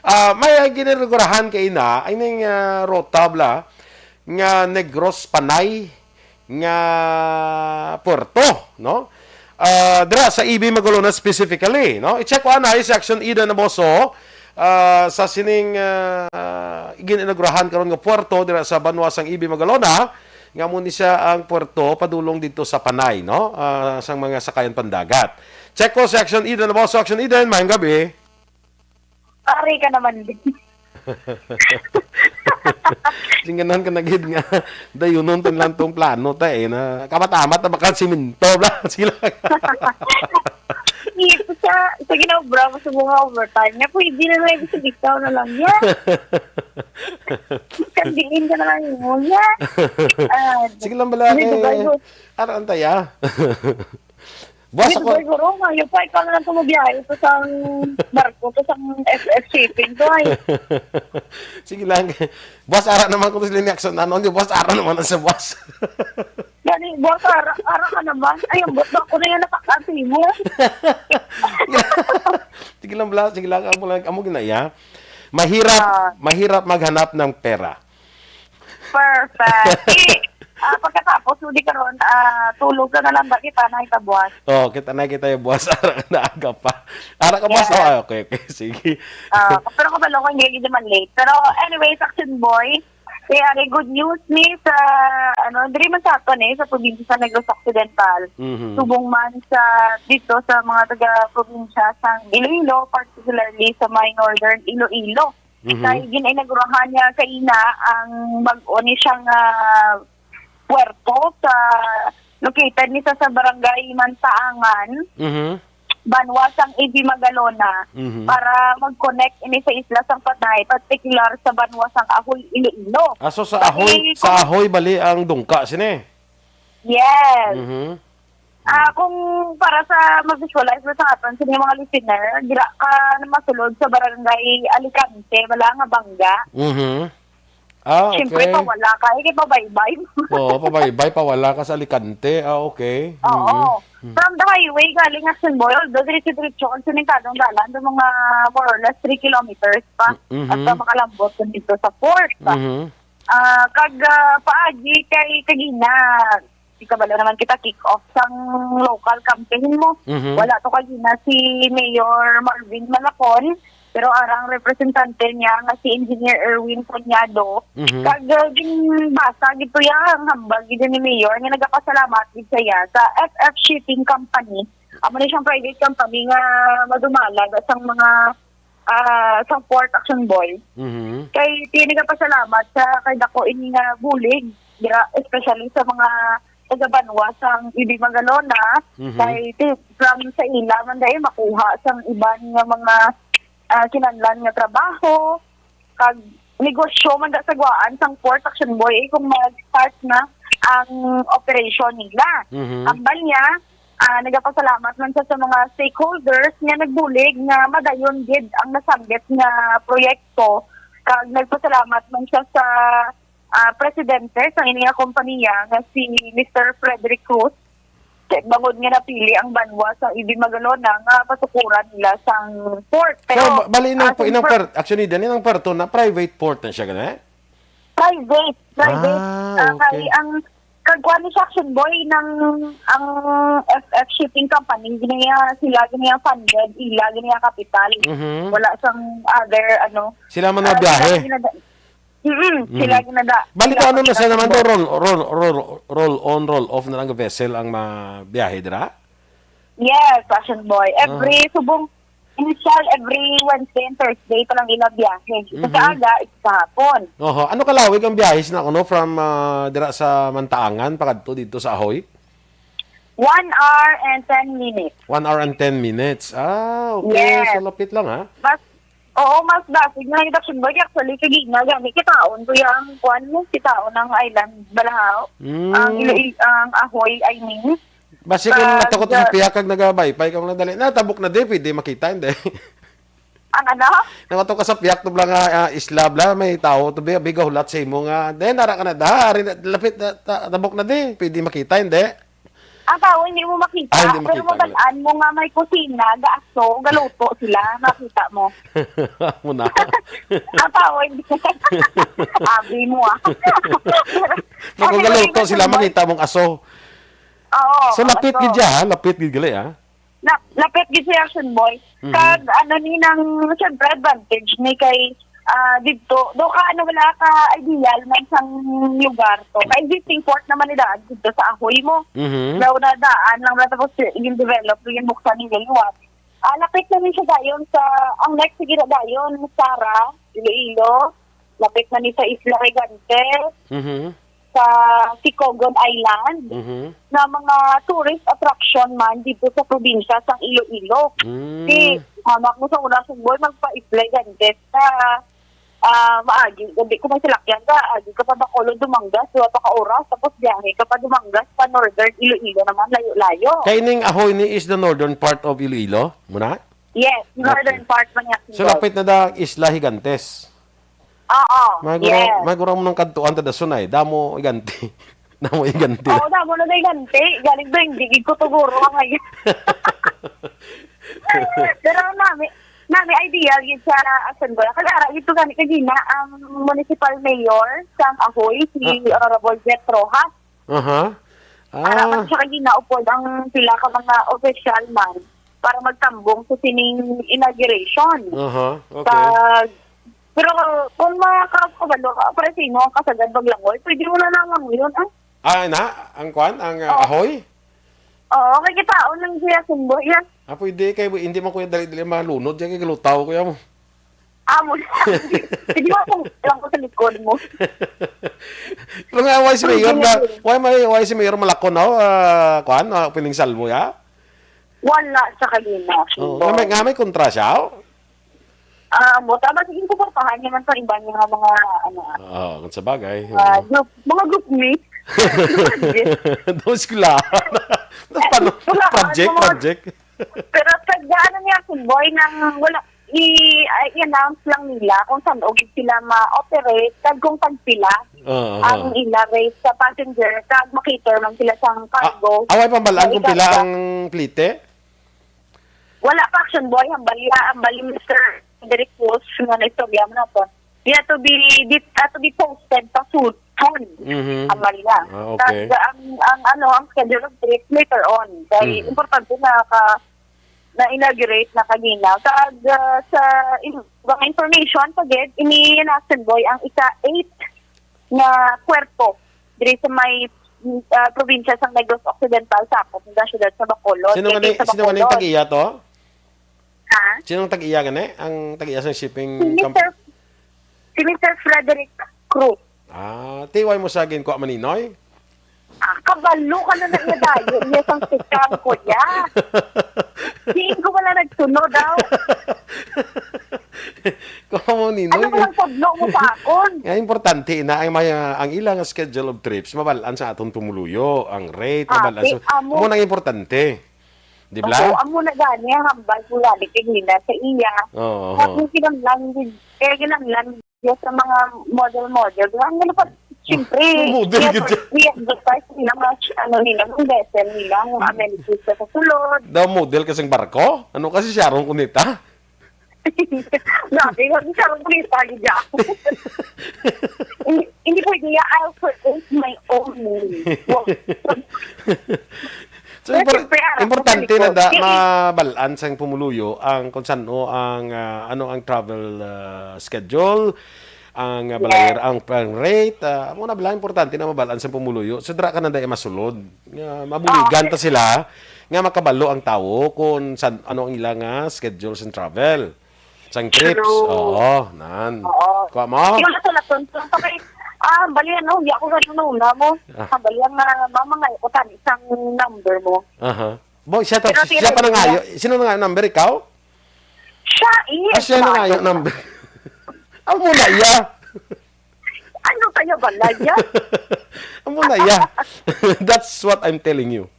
Ah, may ginirugurahan kay ina, ay ning, ah, rota bala nga Negros Panay nga puerto, no? Ah, dira sa E B Magalona specifically, no? I-check ko anay si Action Eden Aboso, ah, sa sining, ah, gin-inaugurahan karon nga puerto dira sa banwa sang E B Magalona, nga amo ni siya ang puerto padulong dito sa Panay, no? Ah, sang mga sakayan pandagat. Check ko si Action Eden Aboso. Action Eden, mayong gabi. Ari ka naman din. Singganan ka na gid nga dayunon tong lang tong plano ta eh, na kamat-amat na baka siminto bla sila. Ito sa, sa ginobra mo sa mga overtime niya, pwede na lang sa bitaw na lang niya. Kandiin ka na lang mo niya. Ah, Sige lang bala, hindi, eh, dugal mo. Ara, antay, ah. Boss, Dito, ako, boy, guro, ngayon pa, ikaw na lang tumabiyahe sa sang barko, sa sang F F shipping to, ay. Sige lang. Boss, ara naman ko to sila ni Action. Ano, di, boss, ara naman ang sa boss. Gani, boss, ara, ara ka naman. Ay, ang boss, ako na yan, napakati mo. Sige lang, bla. Sige lang. Amo lang, amo ginaya. Mahirap, Ah. mahirap maghanap ng pera. Perfect. Eh, ah, pagkatapos, uli karon, ah, tulog ka na lang ba kita na ikabuas? Oh, kita na kita yung buwas. Ara na aga pa. Ara ka, boss? Yes. Oh, okay, okay. Sige. Ah, pero kabalo ko, hindi, hindi man late. Pero anyway, Action Boy, kaya ari, good news ni sa, ano, diri man sa aton eh, sa probinsya sa Negros Occidental. Mhm. Subong man sa, dito sa mga taga-probinsya sa Iloilo, particularly sa may northern Iloilo. Mhm. Kay gin-inaugurahan niya kaina ang bag-o ni siyang, ah, puerto sa, located ni sa, sa barangay Mantaangan, Mhm. banwa sang E B Magalona, Mhm. para mag-connect ini sa isla sang Panay, particular sa banwa sang Ahoy, Iloilo. Ah, so sa Bali, Ahoy, sa kung Ahoy bali ang dungka sini? Yes. Mhm. Ah, kung para sa mag-visualize mo sa aton, sa mga listener, dira ka na masulod sa barangay Alicante, wala nga bangga. Mhm. Ah, Siyempre, okay. Pawala ka, eh, kay pabaybay. Oo, pabaybay, pawala ka sa Alicante. Ah, okay. Oo. Mhm. Mhm. From the highway, galing Action Boy, although diretso-diretso ang simentadong dalan, do mga more or less three kilometers pa, Mm, mhm. at pa makalambot dito sa port. Mhm. Ah, kag, ah, paagi kay kagina, di kabalo naman kita, kick-off sang local campaign mo. Mhm. Wala to kagina si Mayor Marvin Malacon, pero arang representante niya nga si Engineer Erwin Conyado. Mhm. Kag, uh, ginbasa gid to ya ang hambal gid ni Mayor nga nagapasalamat gid siya sa F F Shipping Company. Amo ni siyang private company nga madumala sang mga, ah, sang port, Action Boy. Mhm. Kay ti nagapasalamat sa kay dako ini nga bulig, dira, especially sa mga taga-banwa sang E B Magalona, Mhm. kay ti-, from sa ila man dai makuha sang iban nga mga, ah, kinahanglan nga trabaho, kag negosyo man da sa guwaan sang port, Action Boy, eh, kung mag-start na ang operation nila. Mhm. Hambal niya, ah, nagapasalamat man siya sa mga stakeholders nga nagbulig nga madayon gid ang nasamgit nga proyekto, kag nagpasalamat man siya sa, ah, presidente sa ini nga kompanya nga si Mister Frederick Cruz, kay bangod nga napili ang banwa sa E B Magalona nga patukuran nila sang port. So, Pero, ba-, bali, inang, ah, sa inang infor- per-, actually, din, inang puerto na private port na siya, gani? Private, private. Ah, Ah, kay okay. ang, kag kuwan ni siya, Action Boy, ng, ang F F Shipping Company, ginaya, sila ginaya funded, ila ginaya kapital. Mhm. Wala sang other, ano, Sila man ah, nabiyahe? sila ginada-, mm, Mhm. sila ginada-, Bali, sila kung ano na siya naman to, ginada-, roll, roll, roll, roll on, roll off na lang vessel ang mabiyahe dira? Yes, Action Boy. Every Ah. subong, initial, every Wednesday and Thursday pa lang ila biyahe. Isa sa Mhm. aga, isa sa hapon. Oho. Ano kalawig ang biyahe sina kuno from, ah, dira sa Mantaangan pakadto dito sa Ahoy? One hour and ten minutes. One hour and ten minutes. Ah, okay. Yes. So, lapit lang, ha? Mas, oo, mas dasig na lang kita, Action Boy. Actually, kagina, gani, kitaon ko yung, kuwan mo, kitaon ng island, Balahaw. Mm. Ang Iloilo, ang Ahoy, I mean. Basi kung Pag, natukot sa ah, pihak kag nagabay-bay ka, mga dali. Na, tabok na di, pwede makita, hindi. Ang ano? Nakato ka sa pihak to bla nga, ah, isla bla, may tao to bi-, bigahulat sa imo nga, "Then, ara ka na da, ari na, lapit na, ta-, tabok na di, pwede makita, hindi?" Ang tao, hindi mo makita, Ah, hindi pero makita, mabalaan mo nga may kusina, gaaso, galuto sila, makita mo. Mo na. Ang tao, hindi. Abi mo, ah. Pero, Naku, anyway, galuto sila, Action Boy. Makita mong aso. Oo, So, lapit aso. Gid siya, ha? Lapit gid gali, ha? Na, lapit gid si Action Boy. Mhm. Kag ano ni nang, syempre, advantage ni kay, ah, didto. Do ka, ano, wala ka ideal man sang lugar to. Kay existing port naman ni daan didto sa Ahoy mo. Mhm. Daw na daan lang na tapos yung develop, yung buksan ni liwat. Ah, lapit na ni siya dayon sa, ang next sige na dayon, Sara, Iloilo. Lapit na ni sa Isla Gigantes. Mhm. Sa Sicogon Island, Mhm. nga mga tourist attraction man dito sa probinsya sang Iloilo. Mm. Si, hamak mo sa una, Sugboy, magpa-Isla Gigantes ka, ah, maagi. Hindi ko may salakyan ka, agi ka pa Bacolod, Dumangas, duha pa ka oras, tapos biyahe ka pa Dumangas, pa Northern Iloilo naman, layo-layo. Kay ning Ahoy ni is the northern part of Iloilo, muna? Yes, Okay. Northern part man niya, So, Sugboy. Lapit na da ang Isla Gigantes. Oo, Magura-, yes. Magura mo ng kadtuan ta dason ay. Damo iganti. Damo iganti. Oo, damo na may ganti. Galing ba, hindi gid ko tuguro ang ngayon. Pero nami, nami idea gid sa Asan Boy. Kag ara gid to gani kagina ang municipal mayor sang Ahoy, si Ah. Honorable Jet Rojas. Aha. Ara Ah. man siya kagina upod ang pila ka mga official man para magtambong sa sining inauguration. Aha, okay. Kag Pero kung makakabalo ka, para sa imo, ang kasagad maglangoy, pwede mo na lang langoyon, ah. Ah, na? Ang kwan? Ang, ah, Oh. Ahoy? Oo, kay kitaon lang siya, sumbo, yan. Ah, pwede. Kay hindi man, kuya, dali-dali malunod. Yan kay galutaw, kuya mo. Amo na. Sige mo kung lang ko sa likod mo. Pero nga, why si Mayor Pwede na, na. Why, may, why si Mayor malakon, oh? Ah, kwan? Ah, pining salmo, ya? Wala sa kanina, Oh, sumbo. Nga may, nga may kontra siya, oh? Ah, mo, tama, sige, suportahan niya man sa iba niya nga mga, ano, Oo, kung sa bagay, ah, oo. Group, mga group mate. Daw sila. Daw paano? Wala, Project, mga project. Pero pag ano niya, si Boy, nang wala, i-, i-announce lang nila kung saan o gid sila ma-operate, kag kung tagpila Oo, ang oo. ila rate sa passenger, kag ma-cater man sila sa Ah, cargo. Away pambalaan kung pila ang plite? Wala pa, Action Boy. Hambal ya, hambal ni Mister Frederick Cruz nga naistorya mo naton. Yeah, to be, di, ah, to be posted pa soon. Mhm. Hambal ya. Ah, okay. Kag ang, ang, ano, ang schedule of trip later on. Kay Mhm. importante na ka, na-inaugurate na kagina. Kag, ah, sa in-, mga information pa gid, ini na, Action Boy, ang ika-eight nga kwerto diri sa may, ah, probinsya sa Negros Occidental, sakop nga siyudad sa Bacolod. Sino Kay nga ni, sa sino nga ni Bacolod. Tag-iya to? Ha? Sino ang tag-iya gani? Ang tag-iya sa shipping Si comp- Mister, si Mister Frederick Cruz. Ah, T Y mo sa ginkuha, Maninoy? Ah, kabalo ka na na iya dayon. Iya sang tukang, kuya. Diin ko wala nagsunod, daw. Kamo, Ninoy. Ano ko lang pablo mo sa akon? Nga, importante na ang may, ah, ang ilang schedule of trips, mabalaan sa aton pumuluyo, ang rate, Ah, mabalaan di, sa, amo. Amo nang importante. Di ba? Oo, amo na gani ang hambal ko gani kay Nina sa iya. Oo, oo. Kaya kinahanglan, kaya kinahanglan Yes, sa mga model-model. Ang ano pa, siyempre, Model i-, gid siya. I-advertise nila, mga, ano nila, ang vessel nila, ang amenities sa sulod. Daw model kasing barko? Ano kasi siya ron kunita? Grabe, grabe siya ron kunita, gid ako. Hindi, hindi pwede, yeah, I'll create my own name. So, Pero impor-, siyempre, ah, importante na malikot. Da, Di- mabal-an sang pumuluyo ang kung saan o ang, ah, ano ang travel, ah, schedule, ang, ah, Yes. Balayra, ang, ang rate, ah, amo na bala, importante na mabal-an sang pumuluyo. So, dira ka na dai masulod. Nga, mabuligan Oh, ta sila nga makabalo ang tawo kung san-, ano ang ila nga schedule sang travel. Sang trips. True. Oo, nan. Oo. Kuha mo? Yung nasulat-sulat pa kay, ah, bali, ano, hindi ako ganun na una mo. Ah. Ah, bali, ang, ah, mama nga, ako tani isang number mo. Aha. Boy, siya to, Pero siya pa tira-, nangayo. Sino nangayo number? Ikaw? Siya, eh. Ah, siya nangayo number. Amo na iya. Ano kaya bala iya? Amo na iya. That's what I'm telling you.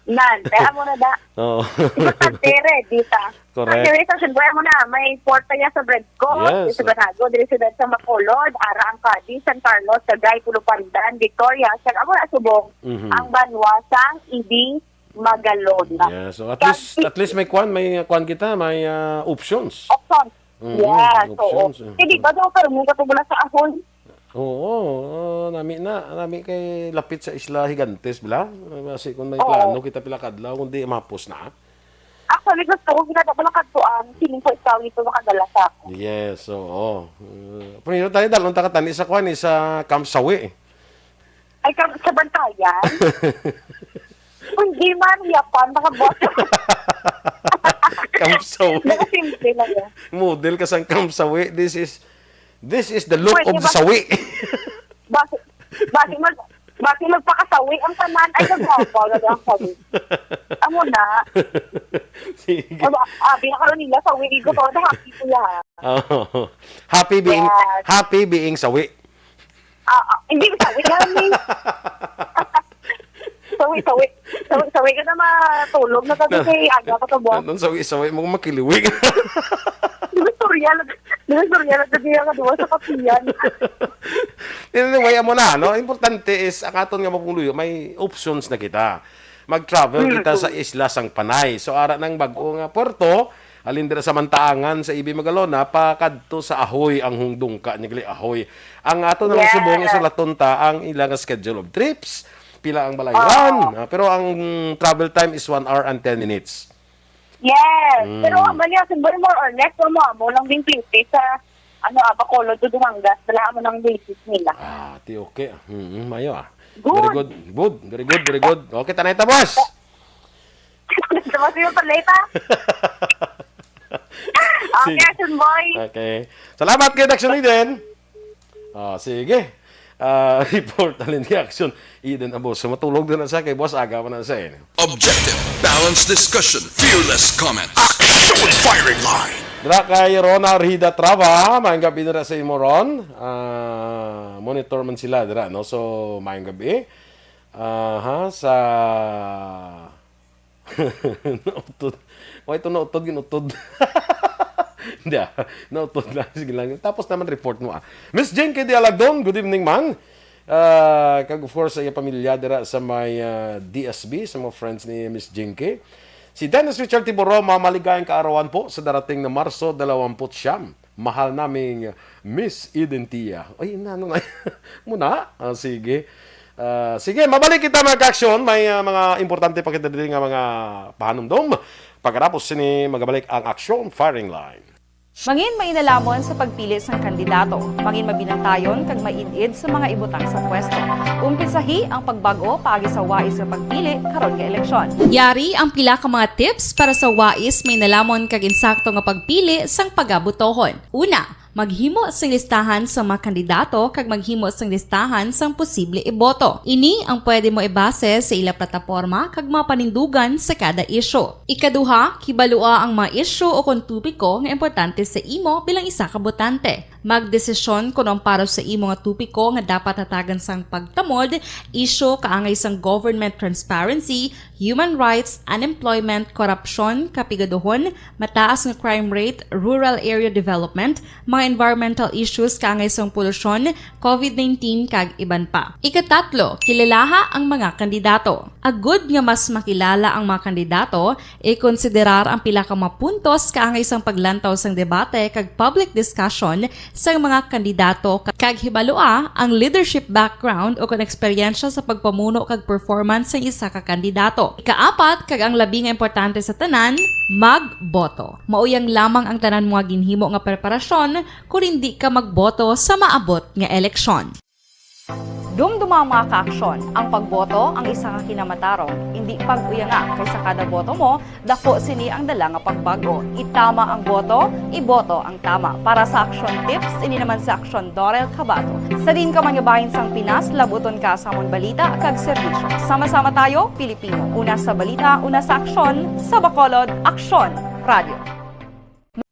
Nan, kaya mo na da. Oo. Importante, ready ta. Correct. Ang diri sa Cebu, mo na, may porta niya sa Bread Court, Yes. sa Banago, diri sa, sa Bacolod, ara ang Cadiz, San Carlos, Cagay, Pulupandan, Victoria, sa amo na subong, Mhm. ang banwa sang Ibis, Magalona. Yeah, so at Kag least, at least may kwan, may, uh, kwan kita, may, uh, options. Options. Mm, Yes, oo. options, eh. Hindi ba daw karon mo katong wala sa ahon? Oo, uh, nami na, nami kay lapit sa Isla Gigantes, bala? Basi kung may Oo. plano kita pila kadlaw, kung di, mahapos na. Actually, gusto ko ginagawa lang kadtuan, feeling ko ikaw ito makadala sa ako. Yes, oo. Uh, pero tayo, dalon ta ka tani sa kwan, eh, sa Camp Sawi, eh. Ay, ka-, sa Bantayan? Hindi man, yapan, mga boss. Camp Sawi. Nakasimple lang yan. Model ka sang Camp Sawi. This is, this is the look Pwede of ba? Sawi. Basi, basi mag-, basi magpakasawi ang tanan. Ay, nagwapa, nag-ang sawi. Amo na. Sige. Aba, abi na karon nila, sawi ko to, happy ko yan. Oh. Happy being, Yes. happy being sawi. Ah, ah, hindi, sawi na ni. Sawi, sawi. Sawi, sawi ka na matulog na sabi Na- kay aga pa ka buwan. Nang sawi-sawi mo makiliwig. Di ba istorya lang, di ba istorya lang sabi nga duwa sa kapiyan. Anyway, amo na, no? Importante is, ang aton nga mapuluyo, may options na kita. Mag-travel Mm, kita sa mm. isla sang Panay. So, ara nang bag-o nga puerto, halin dira sa Mantaangan sa Ibi Magalona, pakadto sa Ahoy ang hungdungka niya gali Ahoy. Ang ato nang Yes. subong isulaton ta ang ilang schedule of trips, pila ang balayran, Ah. ah, pero ang travel time is one hour and ten minutes. Yes. Mm. Pero ang mali, siguro more or less, mo, mo lang din fifty sa, ano, ah, Bacolod to Dumangas. Wala mo nang basis nila. Ah, ti okay. Mm, mayo, ah. Good. Very good. Good. Very good, very good. Okay, tanay ta, boss. Gusto mo sa'yo pala ito? Okay, Sige. Action Boy. Okay. Salamat kay Daxon Eden. Ah, sige. Ah, report, halin kay Action Eden Aboso. Matulog na na siya kay boss, aga pa na siya, eh. Objective, balanced discussion, fearless comment. Action Firing Line. Dira kay Rona Rida Trava, maayong gabi dira sa imo, Ron. Ah, monitor man sila dira, no? So, maayong gabi. Aha, sa Nautod. Why ito nautod? Ginutod. Hindi, ah. Nautod lang. Sige lang. Tapos naman report mo, ah. Miss Jinky Dialagdon, good evening, ma'am. Ah, kag of course, sa iyang pamilya dira sa may, ah, D S B, sa mga friends ni Miss Jinky. Si Dennis Richard Tiboroma, maligayang kaarawan po sa darating na Marso dalawampu't siyam. Mahal naming Miss Eden Tia. Ay, na, ano na? Muna? Ah, sige. Ah, sige, mabalik kita, mga ka-aksyon. May, ah, mga importante pa kita diri nga mga pahanumdom. Pagkatapos sini, magabalik ang Aksyon Firing Line. Mangin mainalamon sa pagpili sang kandidato. Mangin mabinantayon kag maid-id sa mga ibutang sa pwesto. Umpisahi ang pagbag-o paagi sa wais nga pagpili karon nga eleksyon. Yari ang pila ka mga tips para sa wais, mainalamon kag insakto nga pagpili sang pagabotohon. Una, maghimo sing listahan sa mga kandidato kag maghimo sing listahan sang posible iboto. Ini ang pwede mo ibase sa ila plataporma kag mga panindugan sa kada isyu. Ikaduha, kibalua ang mga isyu o kon topiko nga importante sa imo bilang isa ka botante. Magdesisyon kon ang para sa imo nga topiko nga dapat hatagan sang pagtamod, isyu kaangay sang government transparency, human rights, unemployment, korupsyon, kapigaduhon, mataas nga crime rate, rural area development, mga environmental issues kaangay sang polusyon, covid nineteen, kag iban pa. Ikatatlo, kilalaha ang mga kandidato. Agud nga mas makilala ang mga kandidato, ikonsiderar ang pila ka mga puntos kaangay sang paglantaw sang debate kag public discussion sang mga kandidato, kag hibalua ang leadership background o kon eksperyensya sa pagpamuno kag performance sang isa ka kandidato. Ikaapat, kag ang labi nga importante sa tanan, magboto. Mauyang lamang ang tanan mo nga ginhimo nga preparasyon, kon indi ka magboto sa maabot nga eleksyon. Dumduma, mga kaaksyon, ang pagboto ang isa ka kinamatarong, indi pag-uyanga, kay sa kada boto mo, dako sini ang dala nga pagbag-o. Itama ang boto, iboto ang tama. Para sa Aksyon Tips, ini naman si Aksyon Dorel Cabato. Sa diin ka man nga bahin sang Pinas, labuton ka sa amon balita kag serbisyo. Sama-sama tayo, Pilipino. Una sa balita, una sa aksyon, sa Bacolod, Aksyon Radio.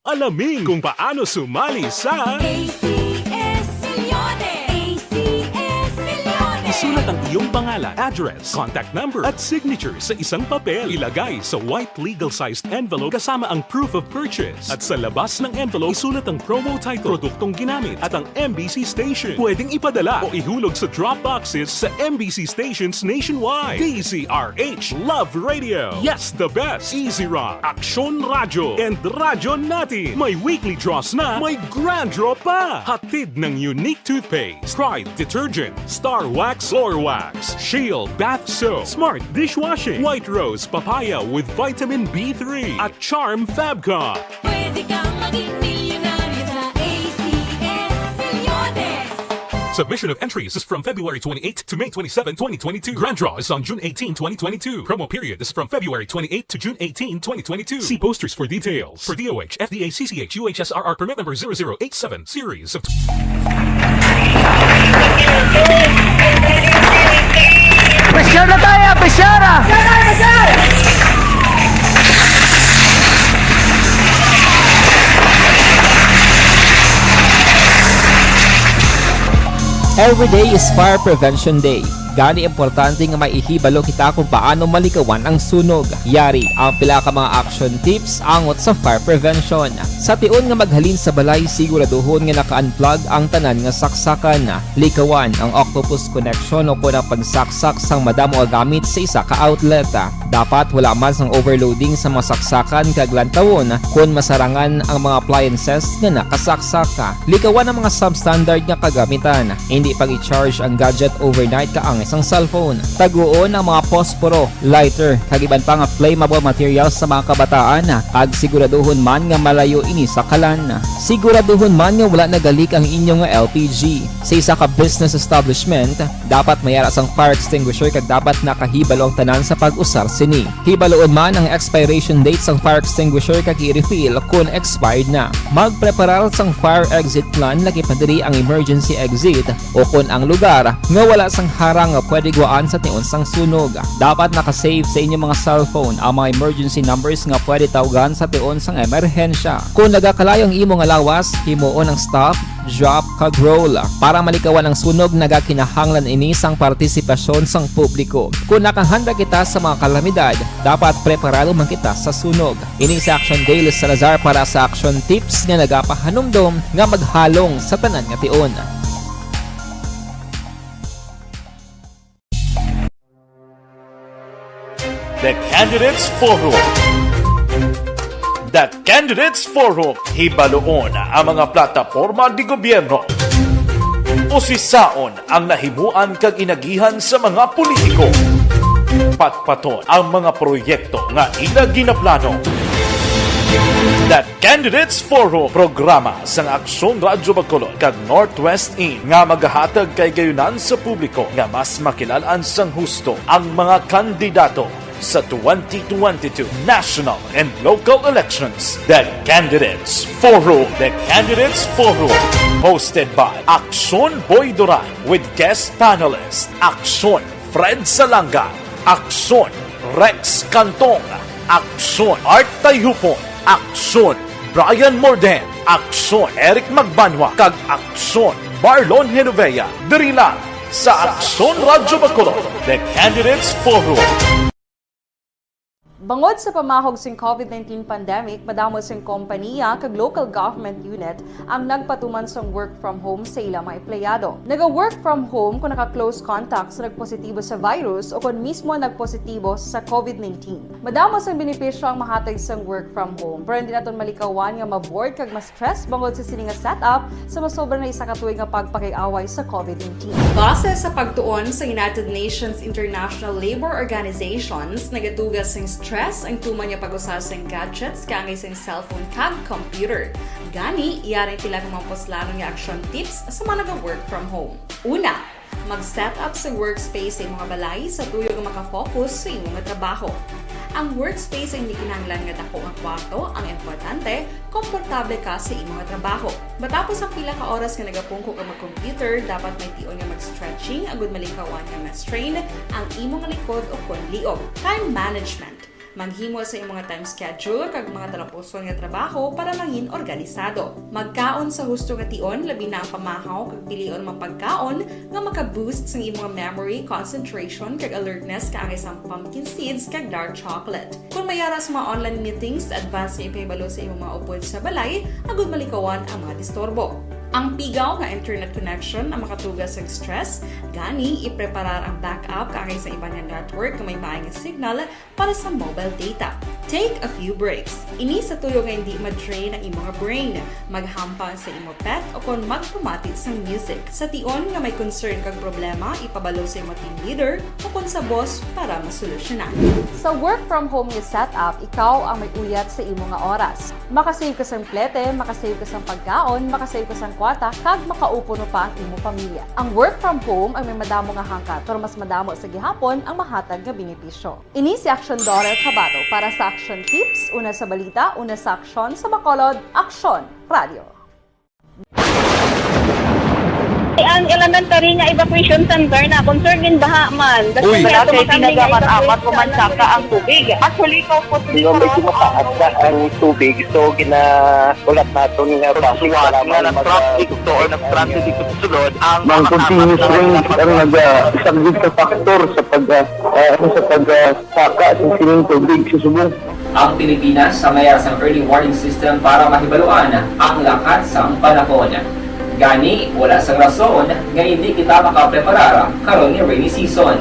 Alamin kung paano sumali sa A C S Milyones! A C S Milyones! Sulat ang iyong pangalan, address, contact number, at signature sa isang papel. Ilagay sa white legal-sized envelope kasama ang proof of purchase. At sa labas ng envelope, isulat ang promo title, produktong ginamit, at ang M B C station. Pwedeng ipadala o ihulog sa drop boxes sa M B C stations nationwide. D Z R H Love Radio. Yes, the best. Easy Rock, Aksyon Radyo, and Radyo Natin. May weekly draws na, may grand draw pa. Hatid ng Unique Toothpaste, Pride Detergent, Star Wax Floor Wax, Shield Bath Soap, Smart Dishwashing, White Rose Papaya with Vitamin B three, at Charm Fabcon. Pwede kang maging milyonaryo sa A C S Milyones. Submission of entries is from February twenty-eighth to May twenty-seven, twenty twenty-two. Grand draw is on June eighteen, twenty twenty-two. Promo period is from February twenty-eighth to June eighteen, twenty twenty-two. See posters for details. For D O H, F D A, C C H, U H S R R permit number zero zero eight seven, series of Pressure na tayo! Pressure na! Every day is Fire Prevention Day. Gani, importante nga may ihibalo kita kung paano malikawan ang sunog. Yari ang pila ka mga action tips angot sa fire prevention. Sa tion nga maghalin sa balay, siguraduhon nga naka-unplug ang tanan nga saksakan. Likawan ang octopus connection o kon ang pagsaksak sang madamo nga gamit sa isa ka outlet. Dapat wala man sang overloading sa mga saksakan kag lantawon kon masarangan ang mga appliances nga nakasaksak. Likawan ang mga substandard nga kagamitan. Indi pag-i-charge ang gadget overnight kaangay sang cellphone. Taguon ang mga posporo, lighter, kag iban pa nga flammable materials sa mga kabataan, kag siguraduhon man nga malayo ini sa kalan. Siguraduhon man nga wala nagalik ang inyo nga L P G. Sa isa ka business establishment, dapat may ara sang fire extinguisher kag dapat nakahibalo ang tanan sa pag-usar sini. Hibaluon man ang expiration date sang fire extinguisher kag i-refill kon expired na. Magpreparar sang fire exit plan, lakip na diri ang emergency exit o kon ang lugar nga wala sang harang nga pwede gwaan sa tion sang sunog. Dapat naka-save sa inyo mga cellphone ang mga emergency numbers nga pwede tawgan sa tion sang emerhensya. Kon nagakalayo ang imo nga lawas, himuon ang stop, drop, kag roll. Para malikawan ang sunog, nagakinahanglan ini sang partisipasyon sang publiko. Kon nakahanda kita sa mga kalamidad, dapat preparado man kita sa sunog. Ini si Action Dale Salazar para sa Action Tips nga nagapahanumdom nga maghalong sa tanan nga tion. The Candidates Forum. The Candidates Forum, hibaluon ang mga plataporma de gobyerno. Usisaon ang nahimuan kag inagihan sa mga politiko. Patpaton ang mga proyekto nga ila ginaplano. The Candidates Forum, programa sang Aksyon Radyo Bacolod kag Northwest In nga magahatag kay gayunan sa publiko nga mas makilalan sang husto ang mga kandidato sa twenty twenty-two national and local elections. The Candidates Forum. The Candidates Forum, hosted by Aksyon Boy Duran with guest panelist Aksyon Fred Salanga, Aksyon Rex Cantong, Aksyon Art Tayhupon, Aksyon Brian Morden, Aksyon Eric Magbanwa, kag Aksyon Marlon Genovea. Diri lang sa Aksyon Radyo Bacolod, The Candidates Forum. Bangod sa pamahog sing COVID nineteen pandemic, madamo sing kompaniya kag local government unit ang nagpatuman sang work from home sa ila mga empleyado. Naga-work from home kon naka-close contact sa nagpositibo sa virus o kon mismo nagpositibo sa COVID nineteen. Madamo sang benepisyo ang mahatag sang work from home, pero hindi naton malikawan nga ma-bored kag ma-stress bangod sa sini nga setup sa masobra na isa ka tuig nga pagpakig-away sa COVID nineteen. Base sa pagtuon sa United Nations International Labour Organizations, nagaduga sing stress ang tuman nga pag-usa sing gadgets kaangay sing cellphone kag computer. Gani, yari ang pila ka mga puslanon nga action tips sa mga naga-work from home. Una, mag-set up sa workspace sa imo nga balay sa tuyo nga maka-focus sa imo nga trabaho. Ang workspace ang hindi kinahanglan nga dako nga kwarto, ang importante, komportable ka sa imo nga trabaho. Matapos ang pila ka oras nga nagapungko ka mag-computer, dapat may tion nga mag-stretching agud malikawan nga ma-strain ang imo nga likod o kon liog. Time management. Maghimo sa imong time schedule kag mga talapuson nga trabaho para mangin organisado. Magkaon sa husto nga tion, labi na ang pamahaw kag pilion mga pagkaon nga maka-boost sang imong memory, concentration, kag alertness kaangay sang pumpkin seeds kag dark chocolate. Kung may ara sa mga online meetings, advance nga ipahibalo sa imong mga upod sa balay agud malikawan ang mga disturbo. Ang pigaw nga internet connection ang makatuga sa stress, gani ipreparar ang backup kaangay sa iban nga network nga may maay nga signal para sa mobile data. Take a few breaks. Ini sa tuyo nga hindi ma-drain ang imong brain. Maghampang sa imo pet o kon magpamati sang music. Sa tion nga may concern kag problema, ipabalo sa imo team leader o kon sa boss para masolusyonan. Sa work from home nga setup, ikaw ang may uyat sa imo nga oras. Makasave ka sang plete, makasave ka sang pagkaon, makasave ka sang kwarta, kag makaupo no pa ang imo pamilya. Ang work from home ang may madamo nga hangkat, pero mas madamo sa gihapon ang mahatag nga benepisyo. Ini si Action Daughter Kabato para sa Action Tips, una sa balita, una sa aksyon, sa Bacolod, Aksyon Radio. Ang elementary nga evacuation center na concern din baha man. Uy. Wala kay tinaga man amat o man saka ang tubig. Actually, kaupos. Di ba, medyo mataas na ang tubig, so ginaulat naton nga basi nga mag-, nag-traffic to or nag-traffic dito sa sulod ang mga continuous rain ang nag-, ah, isang big factor sa pag, ah, ah, ano, sa pag, ah, saka sa sining tubig sa subong. Ang Pilipinas sa may sang early warning system para mahibaluan ang lakat sang panahon. Gani, wala sang rason nga hindi kita makapreparar karon nga rainy season.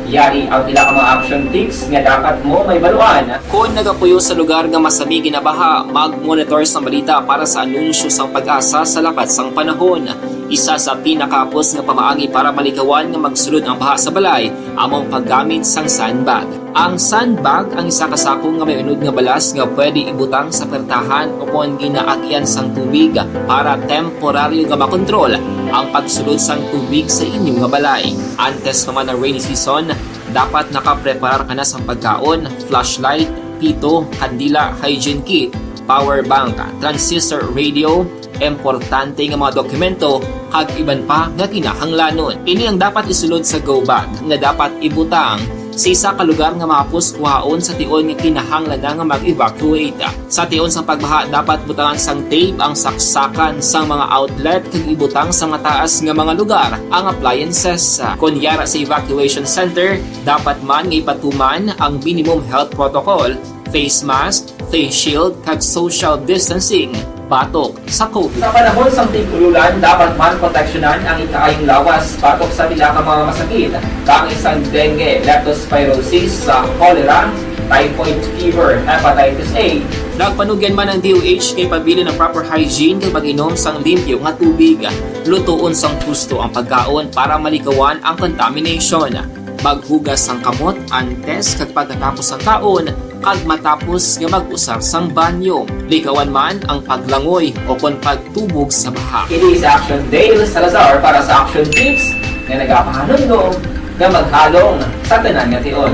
Yari ang pila ka mga action tips nga dapat mo mahibaluan. Kon nagapuyo sa lugar nga masami ginabaha, mag-monitor sa balita para sa anunsyo sang PAGASA sa lakat sang panahon. Isa sa pinakahapos nga pamaagi para malikawan nga magsulod ang baha sa balay amo ang paggamit sang sandbag. Ang sandbag ang isa ka sako nga may unod nga balas nga pwede ibutang sa pertahan o kon ginaagian sang tubig para temporaryo nga makontrol ang pagsulod sang tubig sa inyo nga balay. Antes pa man ang rainy season, dapat nakapreparar ka na sang pagkaon, flashlight, pito, kandila, hygiene kit, power bank, transistor radio, importante nga mga dokumento, kag iban pa nga kinahanglanon. Ini ang dapat isulod sa go bag nga dapat ibutang sa isa ka lugar nga mahapos kuhaon sa tion nga kinahanglan na nga mag-evacuate. Sa tion sang pagbaha, dapat butangan sang tape ang saksakan sang mga outlet kag ibutang sa mataas nga mga lugar ang appliances. Kon yara sa evacuation center, dapat man nga ipatuman ang minimum health protocol, face mask, face shield, kag social distancing batok sa COVID. Sa panahon sang tig-ululan, dapat man proteksyonan ang ikaayong lawas batok sa pila ka mga masakit, kaangay sang dengue, leptospirosis, sa cholera, typhoid fever, hepatitis A. Nagpanugyan man ang D O H kay pabilin ang proper hygiene kag pag-inom sang limpyo nga tubig. Lutoon sang husto ang pagkaon para malikawan ang contamination. Maghugas sang kamot antes kag pagkatapos sang kaon, kag matapos nga mag-usar sang banyo. Likawan man ang paglangoy o kon pagtubog sa baha. Ini si Action Dale Salazar para sa Action Tips nga nagapahanumdom nga maghalong sa tanan nga tion.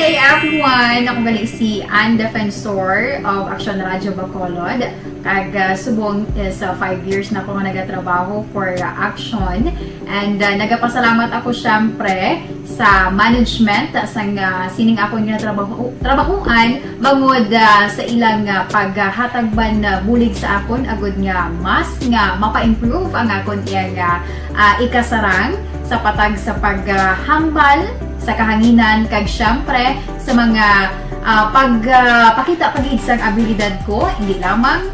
Good day, everyone! Ako gali si Ann Defensor of Action Radio Bacolod. Kag, ah, subong is, ah, five years na ako nga nagatrabaho for, ah, Action. And, ah, nagapasalamat ako, syempre, sa management sang, ah, sining akon nga trabaho, trabahuan bangod, ah, sa ilang, ah, paghatag man, ah, bulig sa akon agud nga mas nga mapa-improve ang akon iyang, ah, ah, ikasarang sa patag sa paghambal sa kahanginan kag syempre sa mga, ah, pag, ah, pakita pa gid sang abilidad ko, hindi lamang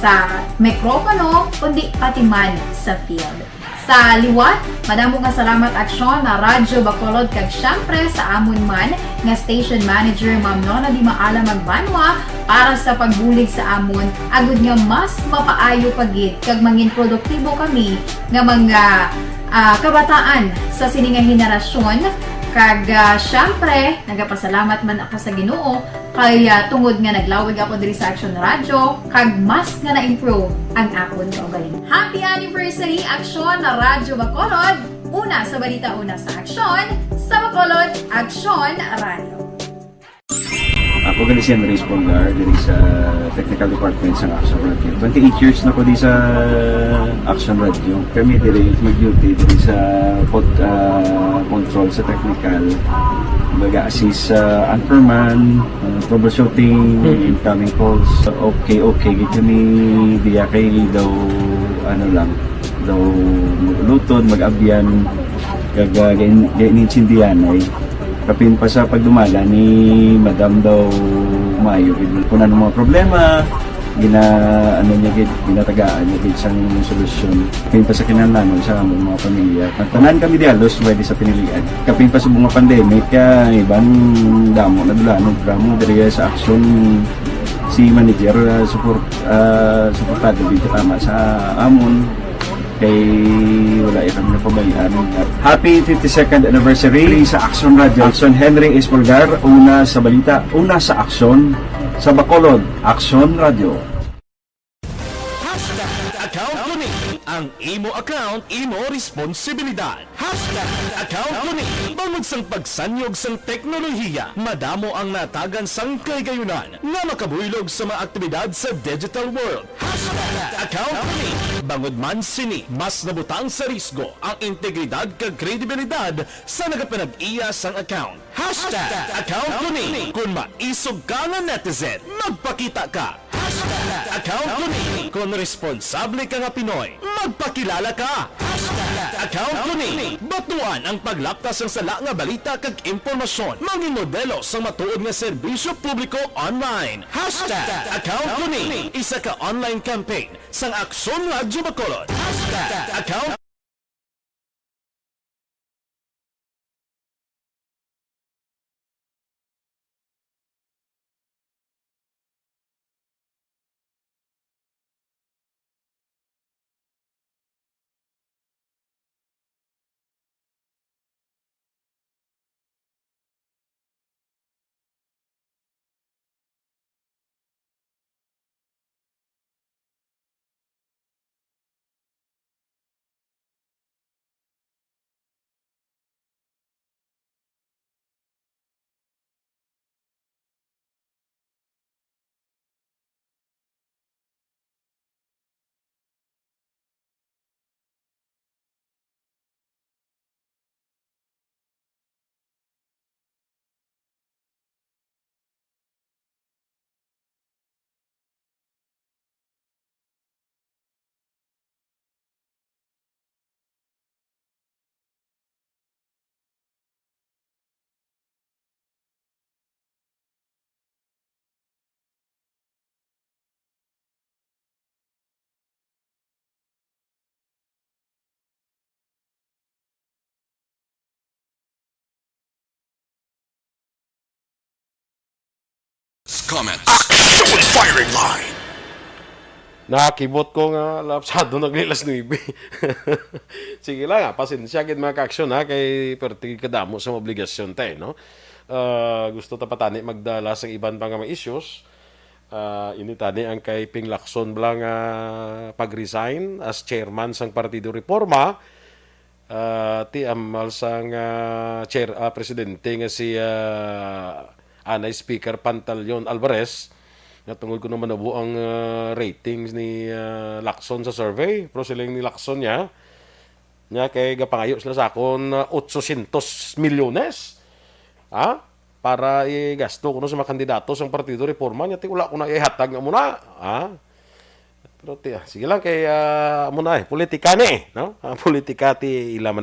sa mikropono, kundi pati man sa field. Sa liwat, madamo nga salamat Aksyon na Radyo Bacolod kag syempre sa amon man nga station manager, Ma'am Nona Di Maala Magbanwa, para sa pagbulig sa amon, agud nga mas mapaayo pa gid kag mangin produktibo kami nga mga, ah, kabataan sa sini nga henerasyon. Kag, ah, syempre, nagapasalamat man ako sa Ginoo kay, ah, tungod nga naglawig ako diri sa Action Radio, kag mas nga na-improve ang akon kaugalingon. Happy anniversary, Action Radio Bacolod! Una sa balita, una sa aksyon, sa Bacolod, Action Radio. Ako gali si Andres Polgar, diri sa technical department sa Action Radio. Twenty-eight years na ko di sa Action Radio. Kami diri mag-duty diri sa pod-, ah, control sa technical. Nag-assist sa anchorman, uh, troubleshooting, Mm. incoming calls. Okay, okay, gid kami diya kay daw, ano lang, daw mag-ulutod, mag-abyan, kag, uh, gain-, gainintindihan ay. Kapin pa sa pagdumala ni Madam daw maayo gid. Kung ano mga problema, gina-, ano niya gid, ginatagaan niya gid sang solusyon. Kapin pa sa kinahanglanon sa among mga pamilya. Nagtanan kami di halos pwede sa pinilian. Kapin pa sa mga pandemic, kaya iban damo na dulanon, programa diri sa aksyon si manager, ah, support, ah, suportado gid tama sa amon. Kay wala ya kami napabayaan. Happy fifty-second anniversary sa Aksyon Radio. Aksyon Henry Espolgar, una sa balita, una sa aksyon, sa Bacolod, Aksyon Radio. Hashtag account ko ni. Ang imo account, imo responsibilidad. Hashtag account ko ni. Bangod sang pagsanyog sang teknolohiya, madamo ang natagan sang kahigayunan nga makabuylog sa mga aktibidad sa digital world. Hashtag account ko ni. Bangod man sini, mas nabutang sa risgo ang integridad kag kredibilidad sa nagapanag-iya sang account. Hashtag account ko ni. Kung maisog ka nga netizen, magpakita ka. Hashtag account ko ni. Kung responsable ka nga Pinoy, magpakilala ka. Hashtag account ko ni. Batuan ang paglapta sang sala nga balita kag impormasyon. Mangin modelo sang matuod nga serbisyo publiko online. Hashtag account ko ni. Isa ka online campaign sang Aksyon Radyo Bacolod. Hashtag account Comment. Action firing line. Nakakibot ko nga lapsado na gani las nuebe. Sige lang, ha, pasensya gid, mga ka-aksyon, ha, kay perti kadamo sa mga obligasyon ta, eh, no? Ah, gusto ta pa tani magdala sa iban pa nga mga issues. Ah, ini tani ang kay Ping Lacson bala nga pag-resign as chairman sang Partido Reforma. Ah, ti amal sang, ah, chair, ah, presidente nga si, ah, anay Speaker Pantaleon Alvarez, nga tungod kuno manubo ang, ah, ratings ni, ah, Lacson sa survey, pero siling ni Lacson niya, niya kay gapangayo sila sa akon, ah, otsosyentos milyones. Ha? Para igasto kuno sa mga kandidato sang Partido Reforma, niya ti wala ko na ihatag nga muna. Ha? Pero ti, ah, sige lang kay, ah, amo na, eh, politika ni, no? Ang politika ti ila man